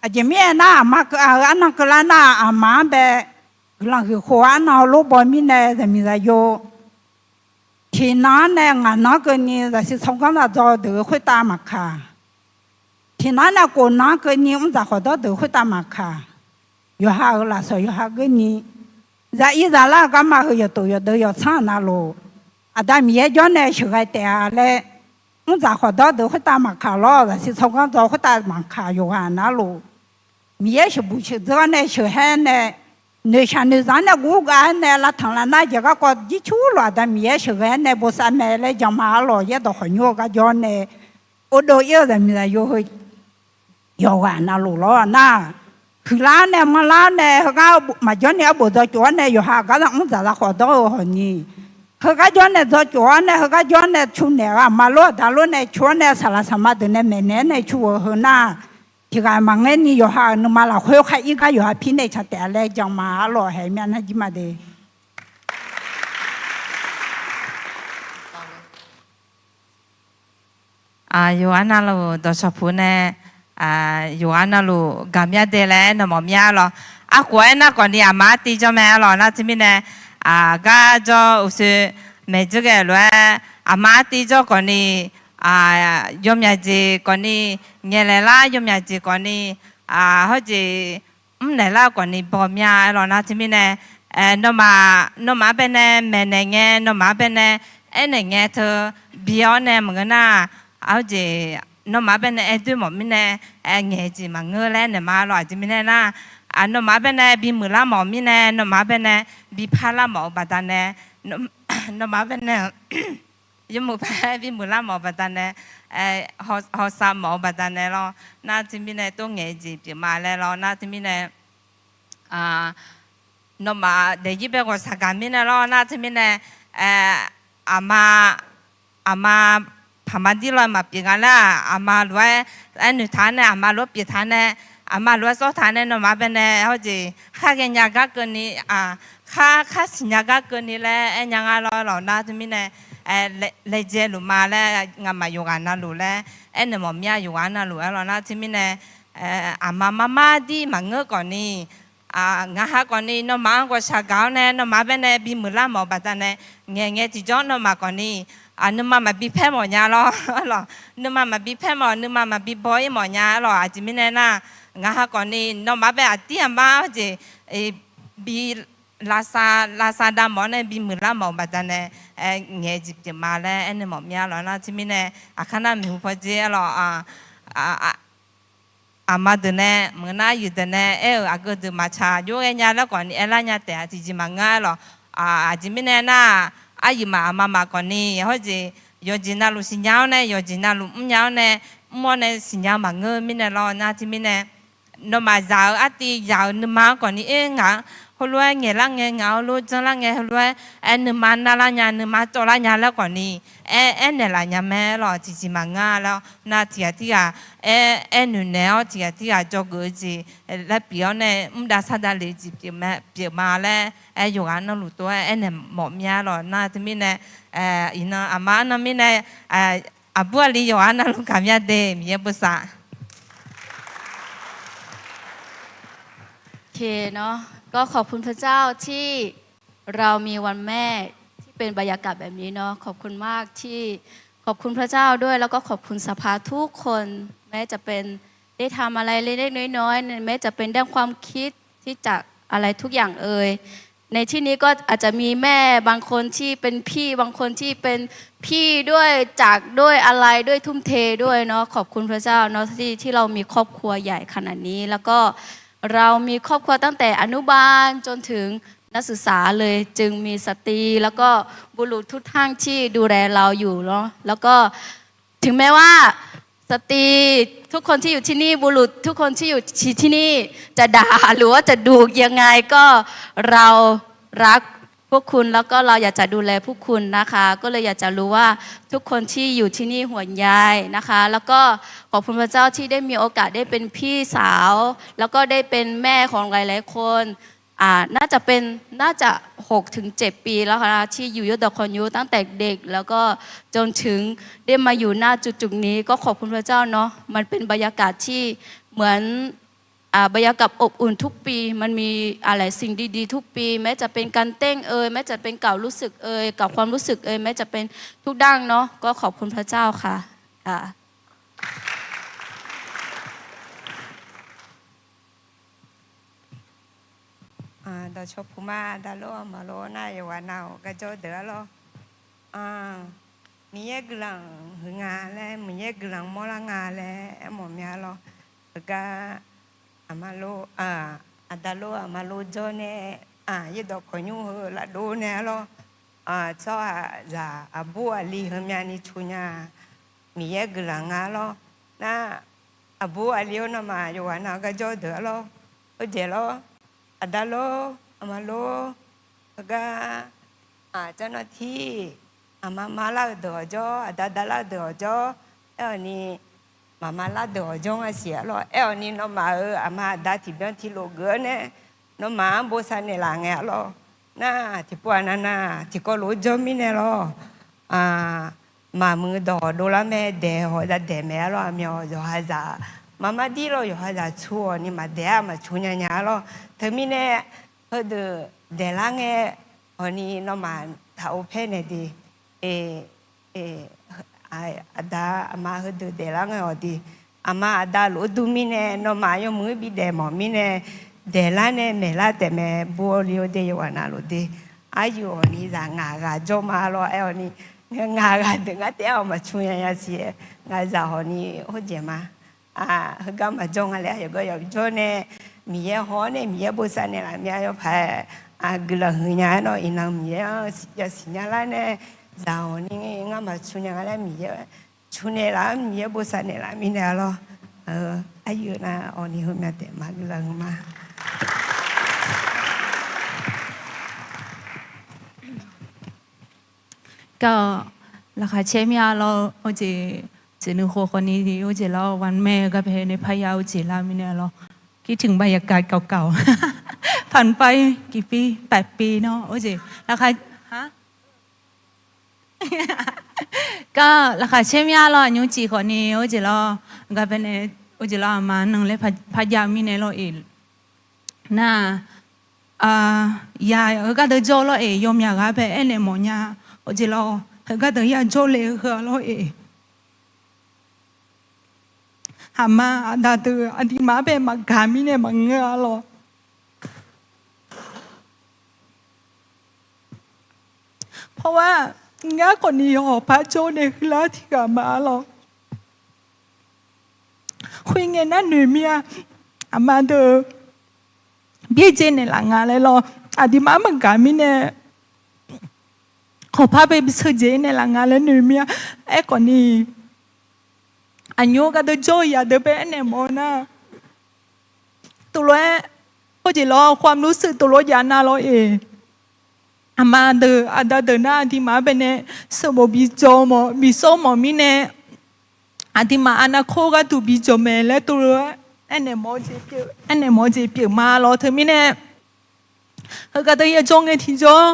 Aqjeq mirnae nar, aqma keuv-a heu arnan keuvlar nar, aqma-anr bae guiqlanq huiq khof-eu arnan heulof baw mirnae zaqmiq zaqyo tiqnan-anr nae ngaq nan-anr keuvni zaqsiq tsawrganr zaq dzaw deuq-eu khoertav maqkaq, tiqnan-anr nae kof nan-anr keuvni mr dzaq khawf dawr deuq khoertav maqkaq, yawqha-euq lafsawq yawqha geurni, zaq ir zaq lar-eu garma heu yawqtof yawqdeuv yawqtsanr-aq navluf, Aqda Miqyaer jawr nae sheuqghae taef-a laer, mr dzaq khawf dawr deuq khoertav maqkaq lawr, zaqsiq tsawrganr dzaw khoertav maqkaq yawqghaq navluf, Miqyaer sheuqbuq sheuqdzeur-awr nae sheuqhaer nae, noeqshaq noeqzanq-anr nae guvgav-aer nae lavtanq lavnar jeq garkawv jircur lof Aqda Miqyaer sheuqghae-aer nae bosav mae laer jan ma arlawq. Yaerdawq khawqnymr-eu gar jawr nae, ardov ir-eu zaqmiq zaqyo heu yawqghaq navluf lawr nar, huiqlar nae manrlar nae heugar maqjawr ni arbof dzaw cof-awr nae yawqha gar za mr dzaq za khawf dawr-eu hawq ni, heugar jawr nae dzaw cof-awr nae heugar jawr nae cu naeq-eu aqma lor aqda lor nae cu-awr nae saqlaq saqma deuq nae maeqnaeq-aer nae cu-eu heu nar, tiq ghaq maqngeur ni yawqha-euq nuima lafkhoer khar ir gar yawqha pir nae can taef-a laer jan ma arlawq, haeq myav nar jir ma de. Yawqghaq navluf dawqshawq puq nae, yawqghaq navluf gaqmya de laer aernaeq mawf mya lawr. Arkhof aernar khawf ni aqma artiv jawr mae arlawq nar teumirnae, gar jawr uqshoe maeq dzeur ghae lof-aer aqma artiv jawr khawf ni, yawmyaq jeq khawf ni, ngaeqlaeq lar yawmyaq jeq khawf ni, hawr jeq mrnaeq lar khawf ni baw mya arlawq nar teumirnae, nawmaf, nawmaf-anr baenae maeqnaeq ngae, nawmaf-anr baenae aernaeq ngae teu bi-awr nae maqngeur nar, hawr jeq nawmaf-anr baenae aer doer mawf mirnae, ngaeq jeq maqngeur laer naeq ma arlawq. Aqjeq mirnae nar, nawmaf-anr baenae bimuiq lar mawf mirnae, nawmaf-anr baenae bipar lar mawf-eu baqdanae, nawmaf-anr baenae yawmuiq paer bimuiq lar mawf-eu baqdanae, hawsav mawf-eu baqdanae lawr nar teumirnae tov ngaeq jeq pyeuf ma laer lawr nar teumirnae, nawmaf daefzir bae ghawqshaq gaq mirnae lawr nar teumirnae, aqma, aqma paqma dir lawr maqpyeuf nga nar, aqma lof-aer aernoeq taq-anr nae, aqma lof-aer pyeuf taq-anr nae, aqma lof-aer sawr taq-anr nae nawmaf-anr baenae hawr jeq khar ghaenya gar keuvni, khar, khar siqnya gar keuvni laer aernya nga lawr lawq nar teumirnae, laejae luf ma laer ngamaf yawqghaq navluf laer aernaeq mawf mya yawqghaq navluf aer lawq nar teumirnae, aqma mar mar dir maqngeur khawf ni, ngaq ha khawf ni nawmaf-anr ghawqshaq gaq-awr nae nawmaf-anr baenae bimuiq lar mawf-eu baqdanae, ngaeq ngae tiqjawr nawmaf khawf ni, Aq, nuima maqbi paer mawf nya lawr. Lawq, nuima maqbi paer mawf, nuima maqbi baw-ir mawf nya lawq. Aqjeq mirnae nar, ngaq ha khawfni nawmaf bae aqdir aqmar jeq bi lavsav lavsav dav mawf-awr nae bimuiq lar mawf-eu baqdanae, ngaeq-eu jeq pyeuf ma laer aernaeq mawf mir-a lawq. Nar teumirnae, aqkar nar maeqhu paw dzer-a lawq. Aqma deuq nae maqngeur nar, aryuif deuq nae aer-euq aqgeu deuq maqtsaq jov ghae nya laer khawfni aerlar nya taef-a, tiqjeq maqngeur-a lawq. Aqjeq mirnae nar, aryuif maf aqma maf khawfni hawr jeq yawqjeq navluf siqnya-awr nae, yawqjeq navluf mrnya-awr nae, mr-awr nae siqnya maqngeur mirnae lawr. Nar teumirnae, nawmaf zaq-eu artiv zaq-euq nuima-anr khawfni aer ngaq-anr heulof-aer ngaeqlar ngae, ngaq heulof janrlar ngae, heulof-aer aer nuima narlar nya, nuima cawvlar nya laer khawfni aer, aernaeq laf nya mae lawq. Tiqjeq maqngeur-a lawr. Nar tiqghaq tirghaq aer, aer noeqnaeq-awr tiqghaq tirghaq dzawgeuf-eu jeq laer pyeuf-awr nae mr dav sar dav lef-eu jeq pyeuf ma laer aer, yawqghaq navluf tov-aer aernaeq mawf mir-a lawq. Nar teumirnae, iqnan aqma arnan mirnae, aqbur aqli yawqghaq navluf gaq mya de, Miqyaer bosav. โอเคเนาะ ก็ขอบคุณพระเจ้าที่เรามีวันแม่ที่เป็นบรรยากาศแบบนี้เนาะ ขอบคุณมากที่ ขอบคุณพระเจ้าด้วย แล้วก็ขอบคุณสภาทุกคน แม้จะเป็นได้ทำอะไรเล็กๆน้อยๆ แม้จะเป็นด้านความคิดที่จะอะไรทุกอย่างเอ่ย ในที่นี้ก็อาจจะมีแม่บางคนที่เป็นพี่ บางคนที่เป็นพี่ด้วย จากด้วยอะไรด้วย ทุ่มเทด้วยเนาะ ขอบคุณพระเจ้าเนาะ ที่ ที่เรามีครอบครัวใหญ่ขนาดนี้ แล้วก็เรามีครอบครัวตั้งแต่อนุบาลจนถึงนักศึกษาเลย จึงมีสตรีแล้วก็บุรุษทุกท่านที่ดูแลเราอยู่เนาะ แล้วก็ถึงแม้ว่าสตรีทุกคนที่อยู่ที่นี่ บุรุษทุกคนที่อยู่ที่นี่จะด่าหรือว่าจะดุยังไงก็ เรารักพวกคุณ แล้วก็เราอยากจะดูแลพวกคุณนะคะ ก็เลยอยากจะรู้ว่าทุกคนที่อยู่ที่นี่ห่วงใยนะคะ แล้วก็ขอบคุณพระเจ้าที่ได้มีโอกาสได้เป็นพี่สาว แล้วก็ได้เป็นแม่ของหลายๆคน อ่า น่าจะเป็น น่าจะหกถึงเจ็ดปีแล้วค่ะ ที่อยู่ยศดอกคอนยูตั้งแต่เด็ก แล้วก็จนถึงได้มาอยู่หน้าจุดๆนี้ ก็ขอบคุณพระเจ้าเนาะ มันเป็นบรรยากาศที่เหมือน อ่า บรรยากาศอบอุ่นทุกปี มันมีอะไรสิ่งดีๆทุกปี แม้จะเป็นการเต้นเอย แม้จะเป็นกับรู้สึกเอย กับความรู้สึกเอย แม้จะเป็นทุกด้านเนาะ ก็ขอบคุณพระเจ้าค่ะ ค่ะ Dawqcawq puq ma, aqda lor aqma lor nar, yawqghaq nav-awq garjawr deuq-a lor. Miqyaer guiqlanq huiq nga laer, Miqyaer guiqlanq mawrlar nga laer aermawf mya lor. Heugar aqma lor, aqda lor aqma lor jawr nae, yaerdawq kawqnymr heu lafdov nae-a lor, tsawrhaqzaq aqbur aqli heumyani cu nya, Miqyaer guiqlanq nga lor. Nar, aqbur aqli-or, nawmaf yawqghaq nav-awq garjawr deuq-a lor. Heujeq lor, aqda lor aqma lor, heugar, aqcawq nawr tir, aqma ma lar-eu deuq-awq jawr, aqda da lar-eu deuq-awq jawr, aer-awq ni, maqma lar deuq-awq jawr nga siq-a lor. Aer-awq ni, nawmaf-euq aqma aqda tiqbyan tiqlof geuf-awr nae, nawmaf-anr bosav naeqlaf ngae-a lor. Nar, tiqpov aqnav nav tiqkawv lof-aer jawr mirnae lor. Maqmuiq dawq dovlar mae, daeq hawq zadaeq maeq-a lor. Aqmyawf yawqhazaq maqmar dir lor, yawqhazaq cu-awq ni maqdaeq-a maqcu nya nya-a lor. Teumirnae heudeuq daeqlar ngae, hawq ni nawmaf taq-or paer naeq de. Aqda aqma heudeuq daeqlar ngae-awq de. Aqma aqda lof-aer dur mirnae, nawmaf yawmuiq-anr bidaef mawf mirnae, daeqlar nae maeqlar taef mae. Bur-awr li-or de, yawqghaq navluf de. Aryuif hawq ni zaq ngaq ghaq jawr ma lor. Aer-awq ni, ngaq ghaq deuq ngar taef-aer-awq maqcu nya nya siq-aer, ngaq zaq hawq ni hawjeq ma. Heugar maqjawr nga laer, yawqgar yawqjawr nae, Miqyaer haw-awr nae Miqyaer bosav naeqlaf mya yawpaq-aer, guiqlanq huiq nya-aer nawr iqnan Miqyaer-anr yasiq nya lar nae, zaq hawq ni ngar maqcu nya nga laer Miqyaer cu naeqlaf-anr Miqyaer bosav naeqlaf mirnae-a lor. Aryuif nav awq ni heumya taef ma, guiqlanq huiq ma. Gar-awq, laqkhaq caer mir-a lor. Awr jeq, jeq nuikhof khawf ni, awr jeq lar-awr, วันแม่ gar bae nae parya awr jeq lar mirnae-a lor. คิดถึงบรรยากาศเก่าๆ ผ่านไปกี่ปี แปดปี nawr, awr jeq laqkhaq, gar laqkhaq caer mir-a lor. Aqnymr ciq khawf ni, awr jeq lar-awr, gar bae nae, awr jeq lar-awr, aqma nan laer parya mirnae lor-eq. Nar, ya, heugar deuq jawr lor-eq, yawmyaq ghaq bae aernaeq mawf nya, awr jeq lar-awr, Heugar deuq yajawr le heu-a lor-eq. Aqma aqda deuq aqduimaf-anr bae maqgaq mirnae maqngeur-a lor. Pawar-aq, ngar khawfni yawqha paq jawr nae huiqlar tiqghaq ma-a lor. Khoerngae nar noeq mir-a, aqma deuq byaerdzae naeqlaf nga laer lor. Aqduimaf-anr maqgaq mirnae hawqpar bae bi sheuqdzaeq naeqlaf nga laer noeq mir-a. Aerkhawfni, aqnymr gardeuv jawr-eu yadeuq bae aernaeq mawf-eu nar, teulof-aer, khoerjeq lor, ความรู้สึก teulof jav nar lor-eq. Aqma deuq aqda deuq nar aqduimaf-anr bae nae sheuqbof bi jawr mawf, bi sawr mawf mirnae, aqduimaf aqnav kawr gharduq bi jawr mae laer teulof-aer aernaeq mawf-eu jeq pyeuf ma lor. Teumirnae, heugar deuq yajawr ngae tiqjawr,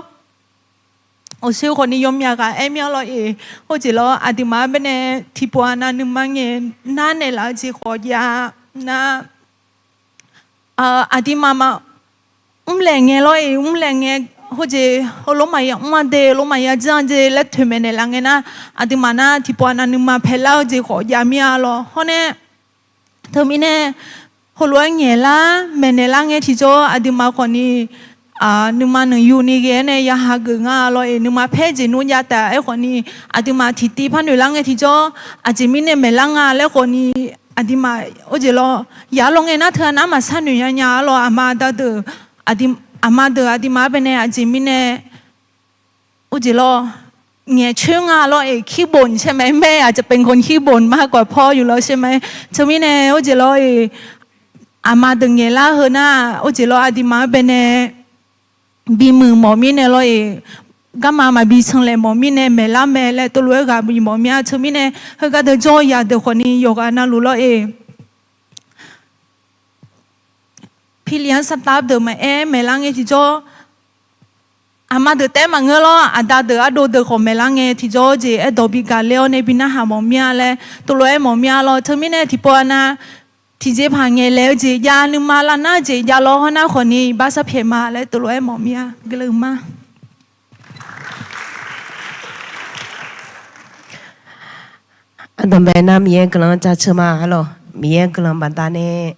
awqshoe khawfni yawmyaq ghaq aer mir-a lor-eq. Khoerjeq lor, aqduimaf-anr bae nae tiqpov aqnav nuima ngae nar naeqlaf-eu jeq khawf jav nar, aqduimaf ma mrlaeq ngae lor-eq, mrlaeq ngae, khoerjeq heulof maqya mr-a de, heulof maqya janr-a de laer toeqmaeq naeqlaf ngae nar, aqduimaf nar tiqpov aqnav nuima paelar-eu jeq khawf jav mir-a lor. Hawr nae, teumirnae, heulof-aer ngaeqlar maeqnaeq lar ngae tiqjawr aqduimaf khawfni nuima nuiqyuni ghae-aer nae ya hageuf nga lor-eq. Nuima paer jeq nmr jav taef-a. Aerkhawfni, aqduimaf tiqtiv par noeq lar ngae tiqjawr, aqjeq mirnae maeqlar nga laer khawfni, aqduimaf, khoerjeq lor, yaq lawr ngae nar teu-aq nar maqshar noeq nya nya-a lor. Aqma aqda deuq, aqma deuq aqduimaf-anr bae nae aqjeq mirnae, khoerjeq lor, ngaeqcoer nga lor-eq. ขี้บ่น ใช่ไหม แม่อาจจะเป็นคนขี้บ่นมากกว่าพ่ออยู่แล้วใช่ไหม Teumirnae, khoerjeq lor-eq, aqma deuq ngaeqlar heu nar, khoerjeq lor, aqduimaf-anr bae nae bimuiq mawf mirnae lor-eq, garma maqbi canlaeq mawf mirnae maeqlar mae laer teulof-aer ghaq bif mawf mir-a. Teumirnae, heugar deuq jawr-eu yadeuq khawfni yawqghaq navluf lor-eq, พยายามสตาฟ deuq maqaer maeqlar ngae tiqjawr, aqma deuq taef-aer maqngeur lor. Aqda deuq ardov deuq khawf maeqlar ngae tiqjawr jeq aerdawq bi gaq ler-awr nae bi narhaq mawf mir-a laer teulof-aer mawf mir-a lor. Teumirnae tiqpov aqnav tiqjeqpaq ngaeqlaeq-eu jeq jav, nuima lavnar jeq jav lawr hawr nar khawfni iqbax sarpyaeq ma laer teulof-aer mawf mir-a. Guiqlanq ma. Aqdawq maeqnav Miqyaer guiqlanq jaceuq ma-a lor. Miqyaer guiqlanq baqdanae,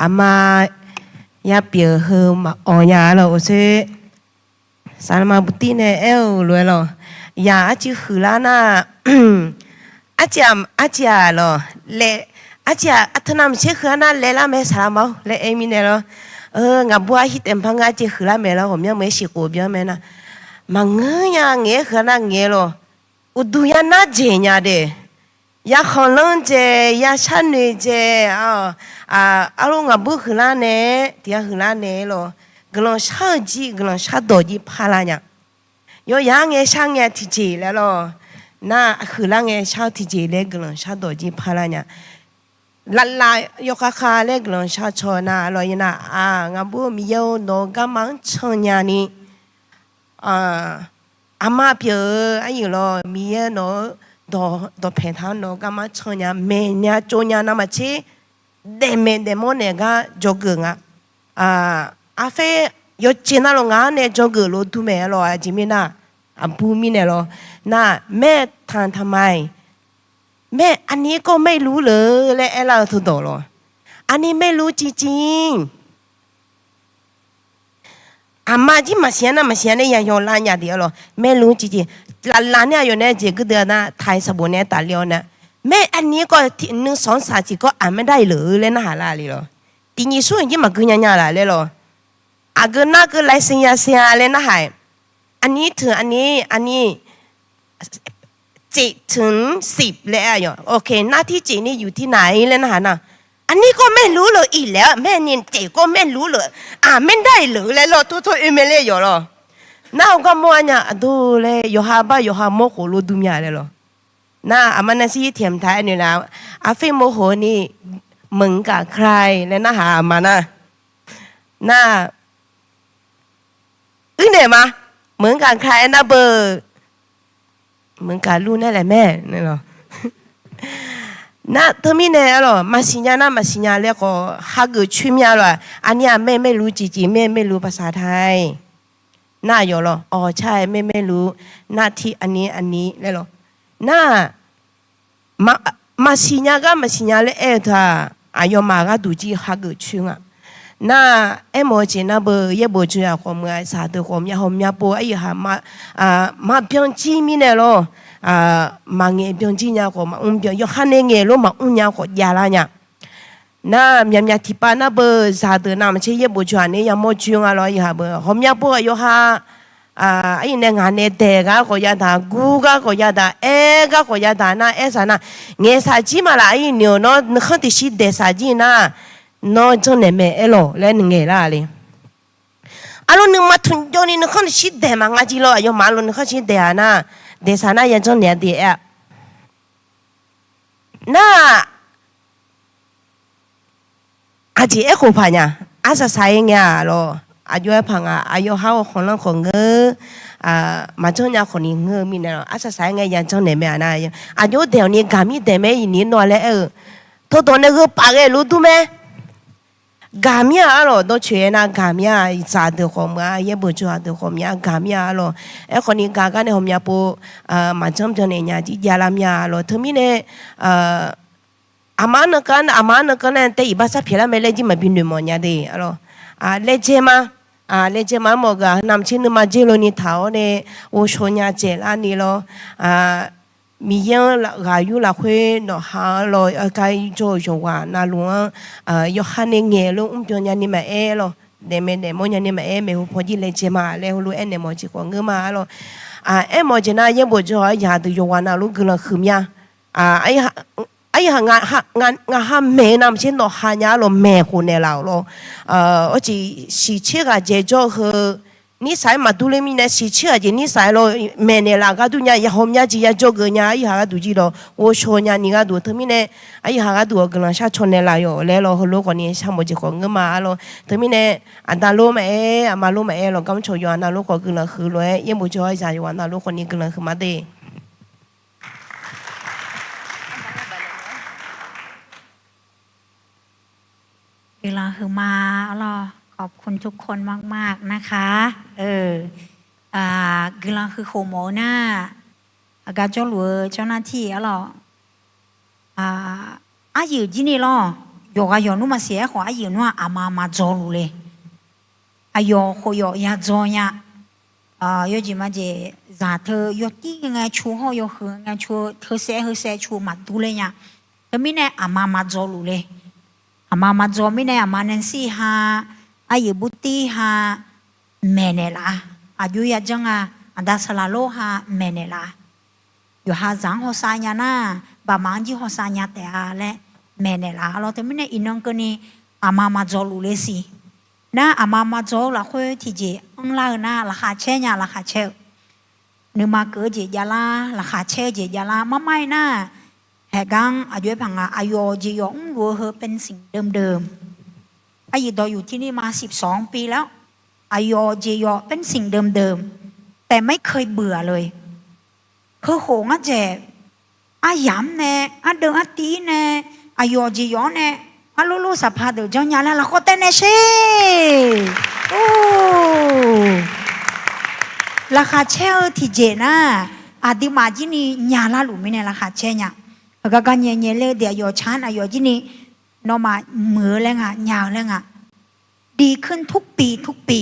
aqma yapyeuf heu maqawq nya-a lor. Uqshoe saqlaqma buqtir nae aer-eu lof-aer lor, yaq arcuiv huiqlar nar, arcuiv arcuiv-aq lor, laer, arcuiv-aq arteunav maqtser huiqlar nar laelar mae saqlaqma-or laer aer mirnae lor. Ngaqbur arhir taef maqpar ngeur arcuiv huiqlar mae lor, ghawqmyanr meuq-aer siqkhof byan mae nar, maqngeur nya ngaeq-aer huiqlar nar ngaeq-aer lor. Uqduq ya nar jeq nya de. Ya khanqlanr jeq, ya sharnoeq jeq, arlof ngaqbur huiqlar nae, tiq ghaq huiqlar nae lor, guiqlanq shar-eu jir, guiqlanq shardawq jir parlar nya. Yawqyaq-anr ngae shar ngae tiqjeq laer lor, nar huiqlar ngae shar-eu tiqjeq laer guiqlanq shardawq jir parlar nya. Lavlav yawkhav khav laer guiqlanq shar caw nar lor, ir nar, ngaqbur Miqyaer-or, nawq-eu garma-anr can nya ni, aqma pyeuf-eu aryuif lor, Miqyaer nawq-eu dawqpaeq taq-anr nawq-eu garma can nya, maeqnya tsov nya navmaqtser, daefmaeq daefmawr naeq gar dzawgeuf nga. Arfer yawceq navluf ngaq-anr nae dzawgeuf lof dur mae-a lor. Aqjeq mirnae, aqbur mirnae lor, nar แม่ทำทำไม แม่ aqni kawv ไม่รู้เหรอ laer aerlar-eu teudawq lor. Aqni ไม่รู้จริงๆ. Aqma jir maqsiq-a nar maqsiq-a nae yayawq lar nya de-a lor, ไม่รู้จริงๆ. Lavlav nae aqyawf nae jeq guirdeuv nar taq-iq sanqbof nae aer tafler-awr nar, แม่ aqni kawv nuisaq-anr saq tiqkawv อ่านไม่ได้เหรอ laer narhaq lar le lor. Tiqnyif smr-iq jir maqgui nya nya laf laer lor. Aqgeu nar keuv ลายเซ็น ya เซ็น laer narhaq-iq, aqni teuq aqni, aqni เจ็ดถึงสิบ laer aer-a yawq. โอเค หน้าที่เจ็ดนี่อยู่ที่ไหน laer narhaq nar, aqni kawv ไม่รู้เลย อีกแล้ว แม่ นี่ เจ็ด ก็ไม่รู้เลย อ่านไม่ได้เลย laer lor, โทษโทษ oe mae laer yawq lor. Nar-eu garmawr-a nya aqdui laer yawqha bar yawqha mawr khof lof dur mya laer lor. Nar aqma nar shir tiq mq taq aer noeq laf, อาเฟะ โมโห นี่ เหมือนกับใคร laer narhaq aqma nar. Nar uirnaeq ma, เหมือนกับใคร aernar beu, เหมือนกับลูกนั่นแหละแม่ Nar teumirnae-a lor, maqsiq nya nar maqsiq nya laer khawf hageuf coer mir-a lor. Aqni-aq แม่ ไม่รู้จริงๆ แม่ ไม่รู้ภาษาไทย Nar aqyawf lawr, awq car-aer maermaer luf, nar tir aqni aqni laer lawr. Nar-aq, maqsiq nya gar maqsiq nya laer aer-eu teu-aq, aqyawfmaf gharduq jir hageuf coer nga. Nar-aq, aermawf-eu jeq nar beu yaerbof jawr-aq khawf meuq-aq, zaqdeuq khawf myav hawmya pov aryuif haq maqbyan jir mirnae lawr, maqngaeq byan jir nya khawf maqmr byan, yawqha nae ngaeq lof maqmr nya khawf javlar nya. Nar myaqmyaq tiqpav nar beu zaqdeuq navmaqtser yaerbof jawr-aq nae yamawr joe nga lawr, aryuif haq beu hawmya pov-aq yawqha, aryuif nae ngaq nae daeq gar khawf yadaq, gur gar khawf yadaq, aer gar khawf yadaq nar aer saq nar, ngaeq saq jir ma laf aryuif noeq-awq nawr nuikhanr tiqshir daeq saq jir nar, nawr janrnaeq mae aer lawq laer ngaeq lar le. Arlawr nuima tmqjawv ni nuikhanr tiqshir daeq maqnga jir lawr, aqyawfmaf arlawr nuikhanr shir daeq-aq nar, daeq saq nar ya janrnaeq-a de aer-a. Nar-aq, aqjeq aerkhof paq nya, arsaq saq-aer ngae-a lawr, aqjox-aer paq nga, aqyawf har-awr khanqlanr khawf ngeur, maqjanr nya khawf ni ngeur-eu mirnae lawr, arsaq saq-aer ngae ya janrnaeq mae-a nar, aqjox-aer daeq-awq ni gaqmir daeq mae iqni nawr laer aer-eu, teudawq nae gheu paf ghae lof dur mae. Gaqmir-a arlawq, dawrcoeq-aer nar gaqmir-a, zaqdeuq khawf meuq-a, yaerbof jawr-aq deuq khawf myav gaqmir-a arlawq. Aerkhawf ni gaq gar nae hawmya pov, maqjanr byannaeq nya jir javlar mir-a arlawq. Teumirnae, aqma arnan kar, aqma arnan kar nar tae iqbax sar pyaeq lar mae laer jir maqbi noeqmawf nya de arlawq. Laejae ma, laejae ma armawf-eu ghaq navmaqtser nuima dzer loni taq-awr nae ghovshaw nya dzaeqlar ni lawr. Miqyaer-anr ghaq yur lafkhoer nawqha-anr lawr, gar jawr-eu yawqghaq navluf-anr, yawqha nae ngaeq lof mrbyan nya ni maqaer lawr, daefmaeq daefmawr nya ni maqaer, maeqhu paw jir laejae ma laer heulof aernaeq mawf jeq khawf ngeur ma arlawq. Aermawf-eu jeq nar yaerbof jawr-awr yaq deuq yawqghaq navluf-anr guiqlanq huiq mya. Aqyawf, ngaq ha maeq-eu navmaqtser nawqha nya arlawq, maeq khof naeqlaf-awq lawr. Awrciq siqtser ghaq dzae jawr-eu heu, nirsaq-aer maqdur ler mirnae siqtser ghaq jeq nirsaq-aer lawr maeqnaeq laf gharduq nya, ya hawmya jeq ya jawrgeuf nya, aryuif haq gharduq jir lawr ghovshaw nya ni gharduq teumirnae, aryuif haq gharduq-awq guiqlanq shar caw naeqlaf yawq laer lawr heulof khawf ni sharmawf jeq khawf ngeur ma arlawq. Teumirnae, aqda lor maqaer, aqma lor maqaer lawq, garmr cawq yawqghaq navluf khawf guiqlanq huiq lof-aer yaerbof jawr-awr zaq yawqghaq navluf khawf ni guiqlanq huiq ma de. Guiqlanq huiqma arlawr, ขอบคุณทุกคนมากๆนะคะ Guiqlanq huiq khof mawf-eu nar, aqgar jawrluf-eu เจ้าหน้าที่ arlawr, aryuif jir ni lawr, yawqghaq yawqnmr maqsiq-aer khawf aryuif nmr-aq aqma maqdzawluf le. Aqyawf khof yawf ya dzaw nya. Yawjeq majeq zaq teu yawtir ngae cu hawr yawhuiq ngae cu teusaev heusaev cu maqdur ler nya. Teumirnae aqma maqdzawluf le. Aqma maqdzaw mirnae aqma Nancy ha, aryuif burtir ha, maeqnaeq laf-a. Aqjox ya janr-a, aqda saqlaq lor ha maeqnaeq laf-a. Yawqha zaq-anr hawsav nya nar, baqmaf-anr jir hawsav nya taef-a laer maeqnaeq laf-a lawr. Teumirnae iqnan keuvni aqma maqdzawluf le siq. Nar aqma maqdzaw-eu lafkhoer tiqjeq anrlar-eu nar laqkhaq caer nya laqkhaq caer-eu. Nuima keuv-eu jeq javlar, laqkhaq caer-eu jeq javlar, marmar-ir nar, haeqgar-anr aqjox-aer paq nga, aqyawf jeq yawf mrluf-eu heu เป็นสิ่งเดิมๆ Aryuif dawq yuf tirni ma สิบสองปีแล้ว aqyawf jeq yawf เป็นสิ่งเดิมๆ แต่ไม่เคยเบื่อเลย Heukhof ngar dzaeq aryamq-anr nae, ardeuv artiv-ir nae, aqyawf jeq yawf-anr nae, arlorlor saqpaq deuq janrnya laer lafkhawf taev nae sher. Laqkhaq caer-eu tiqjeq nar, aqduimaf jir ni nyalar luf mirnae laqkhaq caer nya. Heugar gar nyae nyae ler-eu deuq aqyawf can aqyawf jir ni, nawmaf muiq-eu laer nga, nya-eu laer nga. ดีขึ้นทุกปีทุกปี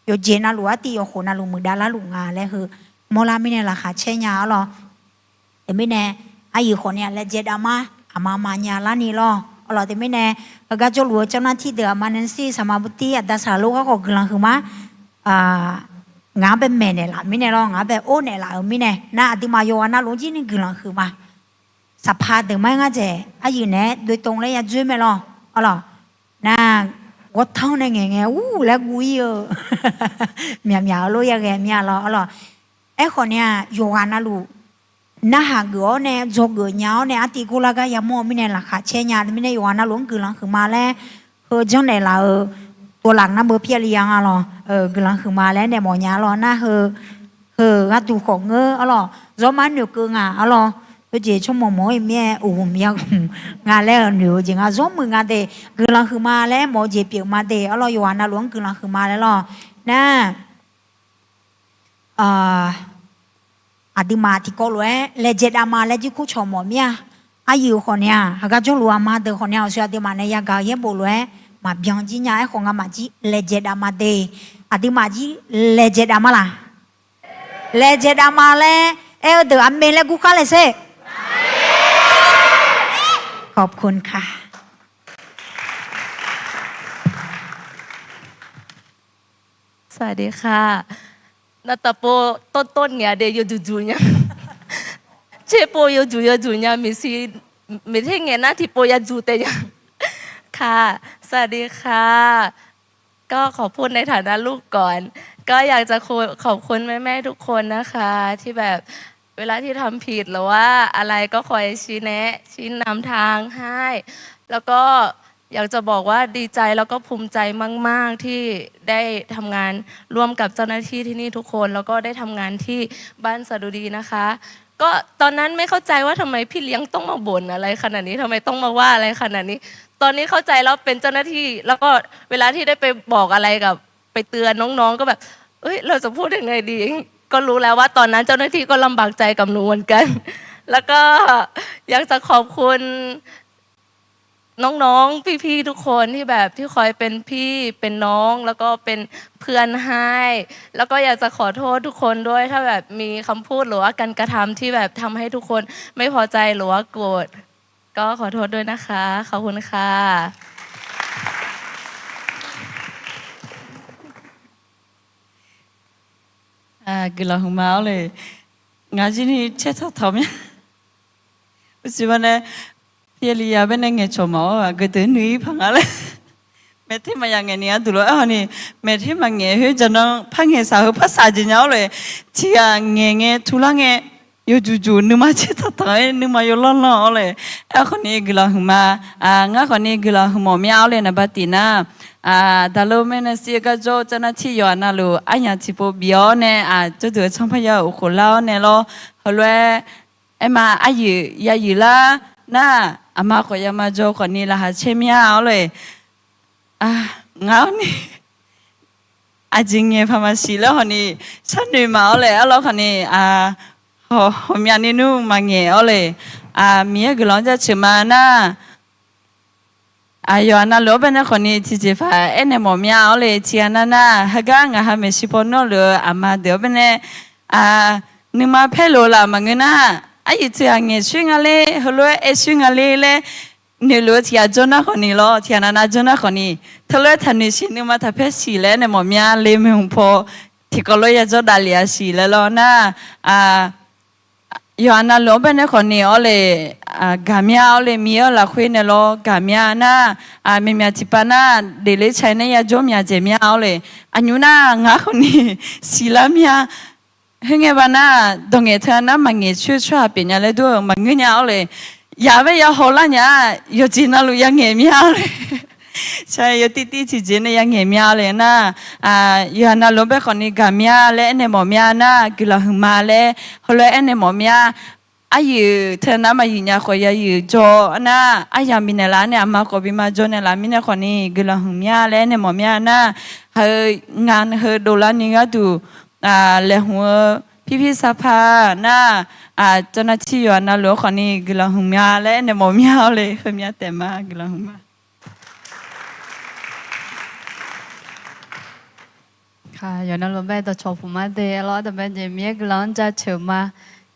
Yawqjeq navluf artiv yawkhof navluf muiqdav larluf nga laer heu mawrlar mirnae laqkhaq caer nya arlawr. Teumirnae, aryuif khawf ni-aq laejae dav mar, aqma ma nya larni lawr. Arlawr teumirnae, heugar jawrluf-eu เจ้าหน้าที่ deuq aqma Nancy saqma burtir aqda saqlaq lor garkawv guiqlanq huiqma. Ngaq-anr bae maeqnaeq laf mirnae lawr, ngaq-anr bae or naeqlaf-euq mirnae nar, aqduimaf yawqghaq navluf-anr jir ni guiqlanq huiqma. Saqpaq deuq mar-aer ngar dzaeq aryuif naeq-aer โดยตรง laer ya dzoer mae lawr. Arlawr, nar, ghawrtanr nae ngaeq ngae ur laer guv-ir-eu myaqmyaq-eu lof yaghae mir-a lawr. Arlawr, aerkhawf ni-aq, yawqghaq navluf narhaq geuf-awr nae dzawgeuf nya-awr nae artiv gor lar gar yamawr-eu mirnae laqkhaq caer nya. Mirnae yawqghaq navluf-anr guiqlanq huiqma laer, heu janrnaeq laf-euq ตัวหลัก nar beu พี่อาริยา nga lawr, guiqlanq huiqma laer naeq mawf nya lawr. Nar heu, heu gharduq khawf ngeur arlawr, zawrma noeqkeuv nga arlawr, heujeq tsawrmawq mawq-ir mir-aer uqghmq yaghmq nga laer-euq noeq-eu jeq nga zawr muiq nga de, guiqlanq huiqma laer mawf-eu jeq pyeuf ma de arlawr, yawqghaq navluf-anr guiqlanq huiqma laer lawr. Nar Aqduimaf tiqkawv lof-aer laejae davma laer jirkur cawq mawf mir-a. Aryuif khawf ni-aq, heugar jawrluf aqma deuq khawf ni-aq, awqshoe aqduimaf nae yagaq-eu yaerbof lof-aer maqbyan jir nya. Aerkhawf ngamaf jir laejae davma de. Aqduimaf jir laejae davma laq? Laejae davma laer aer-eu deuq aqmeq laer gurkhar laeq sher. Khawf kun ka. สวัสดีค่ะ Navtaq pov ต้นๆ ngaeq-a de yawduq juq nya. Tser pov yawduq yawduq nya, miqsi miqter ngaeq nar tiqpov yawduq taef nya. ค่ะ สวัสดีค่ะ ก็ขอพูดในฐานะลูกก่อน ก็อยากจะขอบคุณแม่ๆ ทุกคนนะคะ ที่แบบ เวลาที่ทำผิดหรือว่าอะไรก็คอยชี้แนะ ชี้นำทางให้ แล้วก็อยากจะบอกว่าดีใจแล้วก็ภูมิใจมากๆ ที่ได้ทำงานร่วมกับเจ้าหน้าที่ที่นี่ทุกคน แล้วก็ได้ทำงานที่บ้านสะดุดีนะคะ ก็ตอนนั้นไม่เข้าใจว่าทำไมพี่เลี้ยงต้องมาบ่นอะไรขนาดนี้ ทำไมต้องมาว่าอะไรขนาดนี้ ตอนนี้เข้าใจแล้วเป็นเจ้าหน้าที่ แล้วก็เวลาที่ได้ไปบอกอะไรกับ ไปเตือนน้องๆ ก็แบบ เอ้ย เราจะพูดยังไงดี ก็รู้แล้วว่าตอนนั้นเจ้าหน้าที่ก็ลำบากใจกับหนูเหมือนกัน แล้วก็อยากจะขอบคุณน้องๆ พี่ๆ ทุกคนที่แบบที่คอยเป็นพี่เป็นน้อง แล้วก็เป็นเพื่อนให้ แล้วก็อยากจะขอโทษทุกคนด้วย ถ้าแบบมีคำพูดหรือว่าการกระทำที่แบบทำให้ทุกคนไม่พอใจหรือว่าโกรธ ก็ขอโทษด้วยนะคะ ขอบคุณค่ะ Guiqlanq hmq ma-awr le. Ngaq jir ni caer taq taq mya. Uqsiq ma nae, Pi-a li ya baenae ngaeqcawq mawf-awr aqgeu deuq nuir paq nga laer. Maeqter maqya ngaeq ni arduq lof-aer haw ni, maeqter maqngaeq khoer jaqnan par ngaeq saq heu par saq jeq nya-awr le. Tiqghaq ngaeq ngae tular ngae, yawjuq juq nuima caer taq taq-aer nuima yawlanr lanr-awr le. Aerkhawf ni guiqlanq hmq ma. Ngar khawf ni guiqlanq hmq mawf mya-awr le naqba tiq nar, daqlor maernae sir-eu gar jawr-eu เจ้าหน้าที่ yawqha navluf aryamq tiqpov bif-awr nae, jawrduq-eu tsanr parya uqkhof lar-awr nae lawr. Heulof-aer aerma aryuif yayuif lar nar, aqma khawf yama jaw khawf ni laqkhaq caer mya-awr le. Ngar-awr ni aqjeq ngaeq paq maqsiq laer khawf ni sharnoeq maf-awr le. Arlawr khawf ni, hawqmya ni nmr maqngaeq-awr le. Miqyaer guiqlanq-anr jaceuq ma nar, yawqha navluf-anr baenae khawf ni tiqjeqpaq aernaeq mawf mya-awr le. Tiqghaq navnar, heugar ngaq ha maeqshi paw nawr luf-eu aqma deuq-anr baenae nuima paer lof-eu laf maqngeur nar, aryuif teughaq ngaeqcoer nga ler, heulof-aer aercoer nga ler laer noeqluf-eu tiqghaq jawr nar khawf ni lawr, tiqghaq navnav jawr nar khawf ni, teulof-aer taqnoeq siq nuima taqpaer siq laer aernaeq mawf mya le maeqhmq paw tiqkawv lof-aer ya jawr davlef-a siq laer lawr nar, yawqha navluf-anr baenae khawf ni-awr le, gaq mya-awr le. Miqyaer-eu lafkhoer nae lawr gaq mya nar, maeqmyaq tiqpav nar, daefler cae nae ya jawr mya dzaeq mya-awr le. Aqnymr nar ngar khawf ni siqlar mya. Khoerngae baqnar, dawq ngaeq teu nar maqngaeq coer tsawrhaq pyeuf nya laer dur-eu maqngeur nya-awr le. Yaq baer ya hawlar nya-a, yawqjeq navluf ya ngaeq mya-awr le. Sar yawtir tir tiqjeq nae ya ngaeq mya-awr le nar, yawqha navluf-anr bae khawf ni gaq mya laer aernaeq mawf mya nar, guiqlanq hmq ma laer heulof-aer aernaeq mawf mya. Aryuif teu nar maqyuif nya khawf yayuif jaw nar, aryamq bifnaeq laf nae aqma khawf bima jaw naeq laf mirnae khawf ni guiqlanq hmq mya laer aernaeq mawf mya nar, heu nga heu dovlar ni gharduq laeqhmq-eu pirpir sarpar nar, เจ้าหน้าที่ yawqha navluf-anr khawf ni guiqlanq hmq mya laer aernaeq mawf mya-awr le. Heumya taef ma, guiqlanq hmq ma. Yawqha navluf-anr bae dawqcawq puq ma de lawr, dawq bae jeq Miqyaer guiqlanq-anr jaceuq ma.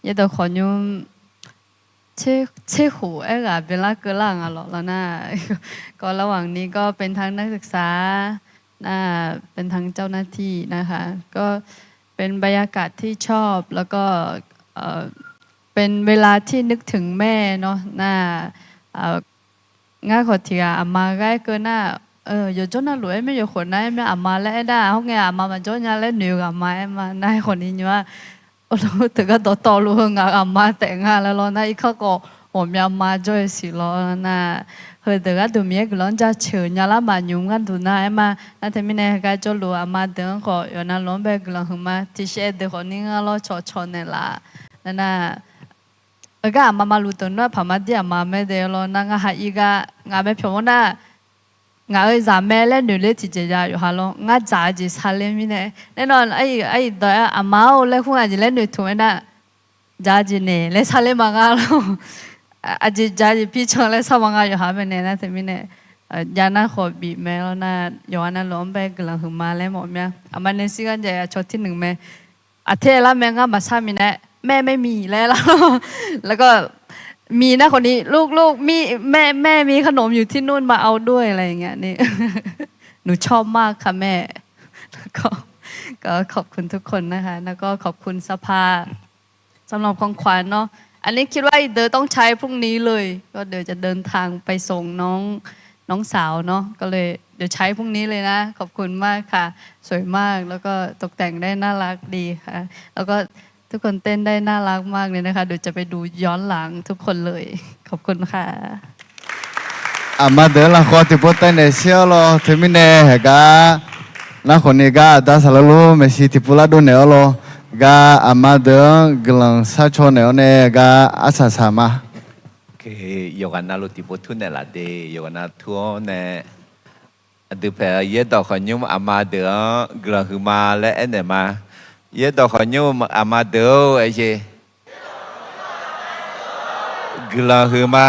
Yaerdawq khawqnymr tserkhof aerghaq byanlar keuvlar nga lawq lawr nar, ก็ระหว่างนี้ก็เป็นทั้งนักศึกษา นะ เป็นทั้งเจ้าหน้าที่นะคะ ก็เป็นบรรยากาศที่ชอบ แล้วก็ เป็นเวลาที่นึกถึงแม่ เนาะ นะ Ngar khawf tiq ghaq aqma ghae keuv nar, yawqjawr navluf-aer mae yawkhof nar-aer mae aqma laer aer nar, hawr ngae aqma maqjawr nya laer noeq-eu ghaq ma aer ma nar, khawf ni nymr-a. Teugar dawqtawvluf heu ngaq aqma taef nga laer lawr nar, irkanr khawf ghawqmya ma jawr-eu siq lawr nar, heudeuq gharduq Miqyaer guiqlanq-anr jaceuq nyalar maqnymr gharduq nar aer ma. Nar teumirnae heugar jawrluf aqma deuq-anr khawf yawqha navluf-anr bae guiqlanq hmq ma. Tiqshaev deuq khawf ni ngar lawr cawqcawq naeqlaf nar nar, heugar aqma maqluf deuq nar paq ma dir aqma mae de lawr nar, ngar ha ir gar ngaq mae pyawq-anr nar, Ngaq-euq zaqmae laer noeq ler tiqjeq jav yawqha lawr. Ngar dzaq-eu jeq sar ler mirnae, nae nawr aqyuif dawq-aer aqma-or laer khoer aqjeq laer noeqtmq-aer nar, dzaq-eu jeq naeq laer sar ler ma ngar lawr. Aqjeq dzaq-eu jeq pircan laer sar ma ngar yawqha mae nae nar teumirnae, jav nar khawf bif mae lawr nar, yawqha navluf-anr bae guiqlanq huiqma laer mawf mya. Aqma nae shir gar jav-eu aqcawq tirnmq mae. Aqter lar mae ngar maqshar miqnae, แม่ไม่มี laer lar lawr. แล้วก็มี nar khawfni ลูกๆ มี แม่ไม่มีขนมอยู่ที่นู่น มาเอาด้วย อะไรอย่างเงี้ย นี่ หนูชอบมากค่ะแม่ ก็ขอบคุณทุกคนนะคะ แล้วก็ขอบคุณสภา สำหรับของขวัญเนาะ อันนี้คิดว่าอีเดอต้องใช้พรุ่งนี้เลย ก็เดี๋ยวจะเดินทางไปส่งน้อง น้องสาวเนาะ ก็เลยเดี๋ยวใช้พรุ่งนี้เลยนะ ขอบคุณมากค่ะ สวยมาก แล้วก็ตกแต่งได้น่ารักดีค่ะ แล้วก็ทุกคนเต้นได้น่ารักมากเลยนะคะ เดี๋ยวจะไปดูย้อนหลังทุกคนเลย ขอบคุณค่ะ Aqma deuq-anr lafkhawf tiqpov taev naeq shir-awr lawr. Teumirnae heugar nar khawfni gar aqda saqlaq lor maeqshi tiqpov lar dov naeq-awr lawr. Gar aqma deuq-anr guiqlanq sharcaw naeq-awr nae gar arsaq saq ma. Yawqghaq navluf tiqpov tur naeqlaf de. Yawqghaq nav tur-awr nae, aqdui paeq yaerdawq khawqnymr aqma deuq-anr guiqlanq huiqma laer aernaeq ma. Yaerdawq khawqnymr aqma deuq-or, aer jeq guiqlanq huiqma.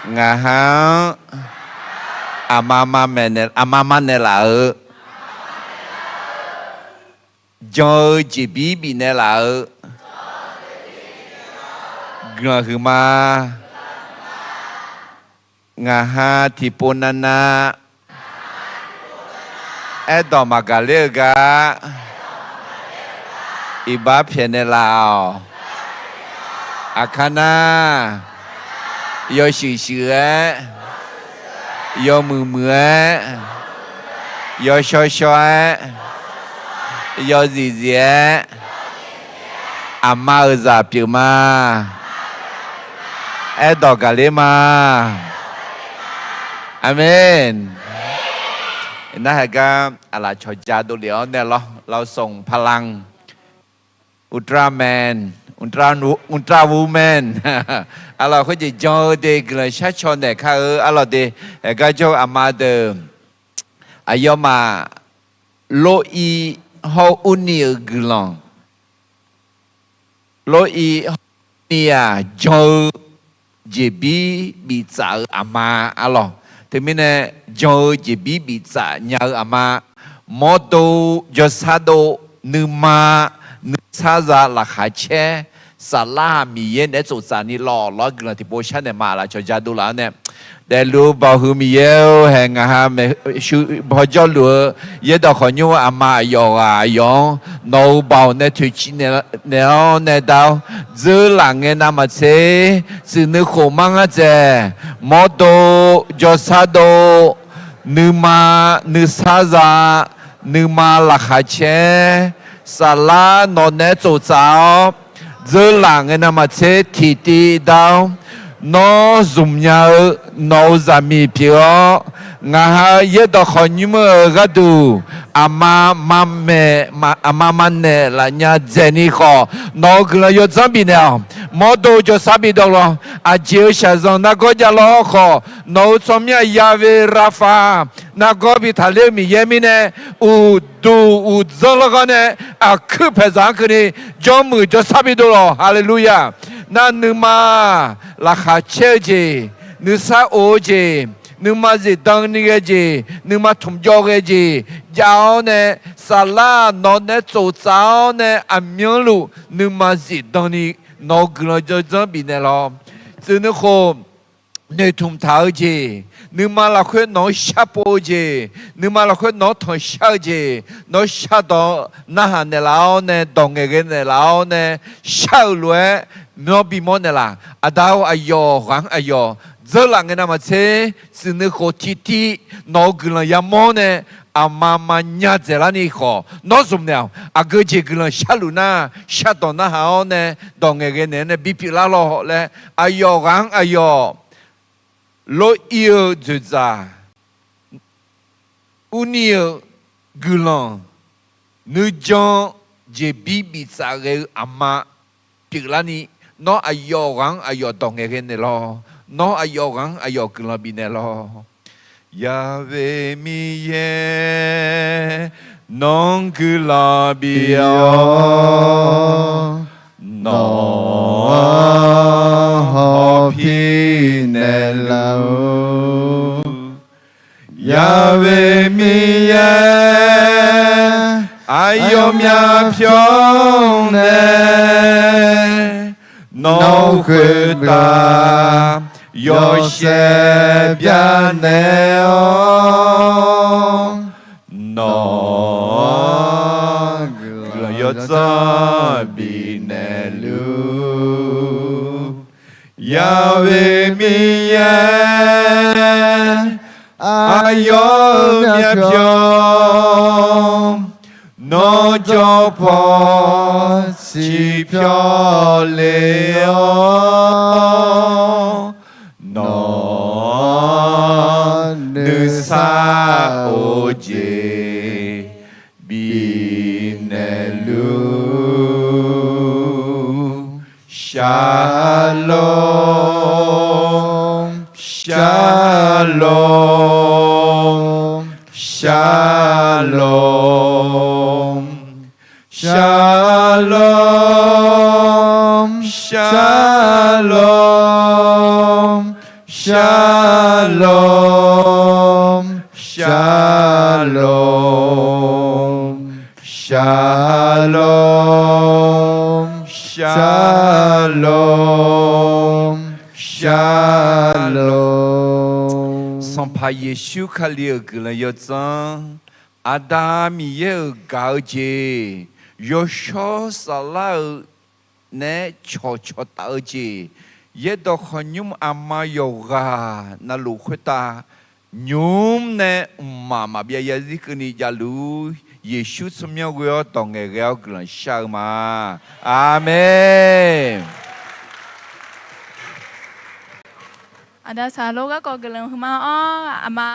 Ngaqha-anr aqma, aqma maqnaeq laf-eu, jan-eu jeqbir bifnaeq laf-eu guiqlanq huiqma. Ngaqha tiqpov navnav aerdawq maqgaq ler-eu gar iqbax pyaeqnaeq laf-awq. Aqkar nar, yawshuif shuif-aer, yawmuiq muiq-aer, yawshawr shawr-aer, yawzif zif-aer, aqma-euq zaq pyeuf ma. Aerdawq gaq ler ma. Aqmeq. Nar heugar aqlaf cawqja dovlef-awr nae lawr, เราส่งพลัง Ultraman, Ultra, Ultrawoman. Arlawq khoerjeq jan-eu de guiqlanq sharcaw naeq kar-eu arlawq de, heugar jawr-eu aqma deuq, aqyawfmaf lor ir hawr-eu urni-euq guiqlanq, lor ir hawr-eu urni-aq jan-eu jeqbir biftsaf-eu aqma arlawq. Teumirnae jan-eu jeqbir biftsaf nya-eu aqma, mawrdo jawrsar dov, nuima nuisar za laqkhaq caer, saflar-aq Miqyaer naeq-aer tsoftsaf ni lawq lawr guiqlanq tiqpov sharnaeq ma. Aqlaf cawqja dovlaf-awr nae, daefluf-eu Baoq heu Miqyaer-or, haeq ngaqha maeqshi hawjawr luf-eu yaerdawq khawqnymr-eu aqma aqyawf ghaq aqyawf-anr nawq-euq baoq nae toeqciv naeq-awr nae dar-awr, dzeurlaf ngae navmaqtser tsuif nuikhof mar ngar dzaeq, mawrdo jawrsar dov, nuima nuisar za, nuima laqkhaq caer, saflar nawq naeq-aer tsoftsaf-awr, dzeurlaf ngae navmaqtser tiqtiv dar-awr, nawr zmq nya-eu nawq-euq zaqmiq pyeuf-awr, ngaqha yaerdawq khawqnymr-eu gharduq aqma maqmaeq, aqma maqnaeq laf nya dzaeqni khawf, nawq-euq guiqlanq yawdzanr bifnaeq-awq. Mawrdo jawrsar bidawv lawq. Aqjeq-euq shaqzanq nargawr javlawr khawf, nawq-euq tsawrmyanr Yahweh Rapha nargawr bi taqler-eu Miqyaer mirnae, uqduq uqdzanr lawrgawr nae aqkuir paeqzaq-anr keuvni jawrmuiq jawrsar bidov lawq. Haleluya! Nar nuima laqkhaq caer-eu jeq, nuisar of-eu jeq, nuima zifdan ni ghae jeq, nuima tmqjawv ghae jeq jav-awr nae, saflar nawq naeq-aer tsoftsaf-awr nae aqmyanluf nuima zifdan ni nawq-euq guiqlanq yawdzanr bifnaeq lawq. Tsuif nuikhof noeqtmq taq-eu jeq, nuima lafkhoer nawq-anr sharpov-eu jeq, nuima lafkhoer nawq-anr tanqshar-eu jeq, nawq-anr shardawq narhaq naeqlaf-awr nae, dawq ngaeqghae naeqlaf-awr nae, shar-euq lof-aer myanr bimawr naeqlaf. Aqda-or, aqyawf ghaq-anr aqyawf dzeurlaf ngae navmaqtser, tsuif nuikhof tiqtiv nawq-euq guiqlanq yamawr nae, aqma maqnya dzaeqlar ni khawf nawr zmq naeq-awq. Aqgeu jeq guiqlanq sharluf nar, shardawq narhaq-awr nae, dawq ngaeqghae naeq-aer nae bipyeuf lar lawq laer, aqyawf ghaq-anr aqyawf lor ir-eu dzoeqdzaq, urni-eu guiqlanq, nuijan jeqbir biftsaf ghae-eu aqma pyeuflar ni, nawr aqyawf ghaq-anr aqyawf dawq ngaeqghae naeq lawq. Nawr aqyawf ghaq-anr aqyawf guiqlanq bifnaeq lawq. Yahweh Miqyaer, nawr-anr guiqlanq bif-awr, nawq-anr hawpir naeqlaf-eu Yahweh Miqyaer, aqyawf myavpyawr nae nawq-euq khoertav yawshaef byanaeq-awr, nawq-anr guiqlanq yawdzanr bifnaeq luf-ur. Yahweh Miqyaer, aqyawf-euq myavpyawr, nawr jawr paw ciqpyawr le-awr, nawq-anr nuisar of jeq bifnaeq luf-ur. Shalom, shalom, shalom. Shalom, shalom, shalom, shalom, shalom, shalom, shalom. Sanqpaq Yeqsur Kali-euq guiqlanq yawdzanr, Aqda Miqyaer-euq gaq-eu jeq, Yawshawr Saflar-eu naeq-aer cawqcawq taf-eu jeq, Yaerdawq Khawqnymr aqma yawqghaq navluf khoertav nymr nae mqmaq maqbyav zarzir keuvni javluf-ur. Yeqsur tsawrmyanr ghoe-awr dawq ngaeqghae-awr guiqlanq shar-eu ma. Aqmeq. Aqda saqlor garkawv guiqlanq huiqma-awr, aqma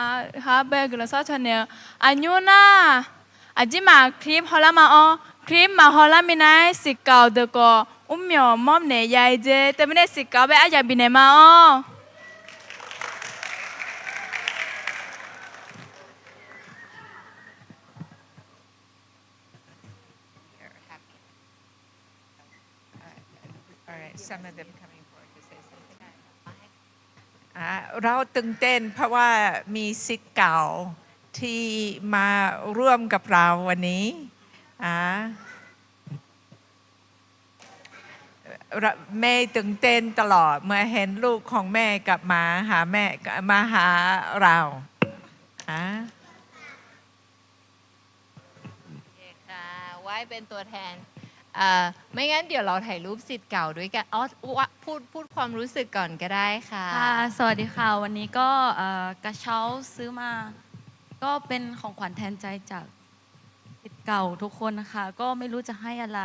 ha bae guiqlanq shawr caw naeq-eu aqnymr nar, aqjirmaf คลิป hawlar ma-awr, คลิป maqhaw lar minav-aer siqkawq deuq khawf mrmyawq mawr naeq ya-i jeq. Teumirnae siqkawq bae aryaq bifnaeq ma-awr. All right, some of them coming forward to say something. อ่า เราตื่นเต้นเพราะว่ามีศิษย์เก่าที่มาร่วมกับเราวันนี้ อ่า เรา แม่ตื่นเต้นตลอดเมื่อเห็นลูกของแม่กลับมาหาแม่ มาหาเรา อ่า โอเคค่ะ ไหว้เป็นตัวแทน เอ่อ ไม่งั้นเดี๋ยวเราถ่ายรูปศิษย์เก่าด้วยกัน อ๋อ ว่า พูด พูดความรู้สึกก่อนก็ได้ค่ะ ค่ะ สวัสดีค่ะ วันนี้ก็ เอ่อ กระเช้าซื้อมา ก็เป็นของขวัญแทนใจจาก ศิษย์เก่าทุกคนนะคะ ก็ไม่รู้จะให้อะไร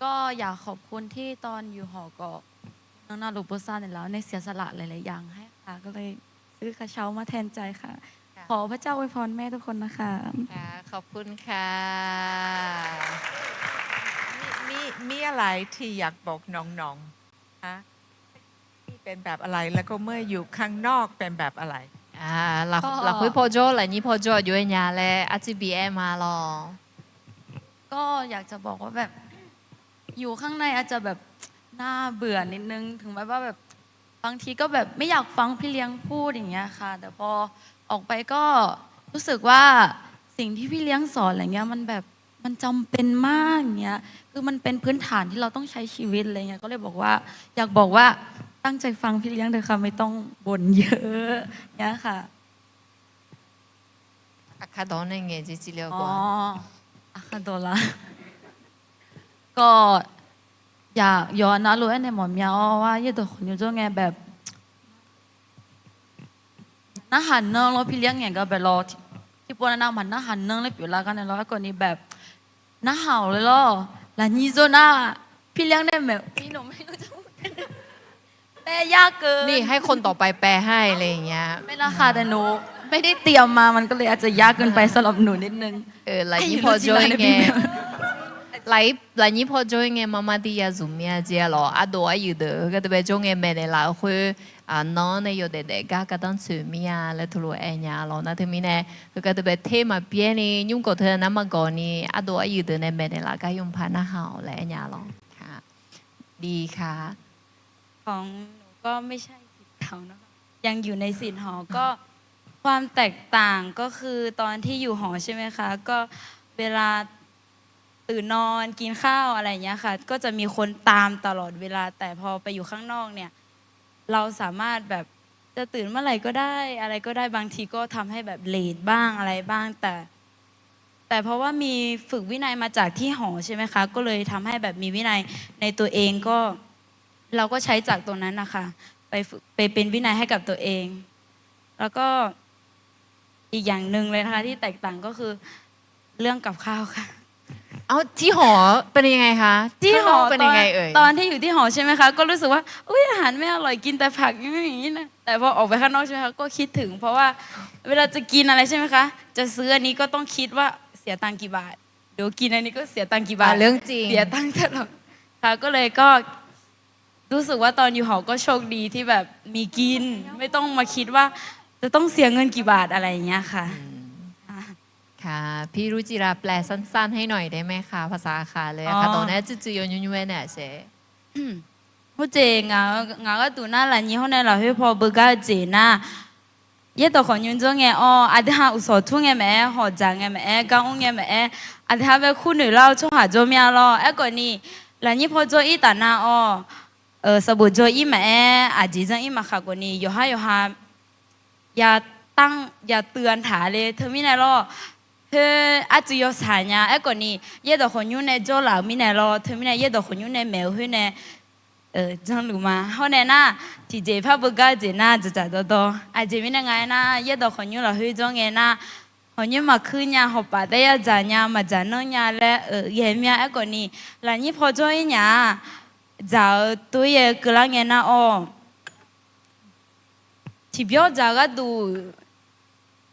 ก็อยากขอบคุณที่ตอนอยู่หอก็ น้องนารูโปซ่าเนี่ยแล้วเนี่ยเสียสละหลายๆอย่างให้ค่ะ ก็เลยซื้อกระเช้ามาแทนใจค่ะ ค่ะ ขอพระเจ้าอวยพรแม่ทุกคนนะคะ ค่ะ ขอบคุณค่ะ มี มี มีอะไรที่อยากบอกน้องๆ คะ ที่เป็นแบบอะไร แล้วก็เมื่ออยู่ข้างนอกเป็นแบบอะไร อ่า lafkhoer pawjawr lafnyir pawjawr aqjox-aer nya laer artsir bi aer ma lawr. ก็อยากจะบอกว่าแบบ อยู่ข้างในอาจจะแบบน่าเบื่อนิดนึง ถึงแม้ว่าแบบ บางทีก็แบบไม่อยากฟังพี่เลี้ยงพูดอย่างเงี้ยค่ะ แต่พอออกไปก็รู้สึกว่าสิ่งที่พี่เลี้ยงสอนอะไรเงี้ย มันแบบ มันจำเป็นมากอย่างเงี้ย คือมันเป็นพื้นฐานที่เราต้องใช้ชีวิตอะไรเงี้ย ก็เลยบอกว่า อยากบอกว่าตั้งใจฟังพี่เลี้ยงเถอะค่ะ ไม่ต้องบ่นเยอะเงี้ยค่ะ Aqkaq dawq-anr nae ngaeq jeq ciqle-awr อ๋อ aqkaq dawq la. ก็อยากย้อนนะ รู้ไอ้ในหมอเมียอ้อว่า เย่เต๋อขนยูโจ้ไง แบบ narhaq nanr lawr พี่เลี้ยง ngaeq gar bae lawr, tiqpov nav nav maqnarhaq nanr laer pyeuflar gar nae lawr, aerkhawf ni แบบ narhaq-awq laer lawr, lafnyir zor nar พี่เลี้ยง nae maeq แปลยากเกิน นี่ให้คนต่อไปแปลให้อะไรอย่างเงี้ย ไม่นะคะ แต่หนูไม่ได้เตรียมมา มันก็เลยอาจจะยากเกินไปสำหรับหนูนิดนึง เออ lafnyir pawjawr-aer ngae Lafnyir paw jawr-ir ngae mar mar dir ya zmq mir-a jeq-a lawq. Ardov aryuif deuq heugar deuq bae jawr ngae maeqnaeq laf-eu khoer, nanr nae yawdaef daef gar gardanr tsoeq mir-a laer teulof-aer aer nya lawq. Nar teumirnae heugar deuq bae ter maqbyaer ni nymr gawq teu nar maqgawq ni ardov aryuif deuq nae maeqnaeq laf gar yawmuiq paq narhaq-awq laer aer nya lawq. Li ka ของหนูก็ไม่ใช่สิทธิ์เก่านะคะ ยังอยู่ในสิทธิ์หอ ก็ความแตกต่างก็คือตอนที่อยู่หอใช่ไหมคะ ก็เวลา ตื่นนอนกินข้าวอะไรอย่างเงี้ยค่ะ ก็จะมีคนตามตลอดเวลา แต่พอไปอยู่ข้างนอกเนี่ย เราสามารถแบบจะตื่นเมื่อไหร่ก็ได้ อะไรก็ได้ บางทีก็ทำให้แบบเลทบ้างอะไรบ้าง แต่ แต่เพราะว่ามีฝึกวินัยมาจากที่หอใช่ไหมคะ ก็เลยทำให้แบบมีวินัยในตัวเอง ก็ เราก็ใช้จากตรงนั้นนะคะ ไปฝึก ไปเป็นวินัยให้กับตัวเอง แล้วก็ อีกอย่างหนึ่งเลยนะคะที่แตกต่างก็คือเรื่องกับข้าวค่ะ เอ้า ที่หอเป็นยังไงคะ ที่หอ ข้างนอกเป็นยังไงเอ่ย ตอน ตอนที่อยู่ที่หอใช่ไหมคะ ก็รู้สึกว่า อุ๊ย อาหารไม่อร่อย กินแต่ผักอย่างนี้อย่างนี้นะ แต่พอออกไปข้างนอกใช่ไหมคะ ก็คิดถึง เพราะว่าเวลาจะกินอะไรใช่ไหมคะ จะซื้ออันนี้ก็ต้องคิดว่าเสียตังค์กี่บาท เดี๋ยวกินอันนี้ก็เสียตังค์กี่บาท อ่ะ เรื่องจริง เสียตังค์ตลอดค่ะ ก็เลยก็ รู้สึกว่าตอนอยู่หอก็โชคดีที่แบบมีกิน ไม่ต้องมาคิดว่าจะต้องเสียเงินกี่บาทอะไรอย่างเงี้ยค่ะ ค่ะ พี่รุจิราแปลสั้นๆให้หน่อยได้ไหมคะ ภาษาอาขาเลยอะค่ะ อ๋อ ตอนนี้จืดๆ ยนต์ยนต์แว่นเนี่ยเช Khoerjeq ngaq-euq gharduq nar, lafnyir hawr nae lafkhoer paw beugar-eu jeq nar, yaerdawq khawqnymr jawr ngae awr, aqdui ha uqshawq tur ngae maqaer, hawq dzaq ngae maqaer, gar mr ngae maqaer, aqdui ha bae kurnoeq lar-eu tsawrhaq jawr mir-a lawr. Aerkhawf ni, lafnyir paw jawr-ir taf nar-awr, sanqbof jawr-ir maqaer, aqjeq janr-ir maqkhaq khawf ni, yawqhar yawqha ya tanr ya tuiv-a taq le. Teumirnae lawr, khoer arcuiv yawshaq nya. Aerkhawf ni, yaerdawq khawqnymr nae jawrlaf-euq mirnae lawr, teumirnae yaerdawq khawqnymr nae maeq-eu khoer nae janrluf ma. Hawr nae nar, tiqjeq par beugar-eu jeq nar, dzaqdzaq dawrdawr. Aqjeq mirnae nga aernar, yaerdawq khawqnymr lafkhoer jawr ngae nar, hawqnymr maqkuir nya, hawpaf taef yadzaq nya, maqdzaq nanr nya laer ghae mir-a. Aerkhawf ni, lafnyir paw jawr-ir nya-aq, dzaq-eu tov-ir-aer keuvlar ngae nar-awr, tiqbyawr dzaq-eu gharduq,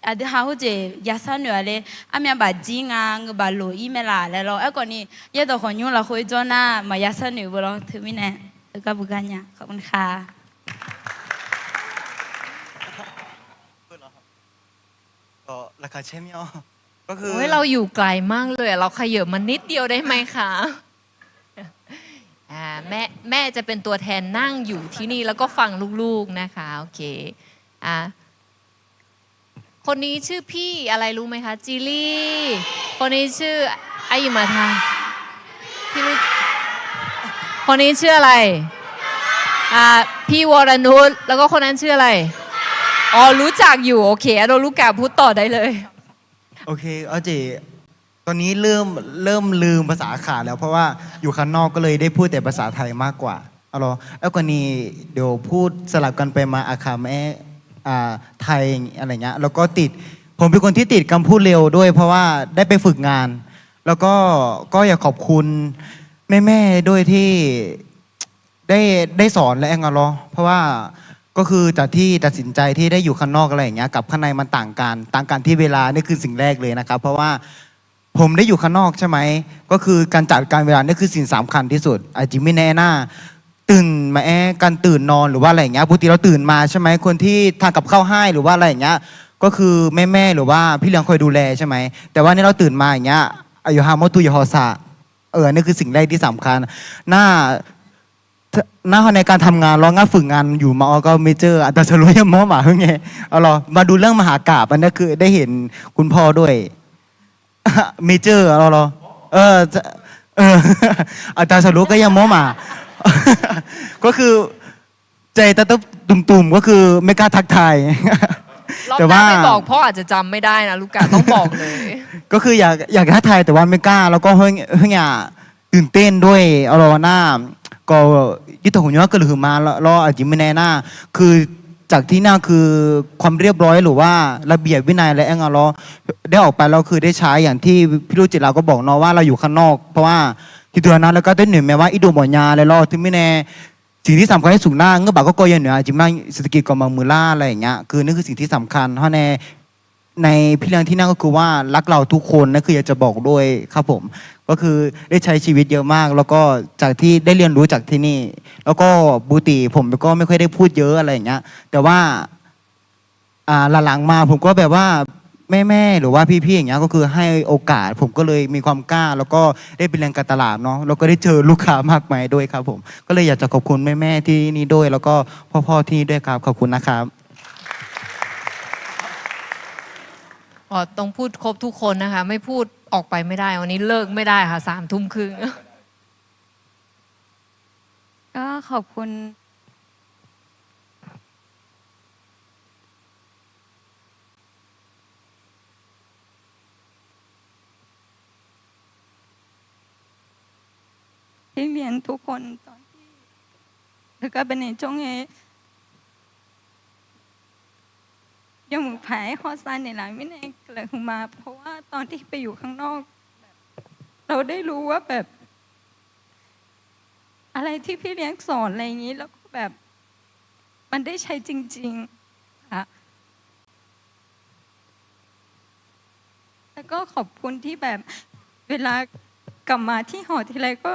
aqdui ha khoerjeq yashar noeq-a le. Armyav bafjir nga, ngeurbaf loq-ir mae laf laer lawr. Aerkhawf ni, yaerdawq khawqnymr lafkhoer jawr nar, maqya shar noeq beu lawr. Teumirnae, heugar beugar nya. ขอบคุณค่ะ ก็ราคาใช่ไหมอ่ะ ก็คือ โอ้ย เราอยู่ไกลมากเลยอะ เราขยับมานิดเดียวได้ไหมคะ อ่า แม่ แม่จะเป็นตัวแทนนั่งอยู่ที่นี่แล้วก็ฟังลูกๆนะคะ โอเค อ่า คนนี้ชื่อพี่อะไรรู้ไหมคะ จีลี่ คนนี้ชื่อ อายุมาทา พี่รู้ คนนี้ชื่ออะไร อ่า พี่วรนุช แล้วก็คนนั้นชื่ออะไร อ๋อ รู้จักอยู่ โอเค อ่ะ โดนลูกกาพูดต่อได้เลย โอเค เอาเจ ตอนนี้เริ่ม เริ่มลืมภาษาอาขาแล้ว เพราะว่าอยู่ข้างนอกก็เลยได้พูดแต่ภาษาไทยมากกว่า เอาเหรอ แล้วกรณี เดี๋ยวพูดสลับกันไปมา อาขาแม่ อ่า ไทย อะไรเงี้ย แล้วก็ติด ผมเป็นคนที่ติดคำพูดเร็วด้วย เพราะว่าได้ไปฝึกงาน แล้วก็ ก็อยากขอบคุณแม่ๆด้วยที่ ได้ ได้สอนและแองอะลอ เพราะว่า ก็คือจากที่ตัดสินใจที่ได้อยู่ข้างนอกอะไรอย่างเงี้ย กับข้างในมันต่างกัน ต่างกันที่เวลา นี่คือสิ่งแรกเลยนะครับ เพราะว่าผมได้อยู่ข้างนอกใช่ไหม ก็คือการจัดการเวลานี่คือสิ่งสำคัญที่สุด อาจจะไม่แน่นะ ตื่นมาแอ การตื่นนอนหรือว่าอะไรอย่างเงี้ย ปกติเราตื่นมาใช่ไหม คนที่ทำกับข้าวให้หรือว่าอะไรอย่างเงี้ย ก็คือแม่ๆ หรือว่าพี่เลี้ยงคอยดูแลใช่ไหม แต่ว่านี่เราตื่นมาอย่างเงี้ย อายุฮาโมตุยฮอสะ เออ อันนี้คือสิ่งแรกที่สำคัญ หน้า หน้าในการทำงาน แล้วงานฝึกงานอยู่มา ก็เมเจอร์ อาจารย์สรุปยังมอบหมายให้ไง เอาเหรอ มาดูเรื่องมหากาพย์ อันนี้คือได้เห็นคุณพ่อด้วย เมเจอร์ เอาเหรอ เออ จะ เออ อาจารย์สรุปก็ยังมอบหมาย ก็คือ ใจตะตุ่มๆ ก็คือไม่กล้าทักทาย รอบหน้าไม่บอก แต่ว่า พ่ออาจจะจำไม่ได้นะ ลูกกาต้องบอกเลย ก็คืออยาก อยากทักทาย แต่ว่าไม่กล้า แล้วก็เฮ้ย เฮ้ยอ่ะ ตื่นเต้นด้วย เอาเหรอ หน้า ก็ ยึดโถงย้อนก็หรือมา แล้ว แล้วอาจจะไม่แน่หน้า คือ จากที่นั่นคือความเรียบร้อยหรือว่าระเบียบวินัยและแองอะลอ ได้ออกไปแล้วคือได้ใช้อย่างที่พี่ลูกจิตเราก็บอกเนาะว่าเราอยู่ข้างนอก เพราะว่าที่ตัวนั้นแล้วก็ได้หน่วยแม้ว่าอีโดหมอนยาอะไรรอดที่ไม่แน่ สิ่งที่สำคัญที่สุดนะ เงือกบาทก็กอยังเหนือ อาจจะไม่เศรษฐกิจก็มามือล่าอะไรอย่างเงี้ย คือนี่คือสิ่งที่สำคัญ เพราะใน ในพี่เลี้ยงที่นั่นก็คือว่ารักเราทุกคน นั่นคืออยากจะบอกด้วยครับผม ก็คือได้ใช้ชีวิตเยอะมาก แล้วก็จากที่ได้เรียนรู้จากที่นี่ แล้วก็ปกติผมก็ไม่ค่อยได้พูดเยอะอะไรอย่างเงี้ย แต่ว่า อ่า หลังๆมาผมก็แบบว่าแม่ๆ หรือว่าพี่ๆ อย่างเงี้ย ก็คือให้โอกาส ผมก็เลยมีความกล้า แล้วก็ได้ไปเรียนการตลาดเนาะ แล้วก็ได้เจอลูกค้ามากมายด้วยครับผม ก็เลยอยากจะขอบคุณแม่ๆ ที่นี่ด้วย แล้วก็พ่อๆ ที่นี่ด้วยครับ ขอบคุณนะครับ อ๋อ ต้องพูดครบทุกคนนะคะ ไม่พูดออกไปไม่ได้ วันนี้เลิกไม่ได้ค่ะ สามทุ่มครึ่ง ก็ขอบคุณ พี่เลี้ยงทุกคน ตอนที่ แล้วก็ไปในช่วงนี้ yawmuiq paq-aer hawsar naeqlaf mirnae laeqhmq ma, เพราะว่าตอนที่ไปอยู่ข้างนอก เราได้รู้ว่าแบบ อะไรที่พี่เลี้ยงสอนอะไรอย่างนี้ แล้วก็แบบ มันได้ใช้จริงๆ ค่ะ แล้วก็ขอบคุณที่แบบ เวลากลับมาที่หอทีไรก็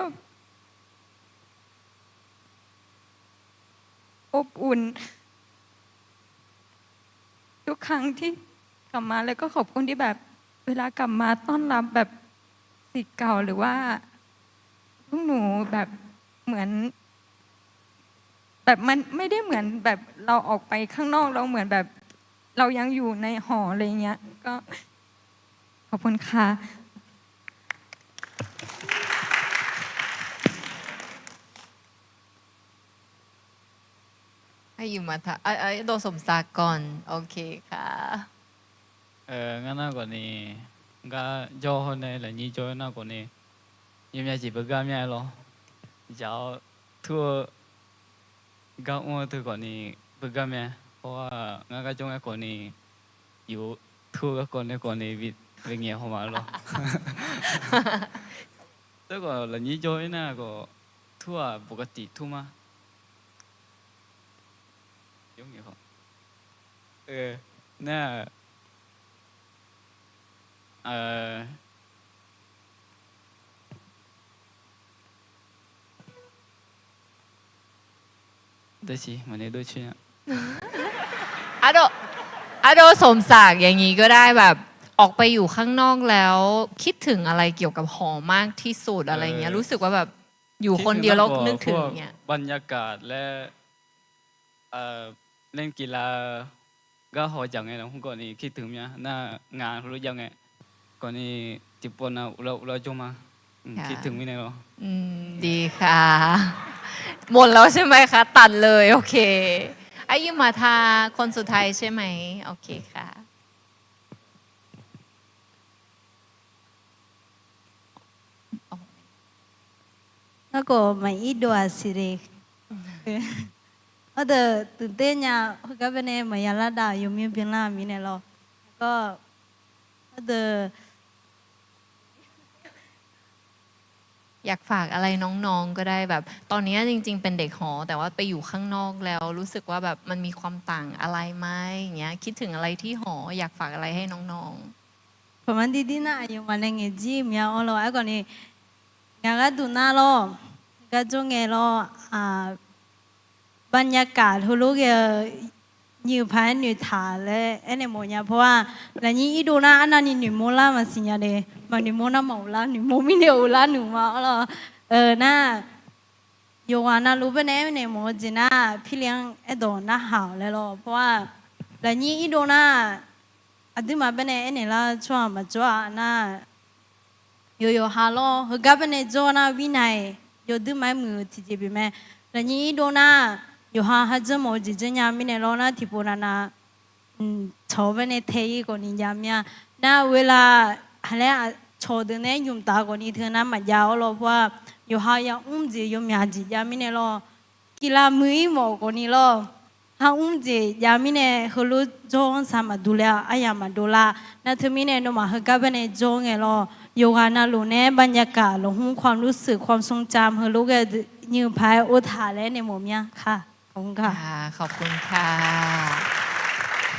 อบอุ่น ทุกครั้งที่กลับมา แล้วก็ขอบคุณที่แบบ เวลากลับมาต้อนรับแบบ ศิษย์เก่า หรือว่า พวกหนูแบบ เหมือน แบบมันไม่ได้เหมือนแบบเราออกไปข้างนอกแล้วเหมือนแบบ เรายังอยู่ในหออะไรอย่างเงี้ย ก็ ขอบคุณค่ะ ให้อยู่มาทะ- เอ้ย เอ้ย โดสมศักดิ์ก่อน โอเคค่ะ Ngar nar khawfni, ngar jawr hawr nae lafnyir jawr nar khawfni, yawmyav jeq beugar mya-aer lawr. Jaq-awr tur-eu gar mr-eu teu khawfni beugar mya. Hawr-aq, ngar gar jawr ngae khawfni, yuf tur-eu garkawv nae khawfni bi ngaeq haw ma lawr. Teu khawf lafnyir jawr-ir nar khawf, tur-aq ปกติ tur ma. Nar-aq, Ardov สมศักดิ์ อย่างนี้ก็ได้ แบบออกไปอยู่ข้างนอกแล้วคิดถึงอะไรเกี่ยวกับหอมากที่สุดอะไรเงี้ย รู้สึกว่าแบบอยู่คนเดียวแล้วนึกถึงเงี้ย บรรยากาศและ เล่นกีฬา gar haw jaq ngae lafkhoer khawfni คิดถึง mya nar, ngaq heulof jav ngae khawfni tiqpov nav uvlar uvlar jawr ma. คิดถึง mirnae lawr. ดีค่ะ หมดแล้วใช่ไหมคะ ตัดเลย โอเค อายุมาทา คนสุดท้ายใช่ไหม โอเคค่ะ Ngar khawf maqir dov-aq siqle. Ardeuv ตื่นเต้น nya, heugar baenae maqya lar dav yawmyar byanlar mirnae lawr. Gar, ardeuv อยากฝากอะไรน้องๆ ก็ได้ แบบตอนนี้จริงๆ เป็นเด็กหอ แต่ว่าไปอยู่ข้างนอกแล้วรู้สึกว่าแบบมันมีความต่างอะไรไหมอย่างเงี้ย คิดถึงอะไรที่หอ อยากฝากอะไรให้น้องๆ Paqma dirdir nar aqyawfmaf nae ngaeq jir mya-awr lawr. Aerkhawfni, ngaq gharduq nar lawr, gar jawr ngae lawr, บรรยากาศ heulof ghae-eu nyiq paq-aer noeqtaq laer aernaeq mawf nya. Pawr-a, lafnyir irdov nar arnavni noeqmawr lar maqsiq nya de. Maqnoeqmawr nar maqghoflar, noeqmawr mirnae ghoflar noeq ma-awr lawr. Nar, yawqghaq navluf baenae aernaeq mawf-eu jeq nar, พี่เลี้ยง aerdawq narhaq-awq laer lawr. Pawr-a, lafnyir irdov nar, aqduimaf baenae aernaeq lar tsawrhaq maqjawr-a nar, yawqyawqha lawr, heugar baenae jawr nar, วินัย yawduirma-aer muiq-eu tiqjeq pyeuf mae. Lafnyir irdov nar, yawqha khardzeur mawf-eu jeq dzeur nya mirnae lawr nar, tiqpov navnav tsawq-eu baenae tae-ir khawfni jav mir-a. Nar, เวลา haq laer tsawq deuq nae nymq taf khawfni teu nar maqjav-awr lawr. Pawr-a, yawqha yamr jeq yawmyaq jeq jav mirnae lawr. Guiqlanq muiq-ir mawf khawfni lawr. Kharmr jeq jav mirnae heulof jawr-anr saq maqdur laer-a, aryamq maqdov lar. Nar teumirnae nawmaf heugar baenae jawr ngae lawr, yawqghaq navluf nae บรรยากาศ lafkhoer ความรู้สึก ความทรงจำ heulof ghae nyiq paq-aer or taq laer nae mawf mir-a. ขอบคุณค่ะ ขอบคุณค่ะ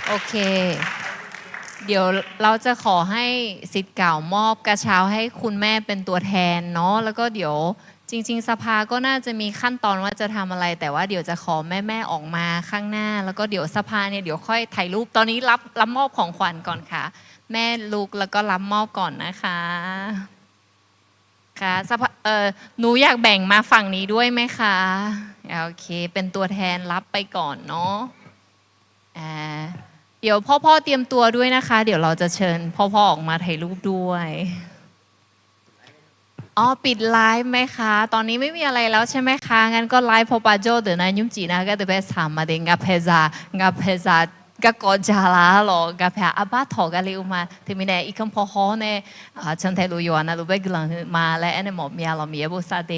โอเค เดี๋ยวเราจะขอให้ศิษย์เก่ามอบกระเช้าให้คุณแม่เป็นตัวแทนเนาะ แล้วก็เดี๋ยวจริงๆ สภาก็น่าจะมีขั้นตอนว่าจะทำอะไร แต่ว่าเดี๋ยวจะขอแม่ๆ ออกมาข้างหน้า แล้วก็เดี๋ยวสภาเนี่ยเดี๋ยวค่อยถ่ายรูป ตอนนี้รับรับมอบของขวัญก่อนค่ะ แม่ลุกแล้วก็รับมอบก่อนนะคะ ค่ะ สภา เอ่อ หนูอยากแบ่งมาฝั่งนี้ด้วยไหมคะ โอเค เป็นตัวแทนรับไปก่อนเนาะ อ่า เดี๋ยวพ่อๆ เตรียมตัวด้วยนะคะ เดี๋ยวเราจะเชิญพ่อๆ ออกมาถ่ายรูปด้วย อ๋อ ปิดไลฟ์ไหมคะ ตอนนี้ไม่มีอะไรแล้วใช่ไหมคะ งั้นก็ไลฟ์พอปาโจ้เดี๋ยวนะ ยุ้มจีนะ ก็เดี๋ยวไปถามมาเดี๋ยว งาแพซา งาแพซา ก็กอจาลาหรอ งาแพอาบ้าถอกันเลยอุมา เทมินแนอีกคำพอฮอแน่ เชิญไทยรูอยู่นะ รูไปกำลังมา และแอนเนี่ยหมอเมียเรามีเอบุซาเด